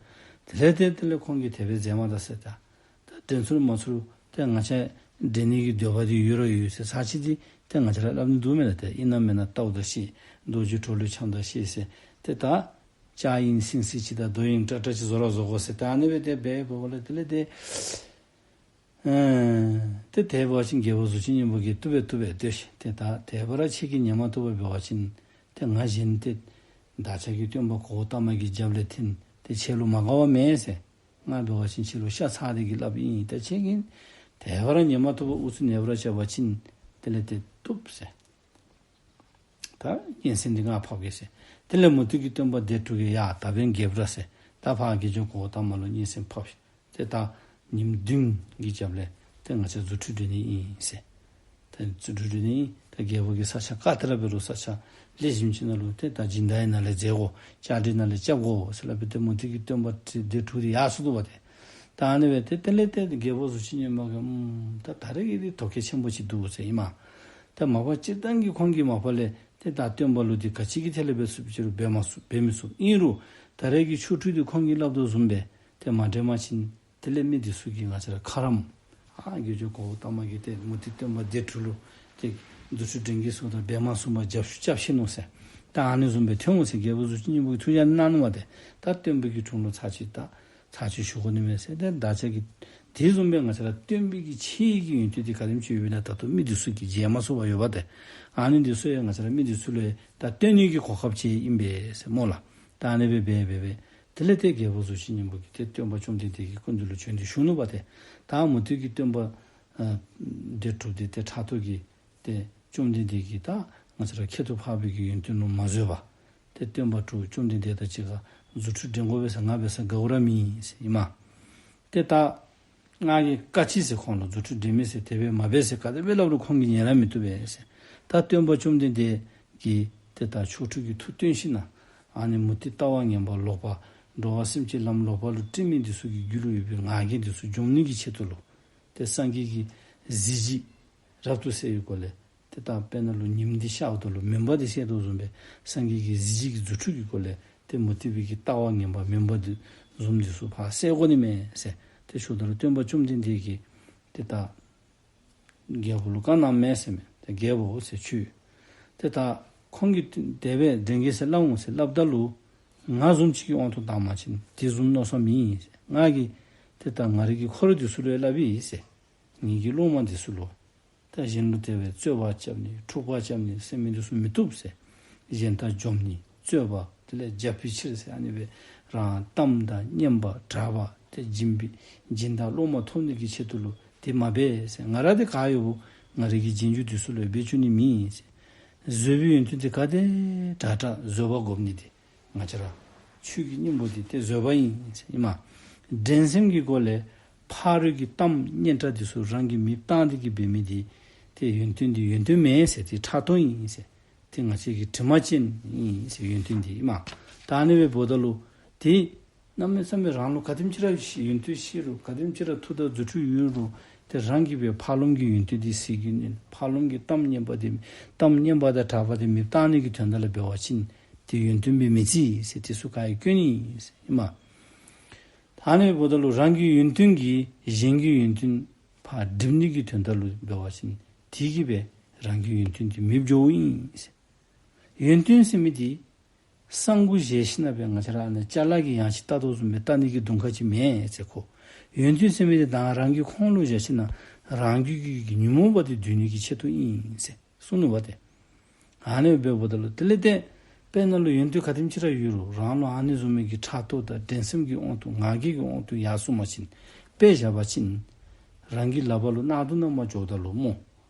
དེ་ལས་ཏེ་དེ་ལས་ཁོང་གིས་དེ་སྦེ་མཛད་མ་ད་ཟེར། ད་ད་འགྲན་ཚུགས་མ་ཚུགས་ཏེ་ང་བཅས་འགྲན་ནི་གི་འདོད་པ་དེ་ཡོད་ར་ཡོད་ཟེར། ཚར་གཅིག་འདི་ཏེ་ང་བཅས་ར་སླབ་ནི་འདུག་མེན་ན། ཏེ་ཨིན་ན་མེན་ན་བལྟཝ་ད་ཤེས། རྡོ་རྗེ་གྲོ་ལོད་འཆང་ད་ཤེས་ཟེར། ཏེ་ད་ལྕགས་ཨིན་སིང་སིང་ཅིག་དང་རྡོ་ཨིན་ཏྲ་ཏྲ་ཅིག་བཟོ་ར་བཟོ་དགོ་ཟེར། ད་ཨ་ནི་སྦེ་ཏེ་འབད་འབདཝ་ལས་དེ་ལས་ཏེ་ཨེ་ཏེ་དེ་འབད་བ་ཅིན་རྒྱལ་པོ་གཟུགས་ཅན་སྙིང་པོ་གིས་བཏུབ་པས་བཏུབ་པས་ཟེར་ཏེ། ད་དེ་སྦེ་ར་ཁྱེད་ཀྱིས་ཉན་མ་བཏུབ་པར་འབད་བ་ཅིན་ཏེ་ང་གཞན་ཏེ་བདག་ཅག་གི་སྟོན་པ་གོའུ་ཏ་མ་གི་རྒྱབ་ལས་འཐེན་ཏེ་ཁྱེད་ལུ་མ་དགའ་བ་མེད་ཟེར། ང་འབད་བ་ཅིན་ཁྱེད་ལུ་ཤ་ཚ་སྟེ་གིས་སླབ་ཨིན། ད་ཁྱེད་ཀྱིས་དེ་སྦེ་ར་ཉན་མ་བཏུབ་པར་ཨུ་ཚུགས་ནེ་སྦེ་ར་རྐྱབ་པ་ཅིན་དེ་ལས་ཏེ་བཏུབ་ཟེར། ད་སྙན་གསན་འདི་ང་ཕབ་གེ་ཟེར། དེ་ལས་མུ་སྟེགས་ཀྱི་སྟོན་པ་སྡེ་དྲུག་གིས་ཡ་ད་འབདན་རྒྱལཔོ་ར་ཟེར། ད་ཕར་དགེ་སྦྱོང་གོའུ་ཏ་མ་ལུ་སྙན་གསན་ཕབ་ཤིག། ཏེ་ད་ཉིནམ་བདུན་གྱི་རྒྱབ་ལས་ཏེ་ང་བཅས་རྫུ་འཕྲུལ་སྒྲོན་ནི་ཨིན་ཟེར། ཏེ་རྫུ་འཕྲུལ་སྒྲོན་ནི་ཨིན། ད་རྒྱལ་པོ་གིས་ས་ཆ་ག་ཏེ་ར་འབད་རུང་ས་ཆ་ལེགས་ཤོམ་ཅིག་ནང་ལུ་ཏེ་ད་སྦྱིན་བདག་གི་ནང་ལས་མཛད་དགོ། བཅའ་སྒྲིག་ནང་ལས་རྐྱབ་དགོ་ཟེར་སླབ་སྦེ་ཏེ་མུ་སྟེགས་ཀྱི་སྟོན་པ་སྡེ་དྲུག་དེ་ཡར་སོང་ནུག་པ་ཏེ། ད་ཨ་ནི་སྦེ་ཏེ་དེ་ལས་ཏེ་རྒྱལ་པོ་གཟུགས་ཅན་སྙིང་པོ་གིས་ཨམ་ད་ད་རེས་ཀྱི་འདི་དོ་གལ་ཆེན་པོ་ཅིག་འདུག་ཟེར་ཨིན་མས། ཏེ་མ་པ་སྤྱིར་བཏང་གི་ཁོང་གིས་མ་པ་ལས་ཏེ་ད་སྟོན་པ་ལུ་འདི་ག་ཅི་གི་ཐད་ལས་འབད་ཚུགསཔ་ཅིག་རུང་འབད་མ་ཚུགས་འབད་མི་ཚུགས། ཨིན་རུང་ད་རེས་ཀྱི་ཆོ་འཕྲུལ་འདི་ཁོང་གིས་སླབ་དོ་བཟུམ་སྦེ་ཏེ་མ་འགྲན་པ་ཅིན་དེ་ལས་མི་འདི་ཚུ་གིས་ང་བཅས་ར་ཁ་རམ་ཨ་དགེ་སྦྱོང་གོའུ་ཏ་མ་གིས་ཏེ་མུ་སྟེགས་སྟོན་པ་སྡེ་དྲུག་ལུ་ཏེ་རྫུ་འཕྲུལ་སྒྲོན་གྱི་ཚུལ་དུ་འབད་མ་ཚུགསཔ་རྒྱབ་བཤུད་རྐྱབ་ཤི་ནུག་ཟེར། ད་ཨ་ནི་བཟུམ་སྦེ་ཐོན་འོང་ཟེར། རྒྱལ་པོ་གཟུགས་ཅན་སྙིང་པོ་གིས་ཐུགས་བཞེད་གནང་ནུག་པ་ཏེ། ད་སྟོན་པ་གི་དྲུང་ལུ་ཚར་གཅིག་ད་ཚར་གཅིག་ཞུ་དགོ་ནི་མས་ཟེར། ཏེ་བདག་ཅག་གིས་དེ་བཟུམ་སྦེ་ང་བཅས་ར་སྟོན་པའི་གི་ཆེ་བའི་གི་ཡོན་ཏན་འདི་ག་དེམ་ཅིག་ཡོདཔ་ཨིན་ན་ད་ལྟོ་མི་འདི་ཚུ་གིས་མཇལ་མ་ཚུགས་པར་ཡོད་པ་ཏེ། ཨ་ནི་འདི་ཚུ་ཡང་ང་བཅས་ར་མི་འདི་ཚུ་ལུ་ཡང་ད་སྟོན་ནི་གི་གོ་སྐབས་ཅིག་ཨིན་པས་ཟེར་སྨོ་ལགས། ད་ཨ་ནི་སྦེ་འབད་འབད་འབད་དེ་ལས་ཏེ་རྒྱལ་པོ་གཟུགས་ཅན་སྙིང་པོ་གིས་ཏེ་སྟོན་པ་བཅོམ་ལྡན་འདས་ཀྱི་སྐུ་མདུན་ལུ་བྱོན་ཏེ་བཞུགས་ནུག་པ་ཏེ། ད་མུ་སྟེགས་ཀྱི་སྟོན་པ་ཨ་སྡེ་དྲུག་འདི་ཏེ་ཕྲག་དོག་གིས་ཏེ་བཅོམ་ལྡན་འདས་ཀྱིས་ད་ང་བཅས་ར་ཁྱད་དུ་འཕགས་པའི་གི་ཡོན་ཏན་ལུ་མ་བཟོད་པར་ཏེ་སྟོན་པ་དྲུག་བཅོམ་ལྡན་འདས་དང་གཅིག་ཁར་རྫུ་འཕྲུལ་འགྲན་དགོ་པས་ཟེར་ང་འབད་སར་དགའཝ་ར་མེད་ཟེར་ཨིན་མས། ཏེ་ད་ ང་གིས་ག་ཅི་ཟེར་ཁོང་ལུ་རྫུ་འཕྲུལ་འགྲན་མི་ཟེར་དེ་སྦེ་མ་འབད་ཟེར་ག་དེ་སྦེ་སླབ་རུང་ཁོང་གིས་ཉན་ར་མི་བཏུབ་པས་ཟེར། ད་སྟོན་པ་བཅོམ་ལྡན་འདས་ཀྱིས་ཏེ་ད་ཆོ་འཕྲུལ་གྱི་མཐུ་སྟོན་ཞིནམ་ལས་ཨ་ནི་མུ་སྟེགས་ལྟ་བ་ངན་པ་ལོག་པ་འགྲོ་བ་སེམས་ཅན་ལམ་ལོག་པ་ལུ་སྤྲིང་མི་འདི་ཚུ་གི་རྒྱུད་ལུ་ཡོད་པའི་ང་རྒྱལ་འདི་ཚུ་འཇོམས་ནི་གི་ཆེད་དུ་ལུ་ཏེ་སངས་རྒྱས་ཀྱི་གཟི་བརྗིད་རབ་ཏུ་གསལ་བའི་སྒོ་ལས་ཏེ་ད་དཔེར་ན་ལུ་ཉིམ་འདི་ཤརཝ་ད་ལུ་མུན་པ་འདི་སེལ་དོ་བཟུམ་སྦེ་སངས་རྒྱས་ཀྱི་གཟི་བརྗིད་ཀྱི་རྫུ་འཕྲུལ་གྱི་སྒོ་ལས་ཏེ་མུ་སྟེགས་པའི་གི་ལྟ་བ་ངན་པ་མུན་པ་འདི་བཟུམ་འདི་ཚུ་ཕར་སེལ་དགོ་ནི་མས་ཟེར་ཏེ་ཞུཝ་ད་ལུ་སྟོན་པ་བཅོམ་ལྡན་འདས་ཀྱིས་ཏེ་ད་རྒྱལ་པོ་ལུ་བཀའ་གནངམ་མས་ཟེར་མས། ཏེ་རྒྱལ་པོ་ཟེར་ཁྱོད་ཏེ་ད་ཁོང་གིས་དེ་སྦེ་འགྲན་གེ་ཟེར་སླབ་འོང་ཟེར་སླབ་ད་ལུ་ང་བཟུམ་ཅིག་གི་དབང་དུ་བཏང་བ་ཅིན་དེ་བཟུམ་མནོ་བསམ་མེད་ཟེར། ང་གིས་ཏེ་ད་ང་རའི་གི་འཁོར་འདི་ཚུ་ལུ་ཡང་སླབ་ཨིན་ཟེར། ངེ་གི་སློབ་མ་འདི་ཚུ་ལུ་ད་གཞན་ལུ་དེ་སྦེ་རྩོད་པ་རྐྱབ་ནི་འཁྲུག་པ་རྐྱབ་ནི་ཟེར་མི་འདི་ཚུ་མི་བཏུབ་ཟེར། གཞན་དག་འཇོམས་ནི་རྩོད་པ་དེ་ལས་རྒྱབ་ཕྱིར་ཟེར་ཨ་ནི་སྦེ་རང་གཏམ་དང་སྙན་པ་གྲགས་པ་ཏེ་སྦྱིན་པའི་སྦྱིན་བདག་སློབ་མ་ཐོབ་ནི་གི་ཆེད་དུ་ལུ་དེ་མ་འབད་ཟེར། ང་ར་དེ་ག་ཡོདཔ་ང་རའི་གི་རྗེས་འཇུག་འདི་ཚུ་ལུ་འབད་བཅུག་ནི་མེད་ཟེར། བཟོད་པའི་ཡོན་ཏན་དེ་ག་དེ་དྲག་དྲག་བཟོད་པ་སྒོམ་ནི་དེ་ང་བཅས་ར་ཆོས་ཀྱི་སྙིང་པོ་དེ་ཏེ་བཟོད་པ་ཨིན་ཟེར་ཨིན་མས། འགྲན་སེམས་ཀྱི་སྒོ་ལས་ཕ་རོལ་གྱི་གཏམ་སྙན་གྲགས་འདི་ཚུ་རང་གིས་མེདཔ་བཏང་སྟེ་གི་འབད་མི་དེ་ཏེ་ཡོན་ཏན་དེ་ཡོན་ཏན་མེན་ཟེར། དེ་ཕྲག་དོག་ཨིན་ཟེར། ཏེ་ང་བཅས་ཀྱི་དྲི་མ་ཅན་ཨིན་ཟེར་ཡོན་ཏན་དེ་ཨིན་མས། ད་ཨ་ནི་སྦེ་འབདཝ་ད་ལུ་དེ་གནམ་མེད་ས་མེད་རང་ལུ་ག་དེམ་ཅིག་ར་ཤེས་ཡོན་ཏན་ཤེས་རུང་ག་དེམ་ཅིག་ར་མཐུ་དང་རྫུ་འཕྲུལ་ཡོད་རུང་ཏེ་རང་གིས་སྦེ་ཕར་ལོགས་ཀྱི་ཡོན་ཏན་དེ་ཟད་ཀྱི་ནི་ཕར་ལོགས་ཀྱི་གཏམ་སྙན་པ་དེ་གཏམ་སྙན་པ་དང་གྲགས་པ་དེ་མེདཔ་བཏང་ནི་གི་དོན་དག་ལུ་འབད་བ་ཅིན་ཏེ་ཡོན་ཏན་སྦེ་མི་བརྩི་ཟེར། དེ་ཚུ་ག་ཡང་སྐྱོན་ཨིན་ཟེར་ཨིན་མས། ད་ཨ་ནི་འབདཝ་ད་ལུ་རང་གི་ཡོན་ཏན་གྱིས་གཞན་གྱི་ཡོན་ཏན་ཕར་སྒྲིབ་ནི་གི་དོན་དག་ལུ་འབད་བ་ཅིན་དེ་གིས་སྦེ་རང་གི་ཡོན་ཏན་དེ་མེདཔ་འགྱོཝ་ཨིན་ཟེར། ཡོན་ཏན་ཟེར་མི་དེ་གསང་སྒོ་བཞེས་ཞིནམ་ལས་སྦེ་ང་བཅས་ར་ཨ་ནི་ཅ་ལ་གིས་ཡང་ཅིག་བལྟ་དོ་བཟུམ་སྦེ་བལྟ་ནི་གི་དུང་ཁ་ཅིག་མེན་ཟེར་ཁོ། ཡོན་ཏན་ཟེར་མི་དེ་ད་རང་གི་ཁོང་ལུ་བཞག་ཞིནམ་ལས་རང་རྒྱུད་ཀྱི་ཉོན་མོངས་པ་དེ་འདུལ་ནི་གི་ཆེད་དུ་ཨིན་ཟེར་གསུངས་ནུག་པ་ཏེ། ཨ་ནི་འབདཝ་ད་ལུ་དེ་ལས་ཏེ་དཔེར་ན་ལུ་ཡོན་ཏན་ག་དེམ་ཅིག་ར་ཡོད་རུང་རང་ལུ་ཨ་ནི་བཟུམ་མའི་གི་ཕྲག་དོག་དང་འགྲན་སེམས་ཀྱི་དབང་དུ་ང་རྒྱལ་གྱི་དབང་དུ་ཡར་སོང་བ་ཅིན་དཔེ་བཞག་པ་ཅིན་རང་གི་ལག་པ་ལུ་གནག་དུང་ནང་མར་འགྱོཝ་ད་ལུ་སྨོ།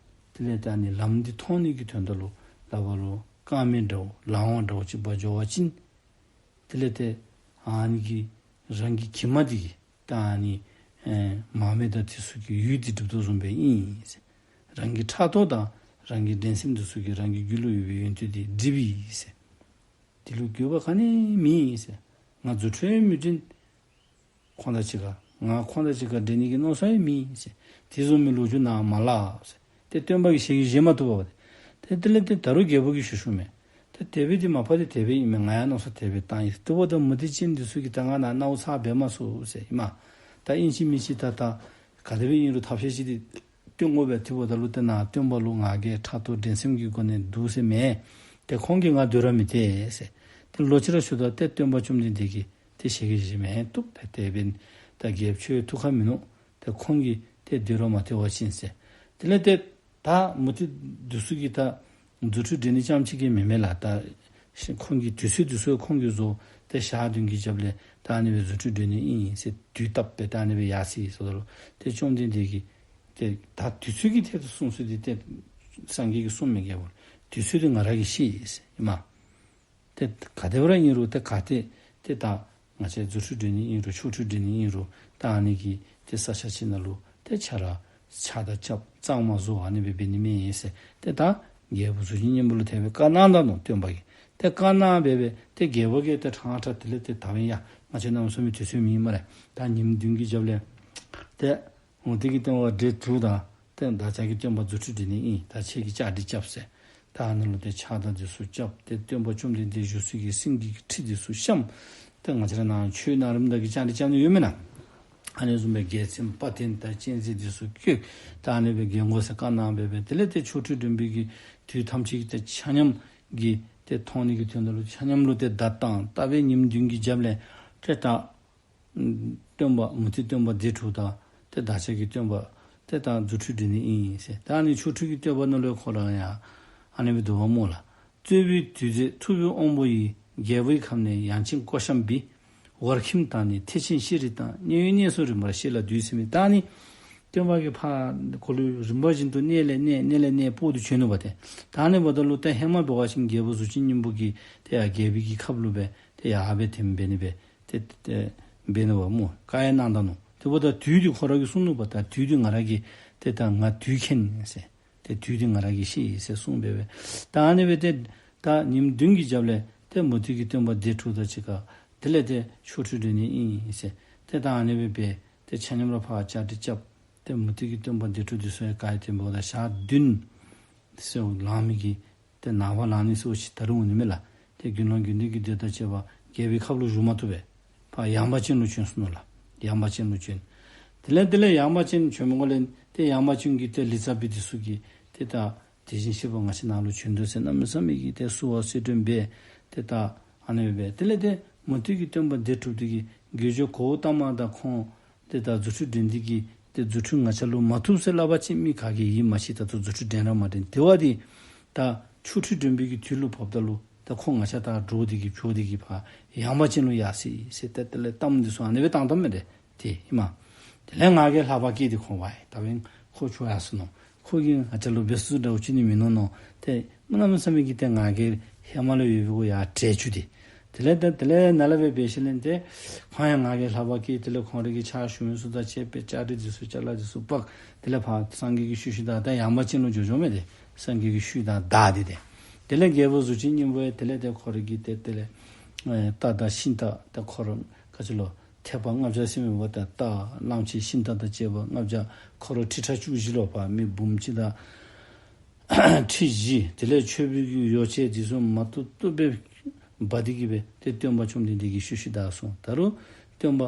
དེ་ལས་ད་ཨ་ནི་ལམ་འདི་མཐོང་ནི་གི་དོན་དག་ལུ་ལག་པ་ལུ་རྐང་མེ་འདྲཝ་ལག་དབང་འདྲཝ་ཅིག་འབག་འགྱོ་བ་ཅིན་དེ་ལས་ཏེ་ཨ་ནི་གི་རང་གི་གྱིབ་མ་འདི་གིས་ད་ཨ་ནི་ཨེ་མར་མེ་དང་དེ་ཚུ་གིས་ཡུལ་འདི་སྒྲིབ་དོ་བཟུམ་སྦེ་ཨིན་ཟེར། རང་གི་ཕྲག་དོག་དང་རང་གི་འགྲན་སེམས་འདི་ཚུ་གིས་རང་གི་རྒྱུད་ལུ་ཡོད་པའི་ཡོན་ཏན་འདི་སྒྲིབ་ཨིན་ཟེར། དེ་ལུ་དགོས་པ་ག་ནི་མེད་ཟེར། ང་རྫུ་འཕྲུལ་མི་འགྲན། ཁོང་དང་གཅིག་ཁར་ང་ཁོང་དང་གཅིག་ཁར་འགྲན་ནི་གི་མནོ་བསམ་ཡང་མེད་ཟེར། དེ་བཟུམ་མའི་ལོ་རྒྱུས་ནཱ་མ་སླབ་ཟེར། ཏེ་སྟོན་པ་གིས་ཞལ་གྱིས་བཞེས་མ་བཏུབ་པས། ཏེ་དེ་ལས་ཏེ་ད་རུང་རྒྱལ་པོ་གིས་ཞུ་ཞུཝ་མས། ཏེ་དེ་སྦེ་འདི་མ་པ་འདི་དེ་སྦེ་ཨིན་མས། ང་ཡང་མནོ་བསམ་དེ་སྦེ་བཏང་ཡི། དེ་འབདཝ་ད་མུ་སྟེགས་ཅན་འདི་ཚུ་གིས་ད་ང་ནཱ་གནམ་མེད་ས་མེད་འབད་མ་ཚུགས་ཟེར་ཨིན་མས། ད་ཨིན་ཅི་མིན་ཅི་ད་ད་ག་དེ་སྦེ་ཨིན་རུང་ཐབས་ཤེས་ཅིག་འདི་སྟོན་དགོ་པས། དེ་འབདཝ་ད་ལུ་ཏེ་ནཱ་སྟོན་པ་ལུ་ང་རྒྱལ་ཕྲག་དོག་འགྲན་སེམས་ཀྱི་སྒོ་ནས་འདུག་ཟེར་མེན། ཏེ་ཁོང་གིས་ང་སྡོད་ར་མི་སྟེར་ཟེར། ཏེ་ལོག་ཅི་ར་ཞུཝ་ད་ཏེ་སྟོན་པ་བཅོམ་ལྡན་འདས་ཀྱིས་ཏེ་ཞལ་གྱིས་བཞེས་མི་བཏུབ་པས། དེ་སྦེ་ད་རྒྱལཔོ་ཁྱོད་ཐུགས་ཁར་མི་མནོ། ཏེ་ཁོང་གིས་ཏེ་སྡོད་ར་མ་སྟེར་བ་ཅིན་ཟེར། དེ་ལས་ཏེ་ད་མུ་སྟེགས་འདི་ཚུ་གིས་ད་རྫུ་འཕྲུལ་འགྲན་ནི་རྐྱངམ་ཅིག་གིས་མེན་མས་ལགས། ད་ཁོང་གི་དུས་ཚོད་འདི་ཚུ་ཁོང་གིས་བཟོ་སྟེ་ཞག་བདུན་གྱི་རྒྱབ་ལས་ད་ཨ་ནི་སྦེ་རྫུ་འཕྲུལ་འགྲན་ནི་ཨིན་ཟེར་དུས་བཏབ་སྦེ་ད་ཨ་ནི་སྦེ་ཡར་སོ་ཡི་ཟེརཝ་ད་ལུ་ཏེ་བཅོམ་ལྡན་འདས་ཀྱིས་ཏེ་ད་དུས་ཚོད་ཀྱི་ཐད་དུ་གསུངས་ས་འདི་ཏེ་སངས་རྒྱས་ཀྱིས་གསུངས་མི་འགལ་བར་དུས་ཚོད་འདི་ང་ར་གིས་ཤེས་ཟེར་ཨིན་མས། ཏེ་ག་དེ་སྦེ་ར་ཨིན་རུང་ཏེ་ག་ཏེ་ཏེ་ད་ང་བཅས་རྫུ་འཕྲུལ་འགྲན་ནི་ཨིན་རུང་ཆོ་འཕྲུལ་འགྲན་ནི་ཨིན་རུང་ད་ཨ་ནི་གི་ཏེ་ས་ཆ་ཅིག་ནང་ལུ་ཏེ་ཆ་ར་ཆ་དང་རྐྱབ་གཙང་མ་བཟོ་ཨ་ནི་སྦེ་འབད་ནི་མེན་ཟེར། ཏེ་ད་རྒྱལ་པོ་གཟུགས་ཅན་སྙིང་པོ་ལུ་དེ་སྦེ་བཀའ་གནང་ད་ནུག། སྟོན་པ་གིས་ཏེ་བཀའ་གནང་སྦེ་སྦེ་ཏེ་རྒྱལ་པོ་གིས་ཏེ་ཕྲང་ཕྲང་དེ་ལས་ཏེ་ད་འབདན་ཡ་ང་བཅས་གནམ་མེད་ས་མེད་དུས་ཚོད་མེད་སྨ་རེ། ད་ཉིནམ་བདུན་གྱི་རྒྱབ་ལས་ཏེ་འོང་སྟེ་གི་སྟོན་པ་འདྲེ་དྲུག་དང་ཏེ་བདག་ཅག་གི་སྟོན་པ་རྫུ་འཕྲུལ་འགྲན་ནི་ཨིན། ད་ཁྱེད་ཀྱིས་བཅའ་སྒྲིག་རྐྱབ་ཟེར། ད་ཨ་ནཱ་ལུ་ཏེ་ཕྱག་དང་འདི་ཚུ་རྐྱབ་སྟེ་སྟོན་པ་བཅོམ་ལྡན་འདས་བཞུགས་ས་གི་སེང་གེ་གི་ཁྲི་འདི་ཚུ་བཤམས། ཏེ་ང་བཅས་ར་ནཱ་ཆོས་ནང་རིམ་བདག་གི་བཅའ་སྒྲིག་རྐྱབ་ནི་ཡོད་མེན་ན། ཨ་ནི་བཟུམ་སྦེ་རྒྱལ་མཚན་དཔལ་ལྡན་དང་སྤྱན་གཟིགས་འདི་ཚུ་བཀོད། ད་ཨ་ནི་སྦེ་རྒྱལ་འགོ་ཟེར་བཀའ་གནང་སྦེ་སྦེ་དེ་ལས་ཏེ་ཆོ་འཕྲུལ་འགྲན་པའི་གི་དུས་ཐམས་ཅད་ཀྱི་ཏེ་ཆ་མཉམ་གྱི་ཏེ་མཐོང་ནི་གི་དོན་དག་ལུ་ཆ་མཉམ་ལུ་ཏེ་བརྡ་བཏང་། ད་སྦེ་ཉིནམ་བདུན་གྱི་རྒྱབ་ལས་ཏེ་ད་སྟོན་པ་མུ་སྟེགས་སྟོན་པ་འདི་དྲུག་དང་ཏེ་བདག་ཅག་གི་སྟོན་པ་ཏེ་ད་རྫུ་འཕྲུལ་འགྲན་ནི་ཨིན་ཟེར། ད་ཨ་ནི་ཆོ་འཕྲུལ་གྱི་སྟོན་པ་ནང་ལུ་ཁོ་ར་ཡང་ཨ་ནི་སྦེ་འདུག་པ་སྨོ་ལགས། རྩོད་པའི་དུས་མཛད་ཐུབ་པའི་དབང་པོ་ཡིས། རྒྱལ་པོའི་ཁབ་ནས་ཡང་ཅིན་བཀོད་བཤམས་པའི། བར་ཁྱིམ་དག་ནས་ཐེག་ཆེན་ཤེས་རིག་དང་། མཉན་ཡོད་གནས་སུ་རིམ་པར་གཤེགས་ལ་འདུད་ཟེར་མི་ད་ཨ་ནི་སྟོན་པ་གིས་ཕར་ཁོ་ལུ་རིམ་པ་བཞིན་དུ་གནས་ལས་གནས་གནས་ལས་གནས་སྤོ་སྟེ་བྱོན་ནུག་པ་ཏེ། ད་ཨ་ནི་འབདཝ་ད་ལུ་ཏེ་ཧེ་མ་འབད་བ་ཅིན་རྒྱལ་པོ་གཟུགས་ཅན་སྙིང་པོ་གིས་ཏེ་ཡར་རྒྱལ་པོའི་གི་ཁབ་ལུ་སྦེ་ཏེ་ཡར་སྦེ་ཐིམ་འབད་ནི་སྦེ་ཏེ་ཏེ་འབད་ནུག་པ་སྨོ། བཀའ་ཡང་གནང་ད་ནུག། དེ་འབདཝ་ད་དུས་འདི་ཁོ་ར་གིས་གསུངས་ནུག་པ། ད་དུས་འདི་ང་ར་གིས་ཏེ་ད་ང་དུས་མཁྱེན་ཟེར། ཏེ་དུས་འདི་ང་ར་གིས་ཤེས་ཟེར་གསུངས་པས་པས། ད་ཨ་ནི་སྦེ་ཏེ་ད་ཉིནམ་བདུན་གྱི་རྒྱབ་ལས་ཏེ་མུ་སྟེགས་ཀྱི་སྟོན་པ་སྡེ་དྲུག་དང་གཅིག་ཁར་དེ་ལས་ཏེ་ཆོ་འཕྲུལ་འགྲན་ནི་ཨིན་ཟེར། ཏེ་ད་ཨ་ནི་སྦེ་འབད་ཏེ་ཆ་མཉམ་ར་ཕར་བཅའ་སྒྲིག་རྐྱབ། ཏེ་མུ་སྟེགས་ཀྱི་སྟོན་པ་སྡེ་དྲུག་འདི་ཚུ་ཡང་ག་ར་ཏེ་འབདཝ་ད་ཞག་བདུན་ཟེར་ལང་མི་གི་ཏེ་ནངས་པ་ལང་ནི་ཟེརཝ་ཅིག་ད་རུང་འོང་ནི་མས་ལགས། ཏེ་དགེ་སློང་དགེ་འདུན་གྱི་སྡེ་དང་བཅས་པ་རྒྱལ་པོའི་ཁབ་ལུ་བཞུགས་མ་བཏུབ་པས། ཕར་ཡངས་པ་ཅན་ལུ་བྱོན་སོ་ནུག་ལགས། ཡངས་པ་ཅན་ལུ་བྱོན། དེ་ལས་དེ་ལས་ཡངས་པ་ཅན་བྱོནམ་ལས་ཏེ་ཡངས་པ་ཅན་གྱི་ཏེ་ལི་ཙ་བི་འདི་ཚུ་གིས་ཏེ་ད་དེ་བཞིན་གཤེགས་པ་ང་བཅས་ནང་ལུ་བྱོན་དོ་ཟེར་གནམ་མེད་ས་མེད་ཀྱི་ཏེ་བསུ་བ་སེར་སྒྲེང་འབད། ཏེ་ད་ཨ་ནི་སྦེ་འབད། དེ་ལས་ཏེ་མུ་སྟེགས་ཀྱི་སྟོན་པ་སྡེ་དྲུག་འདི་གིས་དགེ་སྦྱོར་གོའུ་ཏ་མ་དང་ཁོང་ཏེ་ད་རྫུ་འཕྲུལ་འགྲན་འདི་གིས་ཏེ་རྫུ་འཕྲུལ་ང་བཅས་ལུ་མ་བཏུབ་ཟེར་སླབ་པ་ཅིན་མི་ག་གིས་ཡིད་མ་ཆེས། ད་ལྟོ་རྫུ་འཕྲུལ་འགྲན་ར་མ་འགྲན། དེ་བ་འདི་ད་ཆོ་འཕྲུལ་འགྲན་པའི་གི་དུས་ལུ་བབ་ད་ལུ་ད་ཁོང་ང་བཅས་ད་འདྲོག་སྟེ་གིས་བྱོག་སྟེ་གིས་ཕར་ཡངས་པ་ཅན་ལུ་ཡར་སོ་ཡི་ཟེར་ཏེ་དེ་ལས་གཏམ་འདི་ཚུ་ཨ་ནི་སྦེ་བཏང་བཏངམ་མས་ཏེ། ཏེ་ཨིན་མས། དེ་ལས་ང་རྒྱལ་ལྷག་པ་སྐྱེས་ཏེ་ཁོང་ཝའི་ད་འབདན་ཁོ་བྱོག་ཡར་སོ་ནུག། ཁོ་གིས་ང་བཅས་ལུ་འབད་ཚུགས་འདྲཝ་ཅིག་ནི་མིན་ནུག་མནོ། ཏེ་གནམ་མེད་ས་མེད་ཀྱི་ཏེ་ང་རྒྱལ་ཧེ་མ་ལས་ཡོད་པའི་གུ་ཡར་བྲལ་བཅུག་སྟེ། དེ་ལས་ཏེ་དེ་ལས་ནཱ་ལས་སྦེ་འབད་ཞིནམ་ལས་ཏེ་ཁོང་ཡང་ང་རྒྱལ་ལྷག་པ་སྐྱེས། དེ་ལས་ཁོང་རའི་གི་ཕྱག་ཞུ་མི་ཚུ་དང་བཅས་པའི་ལྕགས་རི་འདི་ཚུ་ཅ་ལ་འདི་ཚུ་འབག། དེ་ལས་ཕར་སངས་རྒྱས་ཀྱི་ཤུལ་ཤུལ་བདའ། ད་ཡངས་པ་ཅན་ལུ་འགྱོ་འགྱོཝ་མས་ཏེ། སངས་རྒྱས་ཀྱི་ཤུལ་དང་བདའ་སྟེ་ཏེ། དེ་ལས་རྒྱལ་པོ་གཟུགས་ཅན་སྙིང་པོ་ཡང་དེ་ལས་ཏེ་ཁོ་རའི་གི་ཏེ་དེ་ལས་ཨེ་རྟ་དང་ཤིང་རྟ་ད་ཁོ་ར་ག་ཅི་ལོ་ཐེག་པ་ལྔ་བརྒྱ་ཟེར་མི་འབདཝ་ད་རྟ་གླང་ཆེན་ཤིང་རྟ་དང་བཅས་པ་ལྔ་བརྒྱ་ཁོ་ར་ཁྲི་ཕྲག་བཅུ་བཞི་ལུ་ཕར་མི་འབུམ་གཅིག་དང་ཁྲི་བཞི། དེ་ལས་མཆོད་པའི་གི་ཡོ་བྱད་འདི་ཚུ་མ་བཏུབ་བཏུབ་སྦེ་འབག་སྟེ་གིས་སྦེ་ཏེ་སྟོན་པ་བཅོམ་ལྡན་འདས་ཀྱི་ཤུལ་ཤུལ་བདའ་སོང་། ད་རུང་སྟོན་པ་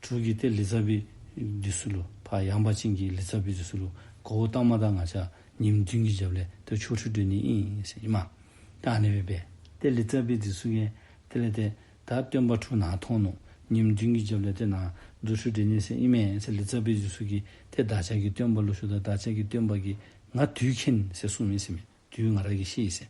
དྲུག་གི་ཏེ་ལི་ཙ་བི་འདི་ཚུ་ལུ་ཕར་ཡངས་པ་ཅན་གྱི་ལི་ཙ་བི་འདི་ཚུ་ལུ་གོའུ་ཏ་མ་དང་ང་བཅས་ཉིནམ་བདུན་གྱི་རྒྱབ་ལས་ཏེ་ཆོ་འཕྲུལ་འགྲན་ནི་ཨིན་ཟེར་ཨིན་མས། ད་ཨ་ནི་སྦེ་འབད་ཏེ་ལི་ཙ་བི་འདི་ཚུ་གིས་དེ་ལས་ཏེ་ད་སྟོན་པ་དྲུག་ནཱ་ཐོན་ནུག། ཉིནམ་བདུན་གྱི་རྒྱབ་ལས་ཏེ་ནཱ་རྫུ་འཕྲུལ་འགྲན་ནི་ཟེར་ཨིན་མས་ཟེར་ལི་ཙ་བི་འདི་ཚུ་གིས་ཏེ་བདག་ཅག་གི་སྟོན་པ་ལུ་ཞུཝ་ད་བདག་ཅག་གི་སྟོན་པ་གིས་ང་དུས་མཁྱེན་ཟེར་གསུངས་མི་ཟེར་མས། དུས་ང་ར་གིས་ཤེས་ཟེར།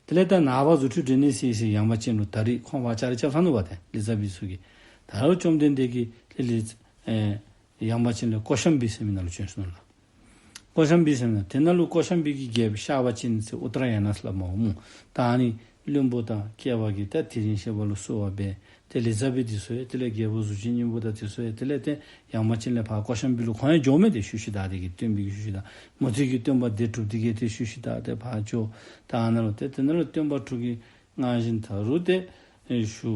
དེ་ལས་ད་ནངས་པ་རྫུ་འཕྲུལ་འགྲན་ནི་ཟེར་ཟེར་ཡངས་པ་ཅན་ལུ་ད་རིས་ཁོང་ཕར་ལྕགས་རི་རྐྱབ་ཚར་ནུག་པ་ཏེ་ལི་ཙ་བི་ཚུ་གིས། ད་རུང་བཅོམ་ལྡན་འདས་ཀྱིས་ལི་ལི་ཨེ་ཡངས་པ་ཅན་ལས་ཀོ་ཤམ་བི་ཟེར་མི་ནང་ལུ་བྱོན་སོ་ནུག་ལགས། ཀོ་ཤམ་བི་ཟེར་མི་ནང་དེ་ནང་ལུ་ཀོ་ཤམ་བི་གི་རྒྱལཔོ་གཤགས་པ་ཅན་ཟེར་ཨུ་ཏ་ར་ཡ་ན་ཟེར་སླབ་མས་སྨོ། ད་ཨ་ནི་བློན་པོ་དང་སྐྱེས་པ་གིས་ད་དེ་བཞིན་གཤེགས་པ་ལུ་གསོལ་བ་འབད། ཏེ་ལི་ཙ་བི་འདི་ཚུ་ཡང་དེ་ལས་རྒྱལ་པོ་གཟུགས་ཅན་སྙིང་པོ་དང་འདི་ཚུ་ཡང་དེ་ལས་ཏེ་ཡངས་པ་ཅན་ལས་ཕར་ཀོ་ཤམ་བི་ལུ་ཁོང་ཡང་འགྱོཝ་མས་ཏེ། ཤུལ་ཤུལ་བདའ་སྟེ་གིས་སྟོན་པའི་གི་ཤུལ་ཤུལ་བདའ། མུ་སྟེགས་ཀྱི་སྟོན་པ་སྡེ་དྲུག་འདི་གིས་ཏེ་ཤུལ་ཤུལ་བདའ་སྟེ་ཕར་འགྱོ། ད་ཨ་ནཱ་ལུ་ཏེ་དེ་ནང་ལུ་སྟོན་པ་དྲུག་གིས་སྔར་བཞིན་ད་རུང་ཏེ་ཨེ་ཞུ།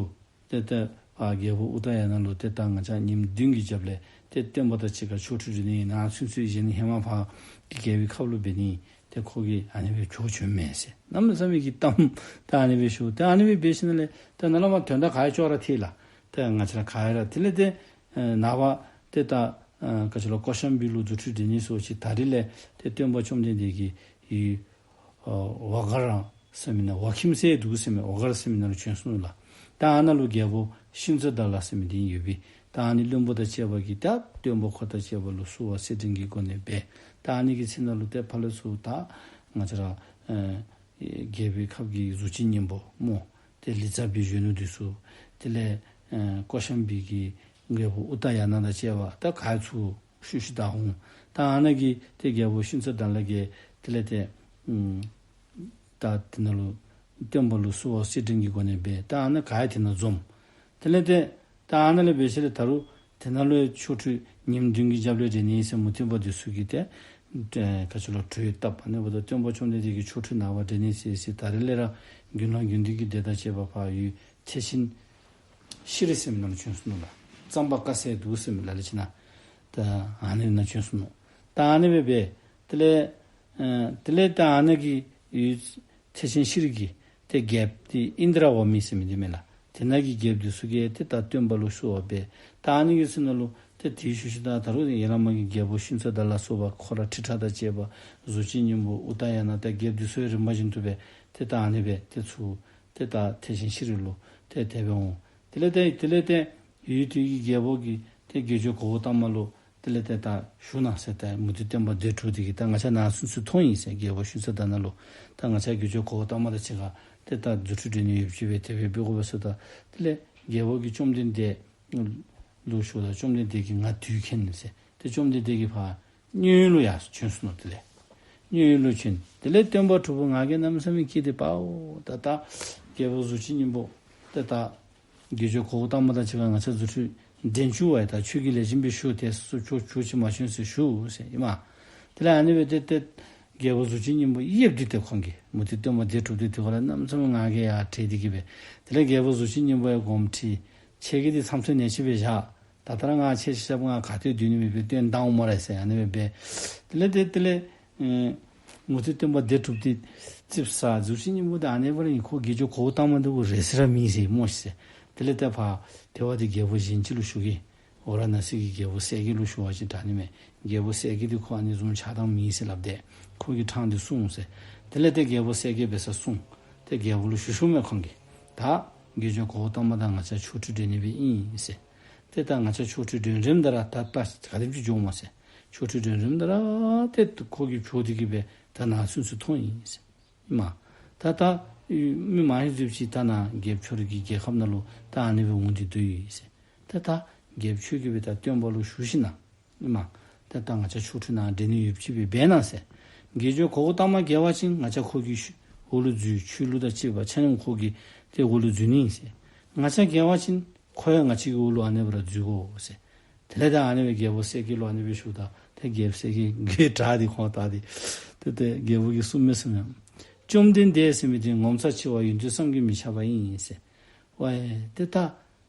ཏེ་ཏེ་ཕར་རྒྱལ་པོ་ཨུ་ཏ་ཡ་ན་ལུ་ཏེ་ད་ང་བཅས་ཉིནམ་བདུན་གྱི་རྒྱབ་ལས་ཏེ་སྟོན་པ་དང་གཅིག་ཁར་ཆོ་འཕྲུལ་འགྲན་ནི་ཨིན། ནཱ་ཚུན་ཚོད་གཞན་ཧེ་མ་ཕར་རྒྱལ་པོའི་ཁབ་ལུ་འབད་ནི་ཏེ་ཁོ་གིས་ཨ་ནི་སྦེ་བྱོག་བྱོནམ་མས་ཟེར། གནམ་མེད་ས་མེད་ཀྱི་གཏམ་ད་ཨ་ནི་སྦེ་ཞུ། ད་ཨ་ནི་སྦེ་འབད་ཞིནམ་ལས་ད་ནཱ་ལས་མར་དོན་དག་ག་ཡང་ཅོག་ར་འཐད་ལགས། ད་ང་བཅས་ར་ག་ཡང་ར་དེ་ལས་ཏེ་ཨེ་ནངས་པ་ཏེ་ད་ཨེ་ག་ཅི་ལོ་ཀོ་ཤམ་བི་ལུ་རྫུ་འཕྲུལ་འགྲན་ནི་ཟེརཝ་ཅིག་ད་རིས་ལས་ཏེ་སྟོན་པ་བཅོམ་ལྡན་འདས་ཀྱིས་ཡུལ་ཨ་ཝ་ག་ར་ཟེར་མི་ནང་ཝ་ཁྱིམ་ཟེར་འདུག་ཟེར་མི་ཝ་ག་ར་ཟེར་མི་ནང་ལུ་བྱོན་སོ་ནུག་ལགས། ད་ཨ་ནཱ་ལུ་རྒྱལ་པོ་ཤིན་ཙ་དཱ་ལ་ཟེར་མི་འདི་ཡོད་པས། ད་ཨ་ནི་བློན་པོ་དང་བཅས་པ་གིས་ད་སྟོན་པ་ཁོ་དང་བཅས་པ་ལུ་བསུ་བ་སེར་སྒྲེང་གི་སྒོ་ནས་འབད། ད་ཨ་ནི་གི་ཚེ་ནང་ལུ་ཏེ་ཕར་ལས་ཚུར་ད་ང་བཅས་ར་ཨེ་རྒྱལ་པོའི་ཁབ་ཀྱི་གཟུགས་ཅན་སྙིང་པོ་སྨོ། ཏེ་ལི་ཙ་བི་གཞོན་ནུ་འདི་ཚུ། དེ་ལས་ཨེ་ཀོ་ཤམ་བི་གི་རྒྱལ་པོ་ཨུ་ཏ་ཡ་ན་དང་བཅས་པ་ད་ག་ཚུར་ཤུལ་ཤུལ་བདའ་འོང་། ད་ཨ་ནཱ་གི་ཏེ་རྒྱལ་པོ་ཤིན་ཙ་དཱ་ལ་གིས་དེ་ལས་ཏེ་ཨུམ་ད་དེ་ནང་ལུ་སྟོན་པ་ལུ་བསུ་བ་སེར་སྒྲེང་གི་སྒོ་ནས་འབད། ད་ཨ་ནཱ་ག་ཡང་དེ་ནང་འཛོམས། དེ་ལས་ཏེ་ད་ཨ་ནཱ་ལས་འབད་ཞིནམ་ལས་ད་རུང་དེ་ནང་ལུ་ཡང་ཆོ་འཕྲུལ་ཉིནམ་བདུན་གྱི་རྒྱབ་ལས་འགྲན་ནི་ཟེར་མུ་སྟེགས་པ་འདི་ཚུ་གིས་ཏེ་ཨེ་ག་ཅི་ལོ་གྲོས་བཏབ། ཨ་ནི་འབདཝ་ད་སྟོན་པ་བཅོམ་ལྡན་འདས་ཀྱིས་ཆོ་འཕྲུལ་ནངས་པ་འགྲན་ནི་ཟེར་ཟེར་ད་རིས་ལས་ར་དགེ་སློང་དགེ་འདུན་གྱི་སྡེ་དང་བཅས་པ་ཕར་ཡུལ་ཐེག་ཆེན་ཤྲཱི་ཟེར་མི་ནང་ལུ་བྱོན་སོ་ནུག་ལགས། གཙང་པ་དཀར་ཟས་འདུག་ཟེར་མི་ལ་ལུ་ཅིག་ནང་ད་ཨ་ནི་ནང་བྱོན་སོ་ནུག། ད་ཨ་ནི་སྦེ་འབད་དེ་ལས་ཨེ་དེ་ལས་ད་ཨ་ནཱ་གི་ཡུལ་ཐེག་ཆེན་ཤྲཱི་གི་ཏེ་རྒྱལཔོ་འདི་ཨིནྡྲ་ཝརྨ་ཟེར་མི་འདི་མས་ལགས། དེ་ནང་གི་རྒྱལཔོ་འདི་ཚུ་གིས་ཏེ་ད་སྟོན་པ་ལུ་བསུ་བ་འབད། ད་ཨ་ནི་གི་ཚེ་ནང་ལུ་ཏེ་དེའི་ཤུལ་ཤུལ་ད་ད་རུང་ཡར་ལས་མར་གྱི་རྒྱལ་པོ་ཤིན་ཙ་དཱ་ལ་སོགས་པ་ཁོ་ར་ཁྲི་ཕྲག་དང་བཅས་པ་གཟུགས་ཅན་སྙིང་པོ་ཨུ་ཏ་ཡ་ན་ད་རྒྱལཔོ་འདི་ཚུ་ཡང་རིམ་པ་བཞིན་དུ་སྦེ་ཏེ་ད་ཨ་ནི་སྦེ་ཏེ་ཚུར་ཏེ་ད་ཐེག་ཆེན་ཤྲཱི་ལུ་ཏེ་དེ་སྦེ་འོང་། དེ་ལས་ཏེ་དེ་ལས་ཏེ་ཡུལ་དེ་གི་རྒྱལ་པོ་གིས་ཏེ་དགེ་སྦྱོར་གོའུ་ཏ་མ་ལུ་དེ་ལས་ཏེ་ད་ཞུ་གནང་ཟེར། ད་མུ་སྟེགས་སྟོན་པ་སྡེ་དྲུག་འདི་གིས་ད་ང་བཅས་ནཱ་ཚུན་ཚོད་ཐོན་ཡི་ཟེར། རྒྱལ་པོ་ཤིན་ཙ་དཱ་ན་ལུ་ད་ང་བཅས་དགེ་སྦྱོར་གོའུ་ཏ་མ་དང་གཅིག་ཁར་ཏེ་ད་རྫུ་འཕྲུལ་འགྲན་ནི་ཡོདཔ་ཅིག་སྦེ་དེ་སྦེ་འབད་དགོ་པས་ཟེརཝ་ད་དེ་ལས་རྒྱལ་པོ་གིས་བཅོམ་ལྡན་འདས་ལུ་ཞུཝ་ད་བཅོམ་ལྡན་འདས་ཀྱིས་ང་དུས་མཁྱེན་ཟེར། ཏེ་བཅོམ་ལྡན་འདས་ཀྱིས་ཕར་མཉན་ཡོད་ལུ་ཡར་བྱོན་སོ་ནུག། དེ་ལས་མཉན་ཡོད་ལུ་བྱོན། དེ་ལས་སྟོན་པ་དྲུག་པོ་ང་རྒྱལ་གནམ་མེད་ས་མེད་སྐྱེས་ཏེ་པའོ་ད་ད་རྒྱལ་པོ་གཟུགས་ཅན་སྙིང་པོ་ཏེ་ད་དགེ་སྦྱོར་གོའུ་ཏ་མ་དང་གཅིག་ཁར་ང་བཅས་རྫུ་འཕྲུལ་ འདྲེན་བཅུག་པ་ཡི། ད་ཁྱོད་ཀྱིས་ལེགས་ཤོམ་སྦེ་ཞུ། ཏེ་སུ་ཁྱོད་ཁྱོད་ཅིག་མ་བྱོན་ཟེར་ཞུ་ཟེར་ཨིན་མས། དེ་ལས་ཨ་ནི་སྦེ་ཏེ་ཏེ་རྒྱལ་པོ་གཟུགས་ཅན་སྙིང་པོ་ཡེབ་སྟེ་ཏེ་ཁོང་གིས་མུ་སྟེགས་སྟོན་པ་སྡེ་དྲུག་དེ་དེ་ཁར་ལས་གནམ་མེད་ས་མེད་ང་རྒྱལ་ཡར་བྲལ་ཏེ་གི་སྦེ། དེ་ལས་རྒྱལ་པོ་གཟུགས་ཅན་སྙིང་པོ་ཡང་དགོངསམ་ཁྲེལ། ཁྱེད་ཀྱིས་འདི་མཚམས་ཚོད་ཉེ་ཅིག་སྦེ་བཞག། ད་ལྟོ་ར་ང་ཁྱེད་ཆ་ཁྱབ་ང་ག་ཏེ་སྡོད་ནི་མེད་པར་བཏོན་བཏང་འོང་སྨ་རེ་ཟེར་ཨ་ནི་སྦེ་སྦེ། དེ་ལས་ཏེ་དེ་ལས་ཨེ་མུ་སྟེགས་སྟོན་པ་སྡེ་དྲུག་དེ་ཙིགཔ་ཟ། གཟུགས་ཅན་སྙིང་པོ་དེ་ཨ་ནི་སྦེ་ར་ཨིན། ཁོ་དགེ་སྦྱོར་གོའུ་ཏ་མ་དེ་གུ་རེ་ཟེར་ར་མེད་ཟེར་སྨོ་ཤིག་ཟེར། དེ་ལས་ཏེ་ཕར་དེ་བ་དེ་རྒྱལ་པོ་གཞན་ཅིག་ལུ་ཞུ་གེ། ཝཱ་ར་ཎཱ་སི་གི་རྒྱལ་པོ་གསལ་རྒྱལ་ལུ་ཞུ་བ་ཅིན་དྲག་ནི་མས། རྒྱལ་པོ་གསལ་རྒྱལ་དེ་ཁོ་ཨ་ནི་བཟུམ་ཆགས་སྡང་མེད་ཟེར་སླབ་སྟེ་ཁོ་གིས་ཕྲང་སྟེ་གསུངས་ཟེར། དེ་ལས་ཏེ་རྒྱལ་པོ་གསལ་རྒྱལ་འབད་སར་སོང་། ཏེ་རྒྱལ་པོ་ལུ་ཞུ་ཞུཝ་མས་ཁོང་གིས། ད་དགེ་སྦྱོར་གོའུ་ཏ་མ་དང་ང་བཅས་ཆོ་འཕྲུལ་འགྲན་ནི་སྦེ་ཨིན་ཟེར། ཏེ་ད་ང་བཅས་ཆོ་འཕྲུལ་འགྲན་རནམ་ད་ར་ད་ད་ག་དེམ་ཅིག་འགྱོཝ་སྨོ་ཟེར། ཆོ་འཕྲུལ་འགྲན་རནམ་ད་ར་ཏེ་ཁོ་གིས་བྱོག་སྟེ་གི་སྦེ་ད་ནཱ་ཚུན་ཚོད་ཐོན་ཡི་ཟེར་ཨིན་མས། ད་ད་མི་མང་ཤོས་ཅིག་ད་ནཱ་རྒྱལཔོ་ཁྱོད་རའི་གི་རྒྱལ་ཁབ་ནང་ལུ་ད་ཨ་ནི་སྦེ་འོང་སྟེ་སྡོད་ཡི་ཟེར། ད་ད་རྒྱལཔོ་ཁྱོད་ཀྱིས་སྦེ་ད་སྟོན་པ་ལུ་ཞུ་ཞིན་ན་ཨིན་མས། ད་ད་ང་བཅས་ཆོ་འཕྲུལ་ནང་འགྲན་ནི་ཡོདཔ་ཅིག་སྦེ་འབད་གནང་ཟེར། དགེ་སྦྱོར་གོའུ་ཏ་མ་རྒྱལ་བ་ཅིན་ང་བཅས་ཁོ་གི་ཤུ་འོག་ལུ་འཛུལ། ཆོས་ལུགས་དང་བཅས་པ་ཆ་མཉམ་ཁོ་གི་ཏེ་འོག་ལུ་འཛུལ་ནི་ཟེར། ང་བཅས་རྒྱལ་བ་ཅིན་ཁོ་ཡང་ང་བཅས་ཀྱི་འོག་ལུ་ཨ་ནི་སྦེ་ར་འཛུལ་དགོ་ཟེར། དེ་ལས་ད་ཨ་ནི་སྦེ་རྒྱལ་པོ་གསལ་རྒྱལ་ལུ་ཨ་ནི་སྦེ་ཞུཝ་ད་ཏེ་རྒྱལཔོ་གསལ་རྒྱལ་གྱིས་དྲག་སྟེ་ཁོང་ལྟ་སྟེ་ཏེ་ཏེ་རྒྱལ་པོ་གིས་གསུངམ་མས་ཟེར་མས། བཅོམ་ལྡན་འདས་ཟེར་མི་དེ་ངོ་མཚར་ཆེ་བ་ཡོན་ཏན་བསམ་གྱིས་མི་ཁྱབ་པ་ཨིན་ཟེར། ཝའེ་ཏེ་ད་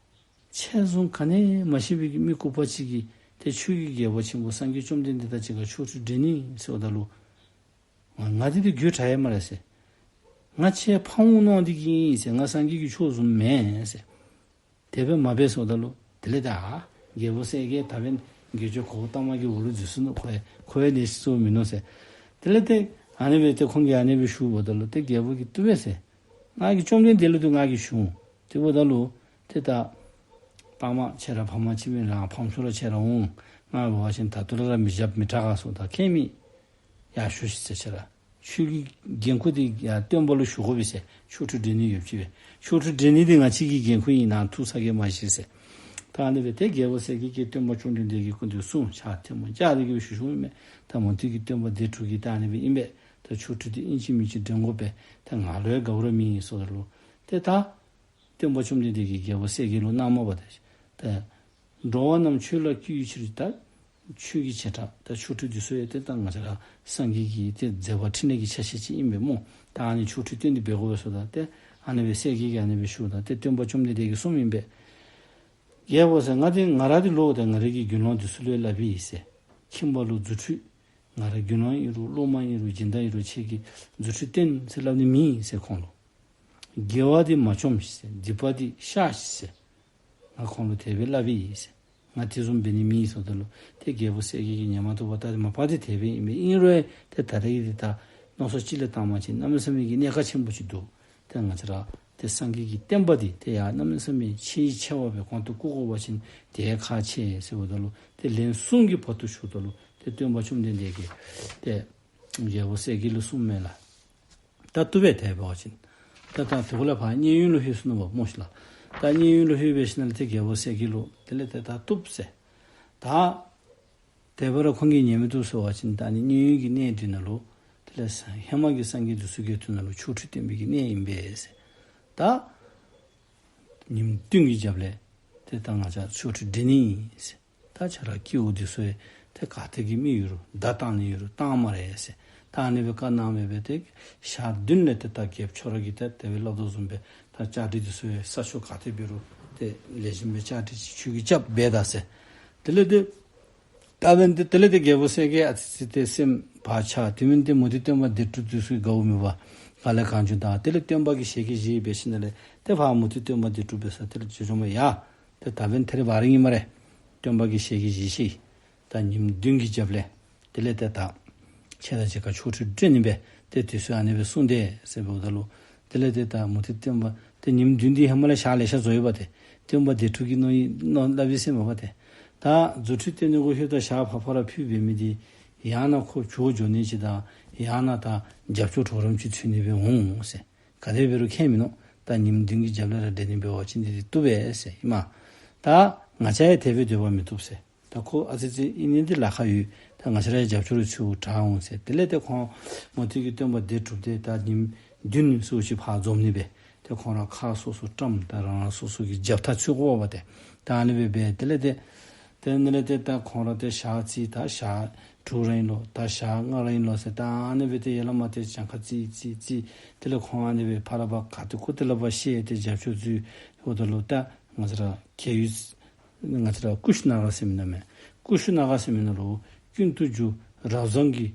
ཁྱེད་བཟུམ་ག་ནི་མ་ཤེས་པའི་གི་མི་ལྐུགས་པ་ཅིག་གིས་ཏེ་ཆོས་ཀྱི་རྒྱལ་པོ་ཆེན་པོ་སངས་རྒྱས་བཅོམ་ལྡན་འདས་དང་གཅིག་ཁར་ཆོ་འཕྲུལ་འགྲན་ནི་ཟེརཝ་ད་ལུ་ང་ང་འདི་ཏེ་རྒྱུས་དྲག་ཡི་སྨ་རེ་ཟེར། ང་ཁྱེད་ཕམ་འོང་མནོ་སྟེ་གི་ཨིན་ཟེར། ང་སངས་རྒྱས་ཀྱི་ཆོས་བཟུམ་མེན་ཟེར། དེ་སྦེ་མ་འབད་ཟེརཝ་ད་ལུ་དེ་ལས་ད་རྒྱལ་པོ་གསལ་རྒྱལ་ད་འབདན་དགེ་སྦྱོར་གོའུ་ཏ་མ་གི་འོག་ལུ་འཛུལ་སོ་ནུག། ཁོ་ཡང་ཁོ་ཡང་ལེགས་ཤོམ་བཟོ་མིན་ནུག་ཟེར། དེ་ལས་ཏེ་ཨ་ནི་སྦེ་ཏེ་ཁོང་གིས་ཨ་ནི་སྦེ་ཞུཝ་ད་ལུ་ཏེ་རྒྱལ་པོ་གིས་བཏུབ་པས་ཟེར། ང་གིས་བཅོམ་ལྡན་འདས་ལུ་ཏེ་ང་གིས་ཞུ་འོང་། དེ་འབདཝ་ད་ལུ་ཏེ་ད་ཕམ་ཁྱེད་ར་ཕམ་ཅིག་མས། རང་ཕམ་ཚུ་ར་ཁྱེད་ར་འོང་། ང་འབད་བ་ཅིན་ད་ལྟོ་ར་མི་རྐྱབ་མི་དྲག་ག་ཟེརཝ་ད་ཁྱད་མེད། ཡར་ཞུ་ཤིག་ཟེར། ཁྱེད་ར་ཆོས་ཀྱི་འགན་ཁུར་དེ་ཡར་སྟོན་པ་ལུ་ཞུ་དགོ་པས་ཟེར། ཆོ་འཕྲུལ་འགྲན་ནི་ཡོདཔ་ཅིག་སྦེ། ཆོ་འཕྲུལ་འགྲན་ནི་དེ་ང་བཅས་ཀྱི་འགན་ཁུར་ཨིན་ན་ཐུགས་ཚ་གྱང་མ་བཞེས་ཟེར། ད་ཨ་ནི་སྦེ་ཏེ་རྒྱལ་པོ་གསལ་རྒྱལ་གྱིས་སྟོན་པ་བཅོམ་ལྡན་འདས་ཀྱི་སྐུ་མདུན་གསུངས། ཕྱག་ཐལ་མོ་སྦྱར་ཏེ་གི་སྦེ་ཞུ་ཞུཝ་མས། ད་མུ་སྟེགས་ཀྱི་སྟོན་པ་སྡེ་དྲུག་གིས་ད་ཨ་ནི་སྦེ་ཨིན་པས། ད་ཆོ་འཕྲུལ་དེ་ཨིན་ཅི་མིན་ཅི་འགྲན་དགོ་པས། ད་ང་ལུ་ཡང་དགའཝ་ར་མེད་ཟེརཝ་ད་ལུ་ཏེ་ད་སྟོན་པ་བཅོམ་ལྡན་འདས་ཀྱིས་རྒྱལ་པོ་གསལ་རྒྱལ་ལུ་གནང་མ་པ་ད་ད་འགྲོ་བ་རྣམས་ཆོས་ལ་བསྐུལ་བའི་ཕྱིར། ད་ཆོས་ཀྱི་བྱེ་བྲག་ད་ཆོ་འཕྲུལ་འདི་ཚུ་ཡང་ཏེ་ད་ང་བཅས་ར་སངས་རྒྱས་ཀྱི་ཏེ་མཛད་པ་འཕྲིན་ལས་ཀྱི་ཆ་ཤས་ཅིག་ཨིན་པས་སྨོ། ད་ཨ་ནི་ཆོ་འཕྲུལ་སྟོན་ཏེ་འབད་དགོ་པས་ཟེརཝ་ད་ཏེ་ཨ་ནི་སྦེ་གསལ་རྒྱལ་གྱིས་ཨ་ནི་སྦེ་ཞུཝ་ད་ཏེ་སྟོན་པ་བཅོམ་ལྡན་འདས་ཀྱིས་གསུངམ་ཨིན་པས། རྒྱལ་པོ་ཟེར་ང་དེ་ང་ར་དེ་ལོག་སྟེ་ང་རའི་གི་དགེ་སློང་འདི་ཚུ་ལུ་སླབ་ཨིན་ཟེར། ཁྱིམ་པ་ལུ་རྫུ་འཕྲུལ་ང་ར་དགེ་སློང་ཨིན་རུང་སློབ་མ་ཨིན་རུང་སྦྱིན་བདག་ཨིན་རུང་ཁྱེད་ཀྱིས་རྫུ་འཕྲུལ་སྟོན་ཟེར་སླབ་ནི་མེད་ཟེར་ཁོང་ལུ། དགེ་བ་འདི་མ་བཅོམ་ཤིག་ཟེར། སྡིག་པ་འདི་བཤགས་ཤིག་ཟེར། ང་ཁོང་ལུ་དེ་སྦེ་སླབ་ཨིན་ཟེར། ང་དེ་བཟུམ་འབད་ནི་མེད་ཟེརཝ་ད་ལུ་ཏེ་རྒྱལ་པོ་གསལ་རྒྱལ་གྱིས་ཉན་མ་བཏུབ་པར་ད་མ་པ་དེ་དེ་སྦེ་ཨིན་པས། ཨིན་རུང་ཏེ་ད་རེས་ཀྱི་འདི་ད་མནོ་བསམ་ཅིག་ལས་བཏངམ་ཅིན་གནམ་མེད་ས་མེད་ཀྱི་གནད་འགག་ཆེན་པོ་ཅིག་འདུག། ཏེ་ང་བཅས་ར་ཏེ་སངས་རྒྱས་ཀྱི་བསྟན་པ་འདི་ཏེ་ཡར་གནམ་མེད་ས་མེད་ཆེས་ཆེ་བ་སྦེ་གོང་དུ་བཀུར་དགོ་པ་ཅིན་དེ་ཁག་ཆེ་ཟེརཝ་ད་ལུ་ཏེ་ལན་གསུམ་གྱི་བར་དུ་ཞུཝ་ད་ལུ་ཏེ་སྟོན་པ་བཅོམ་ལྡན་འདས་ཀྱིས་ཏེ་རྒྱལ་པོ་གསལ་རྒྱལ་ལུ་གསུངམ་མས་ལགས། ད་བཏུབ་པས་དེ་འབད་བ་ཅིན། ད་ད་དེ་གུ་ལས་ཕར་མཉན་ཡོད་ལུ་ལྷོད་སོ་ནུག་པ་སྨོ་ཤིག་ལགས། ད་མཉན་ཡོད་ལུ་ལྷོད་སྦེ་ཞིནམ་ལས་ཏེ་རྒྱལ་པོ་གསལ་རྒྱལ་ལུ་དེ་ལས་ཏེ་ད་བཏུབ་ཟེར། ད་དེ་སྦེ་ར་ཁོང་གིས་ཉན་མི་བཏུབ་ཟེར་བ་ཅིན་ད་ནི་མཉན་ཡོད་ཀྱི་གནས་འདི་ནང་ལུ་དེ་ལས་ཧེ་མ་གི་སངས་རྒྱས་འདི་ཚུ་གི་དུས་ནང་ལུ་ཆོ་འཕྲུལ་སྟོན་པའི་གི་གནས་ཨིན་པས་ཟེར། ད་ཉིནམ་བདུན་གྱི་རྒྱབ་ལས་ཏེ་ད་ང་བཅས་ཆོ་འཕྲུལ་འགྲན་ནི་ཨིན་ཟེར། ད་ཁྱེད་ར་སྐྱེ་བོ་འདི་ཚུ་ཡང་ཏེ་ག་ཏེ་གི་མི་ཡོད་རུང་བརྡ་བཏང་ནི་ཡོད་རུང་བཏང་སྨ་རེ་ཟེར། ད་ཨ་ནི་སྦེ་བཀའ་གནངམ་སྦེ་ཏེ་ཞག་བདུན་ལས་ཏེ་ད་རྒྱལཔོ་ཁྱོད་ར་གིས་ཏེ་དེ་སྦེ་སླབ་དོ་བཟུམ་སྦེ་ད་བཅའ་སྒྲིག་འདི་ཚུ་ཡང་ས་ཕྱོགས་ག་ཏེ་འབད་རུང་ཏེ་ལེགས་ཤོམ་སྦེ་བཅའ་སྒྲིག་ཅིག་ཁྱོད་ཀྱིས་རྐྱབ་འབད་ད་ཟེར། དེ་ལས་ཏེ་ད་འབདན་ཏེ་དེ་ལས་ཏེ་རྒྱལ་པོ་གསལ་རྒྱལ་ཨ་ཙི་ཙི་ཏེ་སེམས་བག་ཆགས། དེ་མེན་ཏེ་མུ་སྟེགས་སྟོན་པ་སྡེ་དྲུག་འདི་ཚུ་དགའཝ་མེད་པར་ག་ལས་གང་བྱུང་ད་དེ་ལས་སྟོན་པ་གིས་ཞལ་གྱིས་བཞེས་འབད་ཞིནམ་ལས་ཏེ་ཕར་མུ་སྟེགས་སྟོན་པ་སྡེ་དྲུག་འབད་ས་དེ་ལས་བྱོན་བྱོནམ་ཡ། ཏེ་ད་འབདན་ཐད་རི་བ་རི་ཨིན་སྨ་རེ། སྟོན་པ་གིས་ཞལ་གྱིས་བཞེས་ཅི། ད་ཉིནམ་བདུན་གྱི་རྒྱབ་ལས་དེ་ལས་ཏེ་ད་ཁྱེད་དང་གཅིག་ཁར་ཆོ་འཕྲུལ་འགྲན་ནི་སྦེ་ཏེ་དུས་ཚོད་ཨ་ནི་སྦེ་གསུངས་ཏེ་ཟེར་འབདཝ་ད་ལུ་དེ་ལས་ཏེ་ད་མུ་སྟེགས་སྟོན་པ་ཏེ་ཉིནམ་བདུན་འདི་ཧེ་མ་ལས་ཞག་ལེ་ཤ་རྫོགས་ཡོདཔ་ཏེ་སྟོན་པ་སྡེ་དྲུག་གིས་མནོ་ཡི་མནོ་སླབ་ཡི་ཟེར་མས་པ་ཏེ། ད་རྫུ་འཕྲུལ་སྟོན་ནི་གུ་ལྷོདཔ་ད་ཞག་ཕར་ཕར་ར་འཕུལ་འབད་མི་འདི་ཡང་ན་ཁོ་བྱོག་འགྱོ་ནི་ཅིག་དང་ཡང་ན་ད་རྒྱབ་སྐྱོར་གྲོགས་རམ་ཅིག་འཚོལ་ནི་སྦེ་འོང་ཟེར། ག་དེ་འབད་རུང་ཁྱད་མིན་ནུག། ད་ཉིནམ་བདུན་གྱི་རྒྱབ་ལས་ར་འགྲན་ནི་འབད་བ་ཅིན་འདི་འདི་བཏུབ་པས་ཟེར་ཨིན་མས། ད་ང་བཅས་ཡང་དེ་སྦེ་སྡོད་པ་མི་བཏུབ་ཟེར། ད་ཁོ་ཨ་ཙི་ཙི་ཨིན་ནི་འདི་ལཱ་ཁག་ཡོད། ད་ང་བཅས་ར་ཡང་རྒྱབ་སྐྱོར་ཚུ་དྲག་འོང་ཟེར། དེ་ལས་ཏེ་ཁོང་མུ་སྟེགས་ཀྱི་སྟོན་པ་སྡེ་དྲུག་དེ་ད་ཉིནམ་བདུན་ཙམ་ཅིག་ཕར་འཛོམས་ནི་སྦེ། ཏེ་ཁོང་ར་ཁག་སོ་སོ་བཀྲམ་ད་རང་རང་སོ་སོ་གི་རྒྱབ་ཐག་ཚུད་དགོ་པས་ཏེ། ད་ཨ་ནི་སྦེ་འབད་དེ་ལས་ཏེ་ཏེ་ཨ་ནི་ལས་ཏེ་ད་ཁོང་ར་ཏེ་ཞག་རྩིས་ད་ཞག་དྲུག་ར་ཨིན་ལོ། ད་ཞག་ལྔ་ར་ཨིན་ལོ་ཟེར། ད་ཨ་ནི་སྦེ་ཏེ་ཡར་ལས་མར་ཏེ་གྱངས་ཁ་རྩིས་རྩིས་རྩིས་དེ་ལས་ཁོང་ཨ་ནི་སྦེ་ཕར་ལས་ཕར་ག་ཏེ་ཁུག་ཏེ་ལས་ཕར་བཤལ་ཏེ་རྒྱབ་སྐྱོར་འཛུལ་འོངམ་ད་ལུ་ད་ང་བཅས་ར་གལ་ཡུལ་ང་བཅས་ར་ཀུ་ཤུ་ན་ག་ཟེར་མི་ནང་མས། ཀུ་ཤུ་ན་ག་ཟེར་མི་ནང་ལུ་ཀུན་ཏུ་རྒྱུ་རབ་བཟང་གི་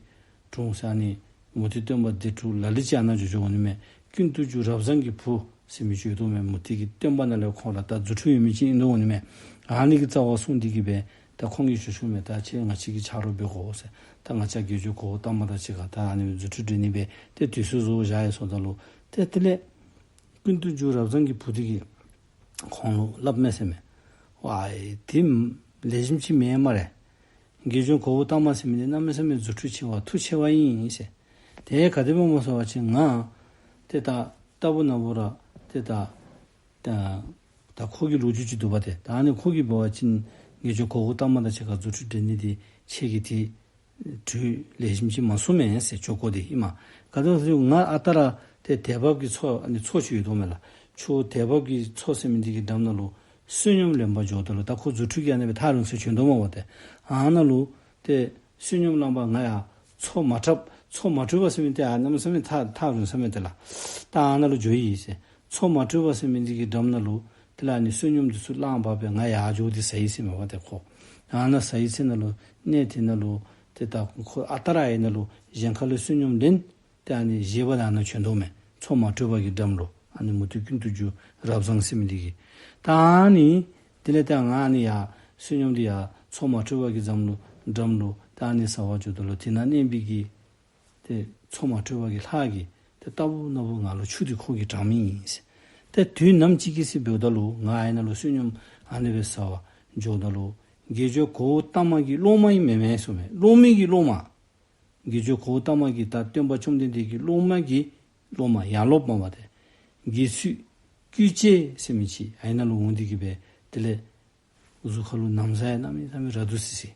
དྲུང་ཟེར་ཨ་ནི་མུ་སྟེགས་སྟོན་པ་སྡེ་དྲུག་ལ་ལུ་ཅིག་ཨ་ནཱ་འགྱོ་འགྱོཝ་འོང་ནི་མས། ཀུན་ཏུ་རྒྱུ་རབ་བཟང་གི་བུ་ཟེར་མི་ཅིག་ཡོད་དོ་མས། མུ་སྟེགས་ཀྱི་སྟོན་པ་ནང་ལས་ཁོང་ར་ད་རྫུ་འཕྲུལ་ཡོད་མི་ཅིག་ཨིན་དོ་འོང་ནི་མས། ཨ་ནི་གི་རྩ་བར་སོང་སྟེ་གིས་སྦེ་ད་ཁོང་གིས་ཞུ་ཞུཝ་མས། ད་ཁྱེད་ང་བཅས་ཀྱི་ཆ་རོགས་འབད་དགོ་ཟེར། ད་ང་བཅས་དགེ་སྦྱོར་གོའུ་ཏ་མ་དང་གཅིག་ཁར་ད་ཨ་ནི་རྫུ་འཕྲུལ་འགྲན་ནི་སྦེ་ཏེ་དུས་ཚོད་བཟོ་བཞག་ཡི་ཟེརཝ་ད་ལུ་ཏེ་དེ་ལས་ཀུན་ཏུ་རྒྱུ་རབ་བཟང་གི་བུ་དེ་གིས་ཁོང་ལུ་སླབ་མས་ཟེར་མས། ཝའི་དེ་ལེགས་ཤོམ་ཅིག་མེན་སྨ་རེ། དགེ་སྦྱོར་གོའུ་ཏ་མ་ཟེར་མི་འདི་གནམ་མེད་ས་མེད་རྫུ་འཕྲུལ་ཆེ་བ་མཐུ་ཆེ་བ་ཨིན་ཟེར། དེ་ག་དེ་སྦེ་སྨོ་ཟེར་བ་ཅིན་ང་ཏེ་ད་ལྟ་བུ་ན་བུ་ར་ཏེ་ད་ད་ད་ཁོ་གི་ལོ་རྒྱུས་ཅིག་འདུག་པ་ཏེ། ད་ཨ་ནི་ཁོ་གིས་འབད་བ་ཅིན་དགེ་སྦྱོར་གོའུ་ཏ་མ་དང་གཅིག་ཁར་རྫུ་འཕྲུལ་འགྲན་ནི་འདི་ཁྱེད་ཀྱིས་ཏེ་དུས་ལེགས་ཤོམ་ཅིག་མ་སོང་མས་ཟེར། ཆོ་ག་འདི་ཨིན་མས། ག་དེ་སྦེ་ཟེར་ང་ཨ་རྟག་ར་ཏེ་དད་པ་གི་མཚོ་ཨ་ནི་མཚོ་ཅིག་ཡོད་དོ་མས་ལགས། ཁྱོད་དད་པ་གི་མཚོ་ཟེར་མི་འདི་གི་འགྲམ་ནང་ལུ་བསོད་སྙོམས་ལེན་པར་འགྱོཝ་ད་ལུ་ད་ཁོ་རྫུ་འཕྲུལ་གྱིས་ཨ་ནི་སྦེ་ཐག་རིང་སར་བྱོན་དོ་མས་པ་ཏེ། ཨ་ནཱ་ལུ་ཏེ་བསོད་སྙོམས་ལེན་པར་ང་ཡར་མཚོ་མ་འཁྲབ་མཚོ་མ་འཁྲུད་པ་ཟེར་མི་འདི་ཨ་གནམ་མེད་ས་མེད་ཐག་ཐག་རིང་ས་མས་ཏེ་ལགས། ད་ཨ་ནཱ་ལུ་འགྱོ་ཡི་ཟེར། མཚོ་མ་འཁྲུད་པ་ཟེར་མི་འདི་གི་འགྲམ་ནང་ལུ་དེ་ལས་ཨ་ནི་བསོད་སྙོམས་འདི་ཚུ་བླངས་པ་སྦེ་ང་ཡར་འགྱོ་སྟེ་ཟ་ཡི་ཟེར་མས་པ་ཏེ་ཁོ། ཨ་ནཱ་ཟ་ཡི་ཚེ་ནང་ལུ་གནས་དེ་ནང་ལུ་ཏེ་ད་ཁོ་ཨ་རྟག་ར་ཨ་ནཱ་ལུ་གཞན་ཁ་ལས་བསོད་སྙོམས་ལེན་ཏེ་ཨ་ནི་བཞེས་པ་དང་ཨ་ནཱ་བྱོན་དོ་མས། མཚོ་མ་འཁྲུད་པ་གི་འགྲམ་ལུ་ཨ་ནི་མུ་སྟེགས་ཀུན་ཏུ་རྒྱུ་རབ་བཟང་ཟེར་མི་འདི་གིས། ད་ཨ་ནི་དེ་ལས་ད་ང་ཨ་ནི་ཡར་བསོད་སྙོམས་འདི་ཡར་མཚོ་མ་འཁྲུད་པ་གི་འགྲམ་ལུ་འགྲམ་ལུ་ད་ཨ་ནི་ཟ་བར་འགྱོཝ་ད་ལུ་དེ་ནང་གནས་པའི་གི་ཏེ་མཚོ་མ་འཁྲུད་པ་གི་ལྷ་གིས་ཏེ་ལྟ་བུ་ན་བུ་ང་ལུ་ཆུ་འདི་ཁོ་གིས་དྲང་མི་ཨིན་ཟེར། ཏེ་དུས་ནམ་ཅིག་གི་ཚེ་འབདཝ་ད་ལུ་ང་ཨ་ནཱ་ལུ་བསོད་སྙོམས་ཨ་ནི་སྦེ་ཟ་བར་འགྱོཝ་ད་ལུ་དགེ་སྦྱོར་གོའུ་ཏ་མ་གི་སློབ་མ་ཨིན་མས་མས་ཟེར་མས། སློབ་མའི་གི་སློབ་མ། དགེ་སྦྱོར་གོའུ་ཏ་མ་གི་ད་སྟོན་པ་བཅོམ་ལྡན་འདས་ཀྱི་སློབ་མ་གི་སློབ་མ་ཡང་སློབ་མ་པ་ཏེ། དགེ་ཚུལ་ཀུན་སྤྱོད་ཟེར་མི་ཅིག་ཨ་ནཱ་ལུ་འོང་སྟེ་གིས་སྦེ་དེ་ལས་གཟུགས་ཁ་ལུ་ན་བཟའ་ཡང་གནམ་མེད་ས་མེད་ར་སྡུག་སི་སི།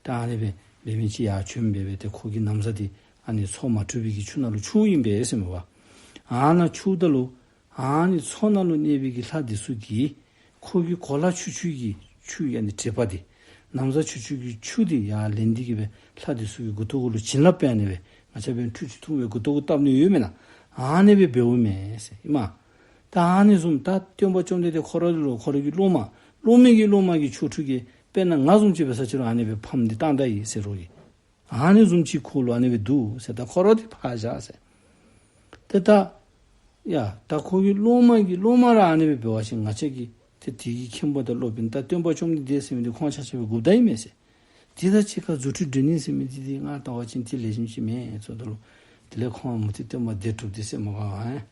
ད་ཨ་ནི་སྦེ་འབད་མི་ཅིག་ཡར་བྱོན་སྦེ་སྦེ་ཏེ་ཁོ་གི་ན་བཟའ་འདི་ཨ་ནི་མཚོ་མ་འཁྲུད་པའི་གི་ཆུ་ནང་ལུ་འཁྱུཝ་ཨིན་པས་ཟེར་མས་པ། ཨ་ནཱ་འཁྱུཝ་ད་ལུ་ཨ་ནི་མཚོ་ནང་ལུ་གནས་པའི་གི་ལྷ་འདི་ཚུ་གིས་ཁོ་གི་གོ་ལ་ཆུ་ཆུ་གི་ཆུ་ཨ་ནི་དྲེག་པ་འདི་ན་བཟའ་ཆུ་ཆུ་གི་ཆུ་འདི་ཡར་ལེན་ཏེ་གིས་སྦེ་ལྷ་འདི་ཚུ་གི་མགུ་ཏོ་གུ་ལུ་བྱིན་རླབས་སྦེ་ཨ་ནི་སྦེ་ང་བཅས་འབདན་ཁྲུས་ཅིག་འཐུང་སྦེ་མགུ་ཏོ་གུ་བཏབ་ནི་ཡོད་མེན་ན། ཨ་ནི་སྦེ་འབདཝ་མས་ཟེར་ཨིན་མས། ད་ཨ་ནི་བཟུམ་ད་སྟོན་པ་བཅོམ་ལྡན་འདས་ཁོ་ར་ལུ་ཁོ་ར་གི་སློབ་མ་སློབ་མའི་གི་སློབ་མ་གི་ཆོ་འཕྲུལ་གྱིས་དཔེར་ན་ང་བཟུམ་ཅིག་འབད་ས་ཅི་རུང་ཨ་ནི་སྦེ་ཕམ་འདི་བཏང་ད་ཡི་ཟེར་རོ་གི། ཨ་ནི་བཟུམ་ཅིག་ཁོ་ལུ་ཨ་ནི་སྦེ་འདུག་ཟེར། ད་ཁོ་ར་འདི་ཕར་བཞག་ཟེར། ཏེ་ད་ཡ་ད་ཁོ་གི་སློབ་མ་གི་སློབ་མ་ར་ཨ་ནི་སྦེ་འབད་བ་ཅིན་ང་བཅས་ཀྱི་ཏེ་དེ་གི་མཁན་པོ་དང་སློབ་དཔོན་ད་སྟོན་པ་བཅོམ་ལྡན་འདས་ཟེར་མི་འདི་ཁོང་ཆ་ཁྱབ་སྦེ་འགོ་བདག་ཨིན་མས་ཟེར། དེ་དང་གཅིག་ཁར་རྫུ་འཕྲུལ་འགྲན་ནི་ཟེར་མི་འདི་འདི་ང་བལྟ་བ་ཅིན་ཏེ་ལེགས་ཤོམ་ཅིག་མེན་ཟེརཝ་ད་ལུ་དེ་ལས་ཁོང་མུ་སྟེགས་སྟོན་པ་སྡེ་དྲུག་འདི་ཟེར་མ་ག་ཨ་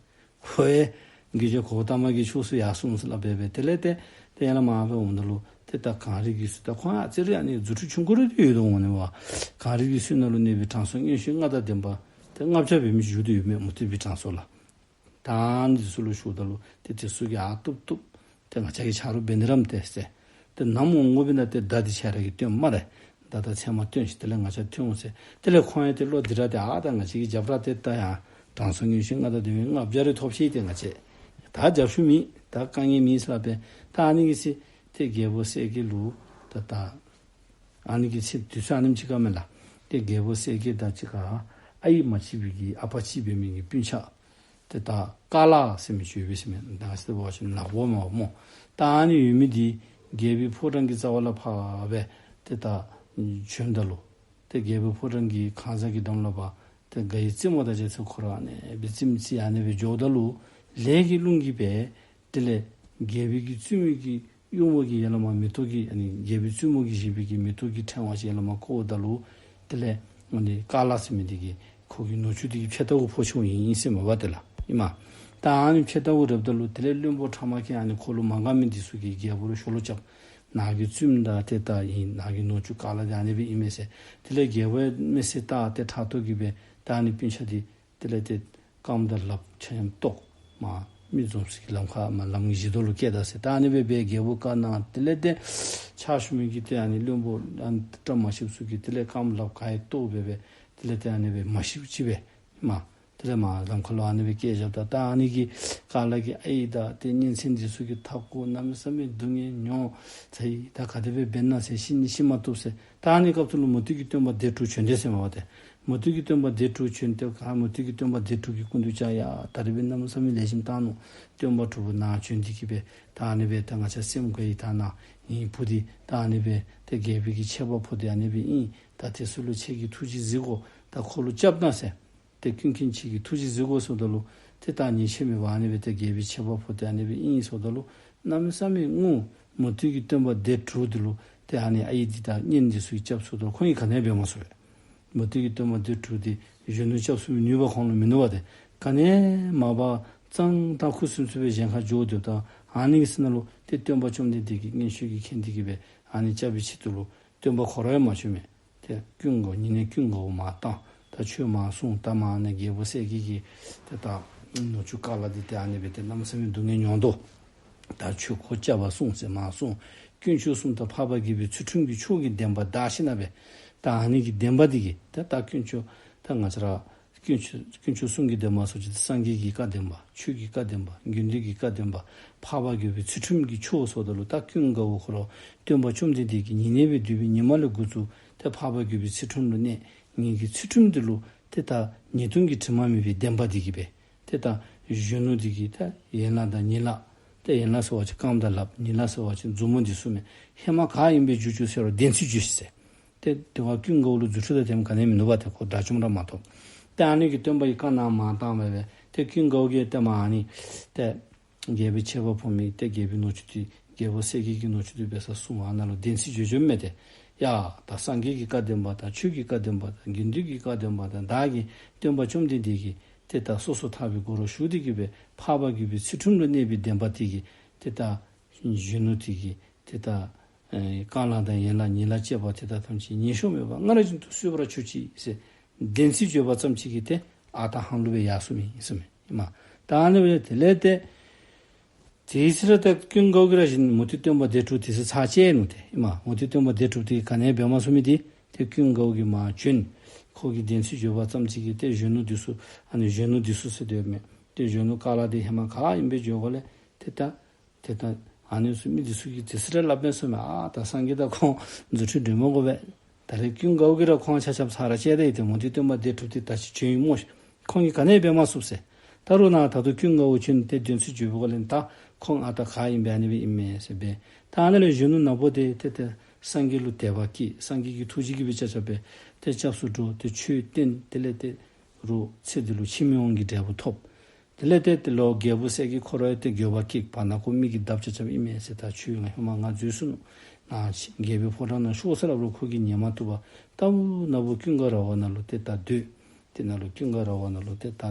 ཁོ་ཡང་དགེ་སྦྱོར་གོའུ་ཏ་མ་གི་ཕྱོགས་སུ་ཡར་སོང་ཟེར་སླབ་སྦེ་སྦེ་དེ་ལས་ཏེ་ཏེ་ཡར་ལས་མར་སྦེ་འོངམ་ད་ལུ་ཏེ་ད་གངས་རི་གི་ཚུལ་ད་ཁོང་ཨ་ཙི་རེ་ཨ་ནི་རྫུ་འཕྲུལ་ཆུང་ཀུ་རེ་འདི་ཡོད་དོ་འོང་ནི་པ། གངས་རི་གི་ཚུལ་ནང་ལུ་གནས་པའི་དྲང་སྲོང་མངོན་ཤེས་ལྔ་དང་ལྡན་པ་ཏེ་ལྔ་བརྒྱ་འབད་མི་ཅིག་བཞུགས་ཏེ་ཡོད་མས་མུ་སྟེགས་པའི་དྲང་སྲོང་ལགས། ད་ཨ་ནི་འདི་ཚུ་ལུ་ཞུཝ་ད་ལུ་ཏེ་དེ་ཚུ་གིས་ཨ་བཏུབ་བཏུབ། ཏེ་ང་བཅས་ཀྱི་ཆ་རོགས་འབད་ནི་ར་མས་ཏེ་ཟེར། ཏེ་ནམ་འོང་དགོ་པས་ན་ཏེ་བརྡ་འདི་ཁྱེད་ར་གིས་སྟོན་སྨ་རེ། བརྡ་དང་མཚན་མ་སྟོན་ཤིག། དེ་ལས་ང་བཅས་ཐོན་འོང་ཟེར། དེ་ལས་ཁོང་ཡང་ཏེ་བློ་འདི་ར་ཏེ་ཨ་ད་ང་བཅས་ཀྱིས་རྒྱབ་ར་ཏེ་ད་ཡང་དྲང་སྲོང་མངོན་ཤེས་ལྔ་དང་ལྡན་པའི་ལྔ་བརྒྱ་རེ་ཐོབ་ཤིག། ཏེ་ང་བཅས་ད་རྒྱབ་ཤུགས་མེད། ད་དཀའ་ངལ་མེད་ཟེར་སླབ་སྦེ། ད་ཨ་ནི་གི་ཚེ་ཏེ་རྒྱལ་པོ་གསལ་རྒྱལ་ལུ་ད་ད་ཨ་ནི་གི་ཚེ་དུས་ཚོད་ཨ་ནེམ་ཅིག་ཁར་མས་ལགས། ཏེ་རྒྱལ་པོ་གསལ་རྒྱལ་དང་གཅིག་ཁར་ཨའི་མ་གཅིག་པའི་གི་ཨ་པ་གཅིག་འབད་མི་གི་སྤུན་ཆ་ཏེ་ད་ཀ་ལ་ཟེར་མི་ཅིག་ཡོད་པས་ཟེར་མས། ད་ང་བཅས་འབད་བ་ཅིན་ནག་པོ་མས་པ་སྨོ། ད་ཨ་ནི་ཡོད་མི་འདི་རྒྱལ་པོའི་ཕོ་བྲང་གི་རྩ་བ་ལས་ཕར་སྦེ་ཏེ་ད་བྱོནམ་ད་ལུ་ཏེ་རྒྱལ་པོའི་ཕོ་བྲང་གི་ཁང་བཟང་གི་འགྲམ་ལས་ཕར་ཏེ་དགའ་བའི་རྩེད་མོ་དང་བཅས་ཏེ་ཁོ་ར་ཨ་ནི་སྦེ་རྩེདམོ་རྩེ་ཨ་ནི་སྦེ་འགྱོཝ་ད་ལུ་ལས་ཀྱི་རླུང་གིས་སྦེ་དེ་ལས་རྒྱལ་པོའི་གི་བཙུན་མོ་གི་གཡོགམོ་གིས་ཡར་ལས་མར་མེ་ཏོག་གི་ཨ་ནི་རྒྱལ་པོའི་བཙུན་མོ་གིས་བཞེས་པའི་གི་མེ་ཏོག་གི་ཕྲེང་བ་ཅིག་ཡར་ལས་མར་བཀོཝ་ད་ལུ་དེ་ལས་ཨ་ནི་ཀ་ལ་ཟེར་མི་འདི་གིས་ཁོ་གི་ནུ་གཅུང་འདི་གི་ཕྱེད་ཏ་གུ་ཕོག་སོང་ཡི་ཟེར་མས་པ་ཏེ་ལགས། ཨིན་མས། ད་ཨ་ནི་ཕྱེད་ཏ་གུ་རེགཔ་ད་ལུ་དེ་ལས་བློན་པོ་ཁྲ་མ་ཁེ་ཨ་ནི་ཁོ་ལུ་མ་དགའ་མི་འདི་ཚུ་གིས་རྒྱལ་པོ་ལུ་ཞོ་ལོ་རྐྱབ། ནཱ་གི་བཙུནམོ་ད་ཏེ་ད་ཨིན། ནཱ་གི་ནུ་གཅུང་ཀ་ལ་འདི་ཨ་ནི་སྦེ་ཨིན་མས་ཟེར། དེ་ལས་རྒྱལ་པོ་མི་སེར་ད་ཏེ་ཕྲག་དོག་གིས་སྦེ་ད་ཨ་ནི་སྤུན་ཆ་འདི་དེ་ལས་ཏེ་རྐངམ་དང་ལགཔ་ཆ་མཉམ་བཏོག། མ་མི་འཛོམས་ས་གི་ལམ་ཁར་མ་ལམ་གྱི་བཞི་མདོ་ལུ་བསྐྱལ་ད་ཟེར། ད་ཨ་ནི་སྦེ་སྦེ་རྒྱལ་པོ་བཀའ་གནང་། དེ་ལས་ཏེ་ཕྱག་ཞུ་མི་གི་ཏེ་ཨ་ནི་བློན་པོ་ཨ་ནི་བཀྲ་མ་ཤིསཔ་ཚུ་གིས་དེ་ལས་རྐངམ་ལགཔ་ག་ཡང་བཏོག་སྦེ་སྦེ་དེ་ལས་ཏེ་ཨ་ནི་སྦེ་མ་ཤིཝ་ཅིག་སྦེ་མ་ དེ་ལས་མར་ལམ་ཁ་ལུ་ཨ་ནི་སྦེ་བསྐྱལ་བཞགཔ་ད་ད་ཨ་ནི་གི་ཁ་ལས་ཀྱི་ཨའི་དང་ཏེ་གཉེན་ཚན་འདི་ཚུ་གིས་ཐབས་ཁོ་གནམ་མེད་ས་མེད་སྡུག་བསྔལ་མྱོང་ཚར་ཡི། ད་ག་དེ་སྦེ་འབད་ན་ཟེར་ཤི་ནི་ཤི་མ་བཏུབ་ཟེར། ད་ཨ་ནི་སྐབས་སུ་ལུ་མུ་སྟེགས་ཀྱི་སྟོན་པ་སྡེ་དྲུག་བྱོན་དེས་ཟེར་མས་པ་ཏེ། མུ་སྟེགས་ཀྱི་སྟོན་པ་སྡེ་དྲུག་བྱོན་ཏེ་ག་མུ་སྟེགས་ཀྱི་སྟོན་པ་སྡེ་དྲུག་གིས་སྐུ་མདུན་བཅར་ཡ་ད་རིས་སྦེ་གནམ་མེད་ས་མེད་ལེགས་ཤོམ་བཏང་ནུག། སྟོན་པ་དྲུག་པོ་ནཱ་བྱོན་ཏེ་གིས་སྦེ་ད་ཨ་ནི་སྦེ་ད་ང་བཅས་སེམས་དགའ་ཡི། ད་ནཱ་ངེའི་བུ་འདི་ད་ཨ་ནི་སྦེ་ཏེ་རྒྱལ་པོའི་གི་ཆད་པ་ཕོག་སྟེ་ཨ་ནི་སྦེ་ཨིན། ད་དེ་ཚུ་ལུ་ཁྱེད་ཀྱིས་ཐུགས་རྗེ་གཟིགས་དགོ། ད་ཁོ་ལུ་སྐྱབས་གནང་ཟེར། ཏེ་ཀུན་མཁྱེན་ཁྱེད་ཀྱིས་ཐུགས་རྗེ་གཟིགས་དགོ་ཟེརཝ་ད་ལུ་ཏེ་ད་ཉེས་ཆད་མེད་པར་ཨ་ནི་སྦེ་ཏེ་རྒྱལ་པོའི་ཆད་པ་ཕོག་སྟེ་ཨ་ནི་སྦེ་ཨིན་ཟེརཝ་ད་ལུ་གནམ་མེད་ས་མེད་ངུ། མུ་སྟེགས་ཀྱི་སྟོན་པ་སྡེ་དྲུག་འདི་ལུ་ཏེ་ཨ་ནི་ཨའི་འདི་དང་གཉེན་འདི་ཚུ་གིས་སྐྱབས་བཅོལཝ་ད་ལུ་ཁོང་གིས་ག་ནི་ཡང་འབད་མ་ཚུགས་པས། མུ་སྟེགས་ཀྱི་སྟོན་པ་སྡེ་དྲུག་འདི་གཞོན་ནུ་སྐྱབས་བཅོལ་བའི་ནུས་པ་ཁོང་ལུ་མིན་ནུག་པ་ཏེ། ག་ནི་ཡང་མ་འབད་གཙང་ཏ་ཁུ་སིམ་སིམ་སྦེ་གཞན་ཁར་འགྱོ་སྡོདཔ་ད་ཨ་ནི་གི་ཚེ་ན་ལུ་ཏེ་སྟོན་པ་བཅོམ་ལྡན་འདས་ཀྱིས་མངོན་ཤེས་ཀྱིས་མཁྱེན་ཏེ་གིས་སྦེ་ཨ་ནི་སྐྱབས་པའི་ཆེད་དུ་ལུ་སྟོན་པ་ཁོ་ར་ཡང་མ་བྱོན་མས། ཏེ་ཀུན་དགའ་བོ་ཉེ་གནས་ཀུན་དགའ་བོ་མར་བཏང་། ད་ཆོས་མར་གསུངས། ད་མར་ནཱ་རྒྱལ་པོ་གསལ་རྒྱལ་གྱི་ཏེ་ད་ནུ་གཅུང་ཀ་ལ་འདི་ཏེ་ཨ་ནི་སྦེ་ཏེ་གནམ་མེད་ས་མེད་སྡུག་བསྔལ་མྱོང་དོ། ད་ཆོས་ཁོ་རྐྱབ་པར་གསུངས་ཟེར་མར་གསུངས། དཀོན་མཆོག་གསུམ་དང་འཕགས་པ་དགྱེས་པའི་ཚུལ་ཁྲིམས་ཀྱི་ཆོས་ཀྱི་བདེན་པ་བདར་ཞིནམ་ལས་ད་ཨ་ནི་གི་བདེན་པ་འདི་གིས་ད་ད་དཀོན་མཆོག་ད་ང་བཅས་ར་དཀོན་མཆོག་དཀོན་མཆོག་གསུམ་གྱི་བདེན་པ་སོགས་ཀྱི་སངས་རྒྱས་ཀྱི་བཀའ་བདེན་པ། ཆོས་ཀྱི་བཀའ་བདེན་པ། དགེ་འདུན་གྱི་བཀའ་བདེན་པ། འཕགས་པ་དགྱེས་པའི་ཚུལ་ཁྲིམས་ཀྱི་ཆོས་ཟེརཝ་ད་ལུ་ད་ཀུན་དགའ་བོ་ཁོ་ར་སྟོན་པ་བཅོམ་ལྡན་འདས་ཀྱི་ཉེ་གནས་སྦེ་སྡོད་པའི་ཉིནམ་ལས་འགོ་བཙུགས་ཏེ་འཕགས་པ་དགྱེས་པའི་ཚུལ་ཁྲིམས་ལུ་གནས། ངེ་གི་ཚུལ་ཁྲིམས་འདི་ལུ་ཏེ་ད་ཉེས་ལྟུང་གི་དྲི་མ་མེད་པའི་བདེན་པ་འདི་གིས་སྦེ་ཏེ་ད་གཞོན་ནུ་འདི་གིས་ད་ཡན་ལག་དང་ཉིང་ལག། ཏེ་ཡན་ལག་ཟེར་བ་ཅིན་རྐངམ་དང་ལགཔ། ཉིང་ལག་ཟེར་བ་ཅིན་མཛུབ་མོ་འདི་ཚུ་མས། ཧེ་མ་ག་ཨིནམ་སྦེ་འགྱོ་བཅུག་ཟེར་བ་བདེན་ཚིག་བརྗོད་ཤིག་ཟེར། ཏེ་དེ་བ་ཀུན་དགའ་བོ་ལུ་རྫུ་འཕྲུལ་དང་དེམ་ག་ནི་ཡང་མིན་ནུག་པ་ཏེ། ཁོ་དགྲ་བཅོམ་ར་མ་ཐོབ། ཏེ་ཨ་ནི་གི་སྟོན་པ་གིས་བཀའ་གནང་མ་བཏང་སྦེ་སྦེ་ཏེ་ཀུན་དགའ་བོ་གིས་ཏེ་མར་ཨ་ནི་ཏེ་རྒྱལ་པོའི་ཆད་པ་ཕོག་མི་ཏེ་རྒྱལ་པོའི་ནུ་གཅུང་འདི་རྒྱལ་པོ་གསལ་རྒྱལ་གྱི་ནུ་གཅུང་འདི་འབད་སར་སོང་། ཨ་ནཱ་ལུ་བདེན་ཚིག་བརྗོད་བརྗོདཔ་མས་ཏེ། ཡ་ད་སངས་རྒྱས་ཀྱི་བཀའ་བདེན་པ་དང་ཆོས་ཀྱི་བཀའ་བདེན་པ་དང་དགེ་འདུན་གྱི་བཀའ་བདེན་པ་དང་བདག་གིས་སྟོན་པ་བཅོམ་ལྡན་འདས་ཀྱིས་ཏེ་ད་སོ་སོ་ཐར་པའི་སྒོ་རུ་ཞུགས་ཏེ་གིས་སྦེ་འཕགས་པ་དགྱེས་པའི་ཚུལ་ཁྲིམས་ལུ་གནས་པའི་བདེན་པ་དེ་གིས་ཏེ་ད་གཞོན་ནུ་དེ་གིས་ཏེ་ད་ཨེ་རྐང་ལག་དང་ཡན་ལག་ཉིང་ལག་བཅས་པ་དེ་དག་ཐམས་ཅད་ཉེས་གཤོགས་མེད་པར་སྔར་བཞིན་དུ་གསོ་བར་གྱུར་ཅིག་ཟེར་བདེན་ཚིག་བརྗོད་པ་ཙམ་ཅིག་གིས་ཏེ་ཨ་རྟག་ཧང་ལུགས་སྦེ་ཡར་སོང་མི་ཨིན་ཟེར་མས། ཨིན་མས། ད་ཨ་ནི་སྦེ་དེ་ལས་ཏེ་དེའི་ཚེ་ར་ད་ཀུན་དགའ་བོ་གིས་ར་གཞན་མུ་སྟེགས་སྟོན་པ་སྡེ་དྲུག་དེ་ཚེ་ཚར་བཅད་ནུག་ཏེ། ཨིན་མས། མུ་སྟེགས་སྟོན་པ་སྡེ་དྲུག་དེ་གིས་ག་ནི་ཡང་འབད་མ་ཚུགས་མི་དེ་ཏེ་ཀུན་དགའ་བོ་གིས་མར་བྱོན། ཁོ་གིས་བདེན་ཚིག་བརྗོད་པ་ཙམ་ཅིག་གིས་ཏེ་གཞོན་ནུ་འདི་ཚུ་ཨ་ནི་གཞོན་ནུ་འདི་ཚུ་ཟེར་དོ་མས། ཏེ་གཞོན་ནུ་ཀ་ལ་འདི་ཧེ་མ་ག་ཨིནམ་སྦེ་འགྱོ་དགོ་ལས་ཏེ་ད་ཏེ་ད་ཨ་ནི་ཚུ་མི་འདི་ཚུ་གིས་དེ་ཚེ་ར་སླབ་མས་ཟེར་མས། ཨ་ད་སངས་རྒྱས་དང་ཁོང་རྫུ་འཕྲུལ་འགྲན་མི་དགོ་པས། ད་རེས་ཀུན་དགའ་བོ་གིས་ར་ཁོང་ཆ་ཁྱབ་ཚར་བཅད་ད་ཡི། ཏེ་མུ་སྟེགས་སྟོན་པ་སྡེ་དྲུག་དེ་ད་ཅི་བྱོན་ཡི་སྨོ་ཤིག། ཁོང་གིས་ག་ནི་ཡང་འབད་མ་ཚུགས་ཟེར། ད་རུང་ནཱ་ད་ལྟོ་ཀུན་དགའ་བོ་བྱོན་ཏེ་བདེན་ཚིག་བརྗོད་པའི་སྒོ་ལས་ད་ཁོང་ཨ་ད་ག་ཨིནམ་སྦེ་ཨ་ནི་སྦེ་ཨིན་མས་ཟེར་སྦེ། ད་ཨ་ནཱ་ལས་གཞོན་ནུ་ནག་པོ་དེ་ཏེ་ཏེ་སངས་རྒྱས་ལུ་དད་པ་སྐྱེས། སངས་རྒྱས་ཀྱི་ཐུགས་རྗེ་གིས་སྦེ་ཆ་ཁྱབ་སྦེ་ཏེ་སྐྱབས་སུ་འགྲོ། ཏེ་ཆོས་བསྟན། དེ་ལས་ཏེ་རུང་ཚེ་འདི་ལུ་ཕྱིར་མི་འོང་གི་འབྲས་བུ་ཐོབ། དེ་ལས་ཏེ་ཏེ་ལོག་རྒྱལ་པོ་གསལ་རྒྱལ་ཁོ་ར་ཡང་ཏེ་འགྱོད་པ་སྐྱེས། བར་ན་ཁོ་མི་གི་དམ་ཆ་ཁྱབ་ཨིན་མས་ཟེར། ད་ཁྱོད་ང་ཧེ་མ་ང་འཛོལ་སོ་ནུག། ནཱ་རྒྱལ་པོའི་ཕོ་བྲང་ནང་ཤོག་ཟེར་སླབ་རུང་ཁོ་གིས་ཉན་མ་བཏུབ་པར་ལྟ་བུ་ནག་པོ་ཀུན་དགའ་ར་བ་ནང་ལུ་ཏེ་ད་སྡོད། ཏེ་ནཱ་ལུ་ཀུན་དགའ་ར་བ་ནང་ལུ་ཏེ་ད་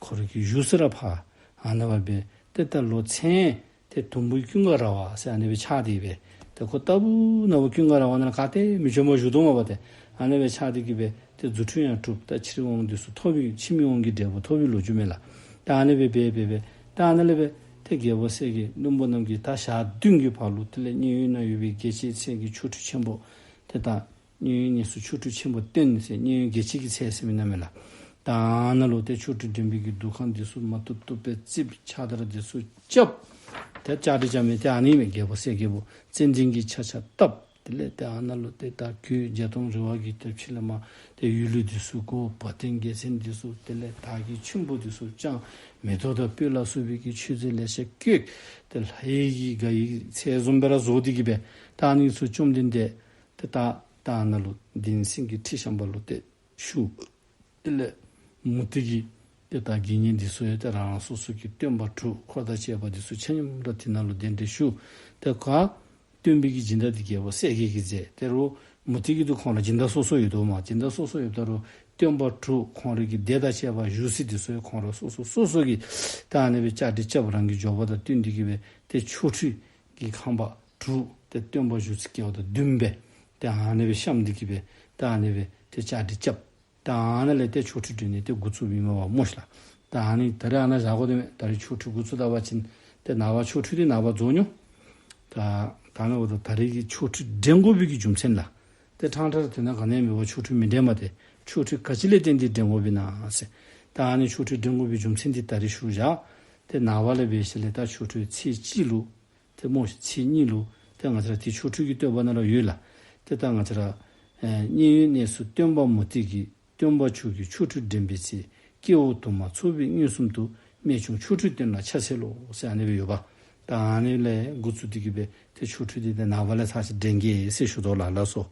ཁོ་ར་གིས་བཞུགས་ས་ར་ཕར་ཨ་ནཱ་བ་སྦེ་ཏེ་ད་ལོ་ཚན་ཏེ་དུམ་བུའི་ཀུན་དགའ་ར་བ་ཟེར་ཨ་ནི་སྦེ་ཆགས་ཏེ་སྦེ་ཏེ་ཁོ་ལྟ་བུ་ནག་པོ་ཀུན་དགའ་ར་བ་ནང་ལུ་ག་ཏེ་མི་བྱོནམ་བཞུགས་དོ་མས་པ་ཏེ། ཨ་ནི་སྦེ་ཆགས་ཏེ་གིས་སྦེ་ཏེ་རྫུ་འཕྲུལ་ཡང་གྲུབ། ད་ཕྱིར་འོང་འདི་ཚུ་ཐོབ་པའི་ཕྱིར་མི་འོང་གི་འབྲས་བུ་ཐོབ་པའི་ལོ་རྒྱུས་མས་ལགས། ད་ཨ་ནི་སྦེ་འབད་འབད་འབད་ད་ཨ་ནཱ་ལས་སྦེ་ཏེ་རྒྱལ་པོ་གསལ་རྒྱལ་བློན་པོ་རྣམས་ཀྱིས་ད་ཞག་བདུན་གྱི་བར་ལུ་དེ་ལས་མཉན་ཡོད་ན་ཡོད་པའི་རྒྱལ་བྱེད་ཚལ་གྱི་ཆོ་འཕྲུལ་ཆེན་པོ་ཏེ་ད་མཉན་ཡོད་ནས་སུ་ཆོ་འཕྲུལ་ཆེན་པོ་སྟོན་ཟེར་མཉན་ཡོད་རྒྱལ་བྱེད་ཀྱི་ཚལ་ཟེར་མི་ནང་མས་ལགས། ད་ཨ་ནཱ་ལུ་ཏེ་ཆོ་འཕྲུལ་འགྲན་པའི་གི་འདུ་ཁང་འདི་ཚུ་མ་བཏུབ་བཏུབ་སྦེ་བརྩིགས། ཕྱག་དར་འདི་ཚུ་རྐྱབ། ཏེ་བཅའ་སྒྲིག་རྐྱབ་མི་ཏེ་ཨ་ནི་མས། རྒྱལ་པོ་གསལ་རྒྱལ་པོ་ཙན་དན་གྱི་ཆ་ཆ་བཏབ། དེ་ལས་ཏེ་ཨ་ནཱ་ལུ་ཏེ་ད་གོས་བརྒྱ་སྟོང་རི་བ་གི་ཏེ་ཕྱི་ལས་མར་ཏེ་ཡུལ་ལུ་འདི་ཚུ་བཀོ། བ་དན་རྒྱལ་མཚན་འདི་ཚུ་དེ་ལས་དར་གྱི་ཆུན་པོ་འདི་ཚུ་དཔྱང་། མེ་ཏོག་དང་སྤོས་ལ་སོགས་པའི་གི་མཆོད་རྫས་ལེ་ཤ་བཀོད། ཏེ་ལྷ་ཡི་གི་དགའ་ཡི་ཚལ་བཟུམ་སྦེ་ར་བཟོ་སྟེ་གིས་སྦེ་ད་ཨ་ནི་ཚུ་བཅོམ་ལྡན་འདས་ཏེ་ད་ད་ཨ་ནཱ་ལུ་གདན་སེང་གི་ཁྲི་ཤམ་པ་ལུ་ཏེ་བཞུགས། དེ་ལས་མུ་སྟེགས་ཀྱི་ཏེ་ད་དགེ་བསྙེན་འདི་ཚུ་ཡང་ཏེ་རང་རང་སོ་སོ་གི་སྟོན་པ་དྲུག་འཁོར་དང་བཅས་པ་འདི་ཚུ་ཆ་མཉམ་ར་དེ་ནང་ལུ་གདན་འདྲེན་ཞུ། ཏེ་ག་སྟོན་པའི་གི་སྦྱིན་བདག་འདི་རྒྱལ་པོ་གསལ་རྒྱལ་གྱིས་མཛད། ཏེ་རུང་མུ་སྟེགས་ཀྱི་འདི་ཁོང་ར་སྦྱིན་བདག་སོ་སོ་ཡོད་དོ་མས། སྦྱིན་བདག་སོ་སོ་ཡོདཔ་ད་རུང་སྟོན་པ་དྲུག་ཁོང་རའི་གི་སྡེ་དང་བཅས་པ་བཞུགས་ས་འདི་ཚུ་ཡང་ཁོང་ར་སོ་སོ་སོ་སོ་གིས་ད་ཨ་ནི་སྦེ་བཅའ་སྒྲིག་རྐྱབ། རང་གི་འབྱོར་པ་དང་བསྟུན་ཏེ་གིས་སྦེ་ཏེ་ཆོ་འཕྲུལ་གྱི་ཁང་པ་དྲུག་ཏེ་སྟོན་པ་བཞུགས་ས་སྐལ་བ་དང་བདུན་སྦེ་ཏེ་ཨ་ནི་སྦེ་བཤམས་ཏེ་གིས་སྦེ་ད་ཨ་ནི་སྦེ་ཏེ་བཅའ་སྒྲིག་རྐྱབ། ད་ཨ་ནཱ་ལས་ཏེ་ཆོ་འཕྲུལ་འགྲན་ནི་ཏེ་འགོ་བཙུགསཔ་ཨིན་མས་པ་སྨོ་ཤིག་ལགས། ད་ཨ་ནི་ད་རེས་ཨ་ནཱ་བཞག་དགོ་དོ་མས། ད་རེས་ཆོ་འཕྲུལ་འགོ་བཙུགས་ད་པ་ཅིན་ཏེ་ནངས་པ་ཆོ་འཕྲུལ་འདི་ནངས་པ་རྫོགས་འགྱོ། ད་ད་ནཱ་འབདཝ་ད་ད་རེས་ཀྱི་ཆོ་འཕྲུལ་འགྲན་དགོ་པའི་གི་རྒྱུ་མཚན་ལགས། ཏེ་ཕྲང་ཕྲང་ར་དེ་ནང་ག་ནི་ཡང་མེད་པར་ཆོ་འཕྲུལ་མི་འགྲན་པ་ཏེ། ཆོ་འཕྲུལ་ག་ཅི་ལས་བརྟེན་ཏེ་འགྲན་དགོཔ་ཨིན་ན་ཟེར། ད་ཨ་ནི་ཆོ་འཕྲུལ་འགྲན་དགོ་པའི་རྒྱུ་མཚན་འདི་ད་རིས་ཞུ་བཞག། ཏེ་ནངས་པ་ལས་འབད་ཞིནམ་ལས་ད་ཆོ་འཕྲུལ་ཚེས་གཅིག་ལུ་ཏེ་སྨོ་ཤིག་ཚེས་གཉིས་ལུ་ཏེ་ང་བཅས་ར་ཏེ་ཆོ་འཕྲུལ་གྱི་བསྟོད་པ་ནང་ལུ་ཡོད་ལགས། ཏེ་ད་ང་བཅས་ར་ཨེ་མཉན་ཡོད་གནས་སུ་སྟོན་པ་མུ་སྟེགས་ཀྱིས། སྟོན་པ་མཆོག་གི་ཆོ་འཕྲུལ་འགྲན་པའི་ཚེ། སྐྱེ་བོ་དུ་མ་ཚོགས་པའི་མངོན་སུམ་དུ། རྨད་བྱུང་ཆོ་འཕྲུལ་སྟོན་ལ་ཕྱག་འཚལ་ལོ་ཟེར་ཨ་ནི་སྦེ་ཡོདཔ། ད་ཨ་ནི་ལས་འགོ་བཙུགས་ཏེ་གི་སྦེ་ཏེ་ཆོ་འཕྲུལ་འདི་ཏེ་ནངས་པ་ལས་ཚར་ཅིག་འགྲན་གེ་ཟེར་ཞུ་དོ་ལགས། ལགས་སོ།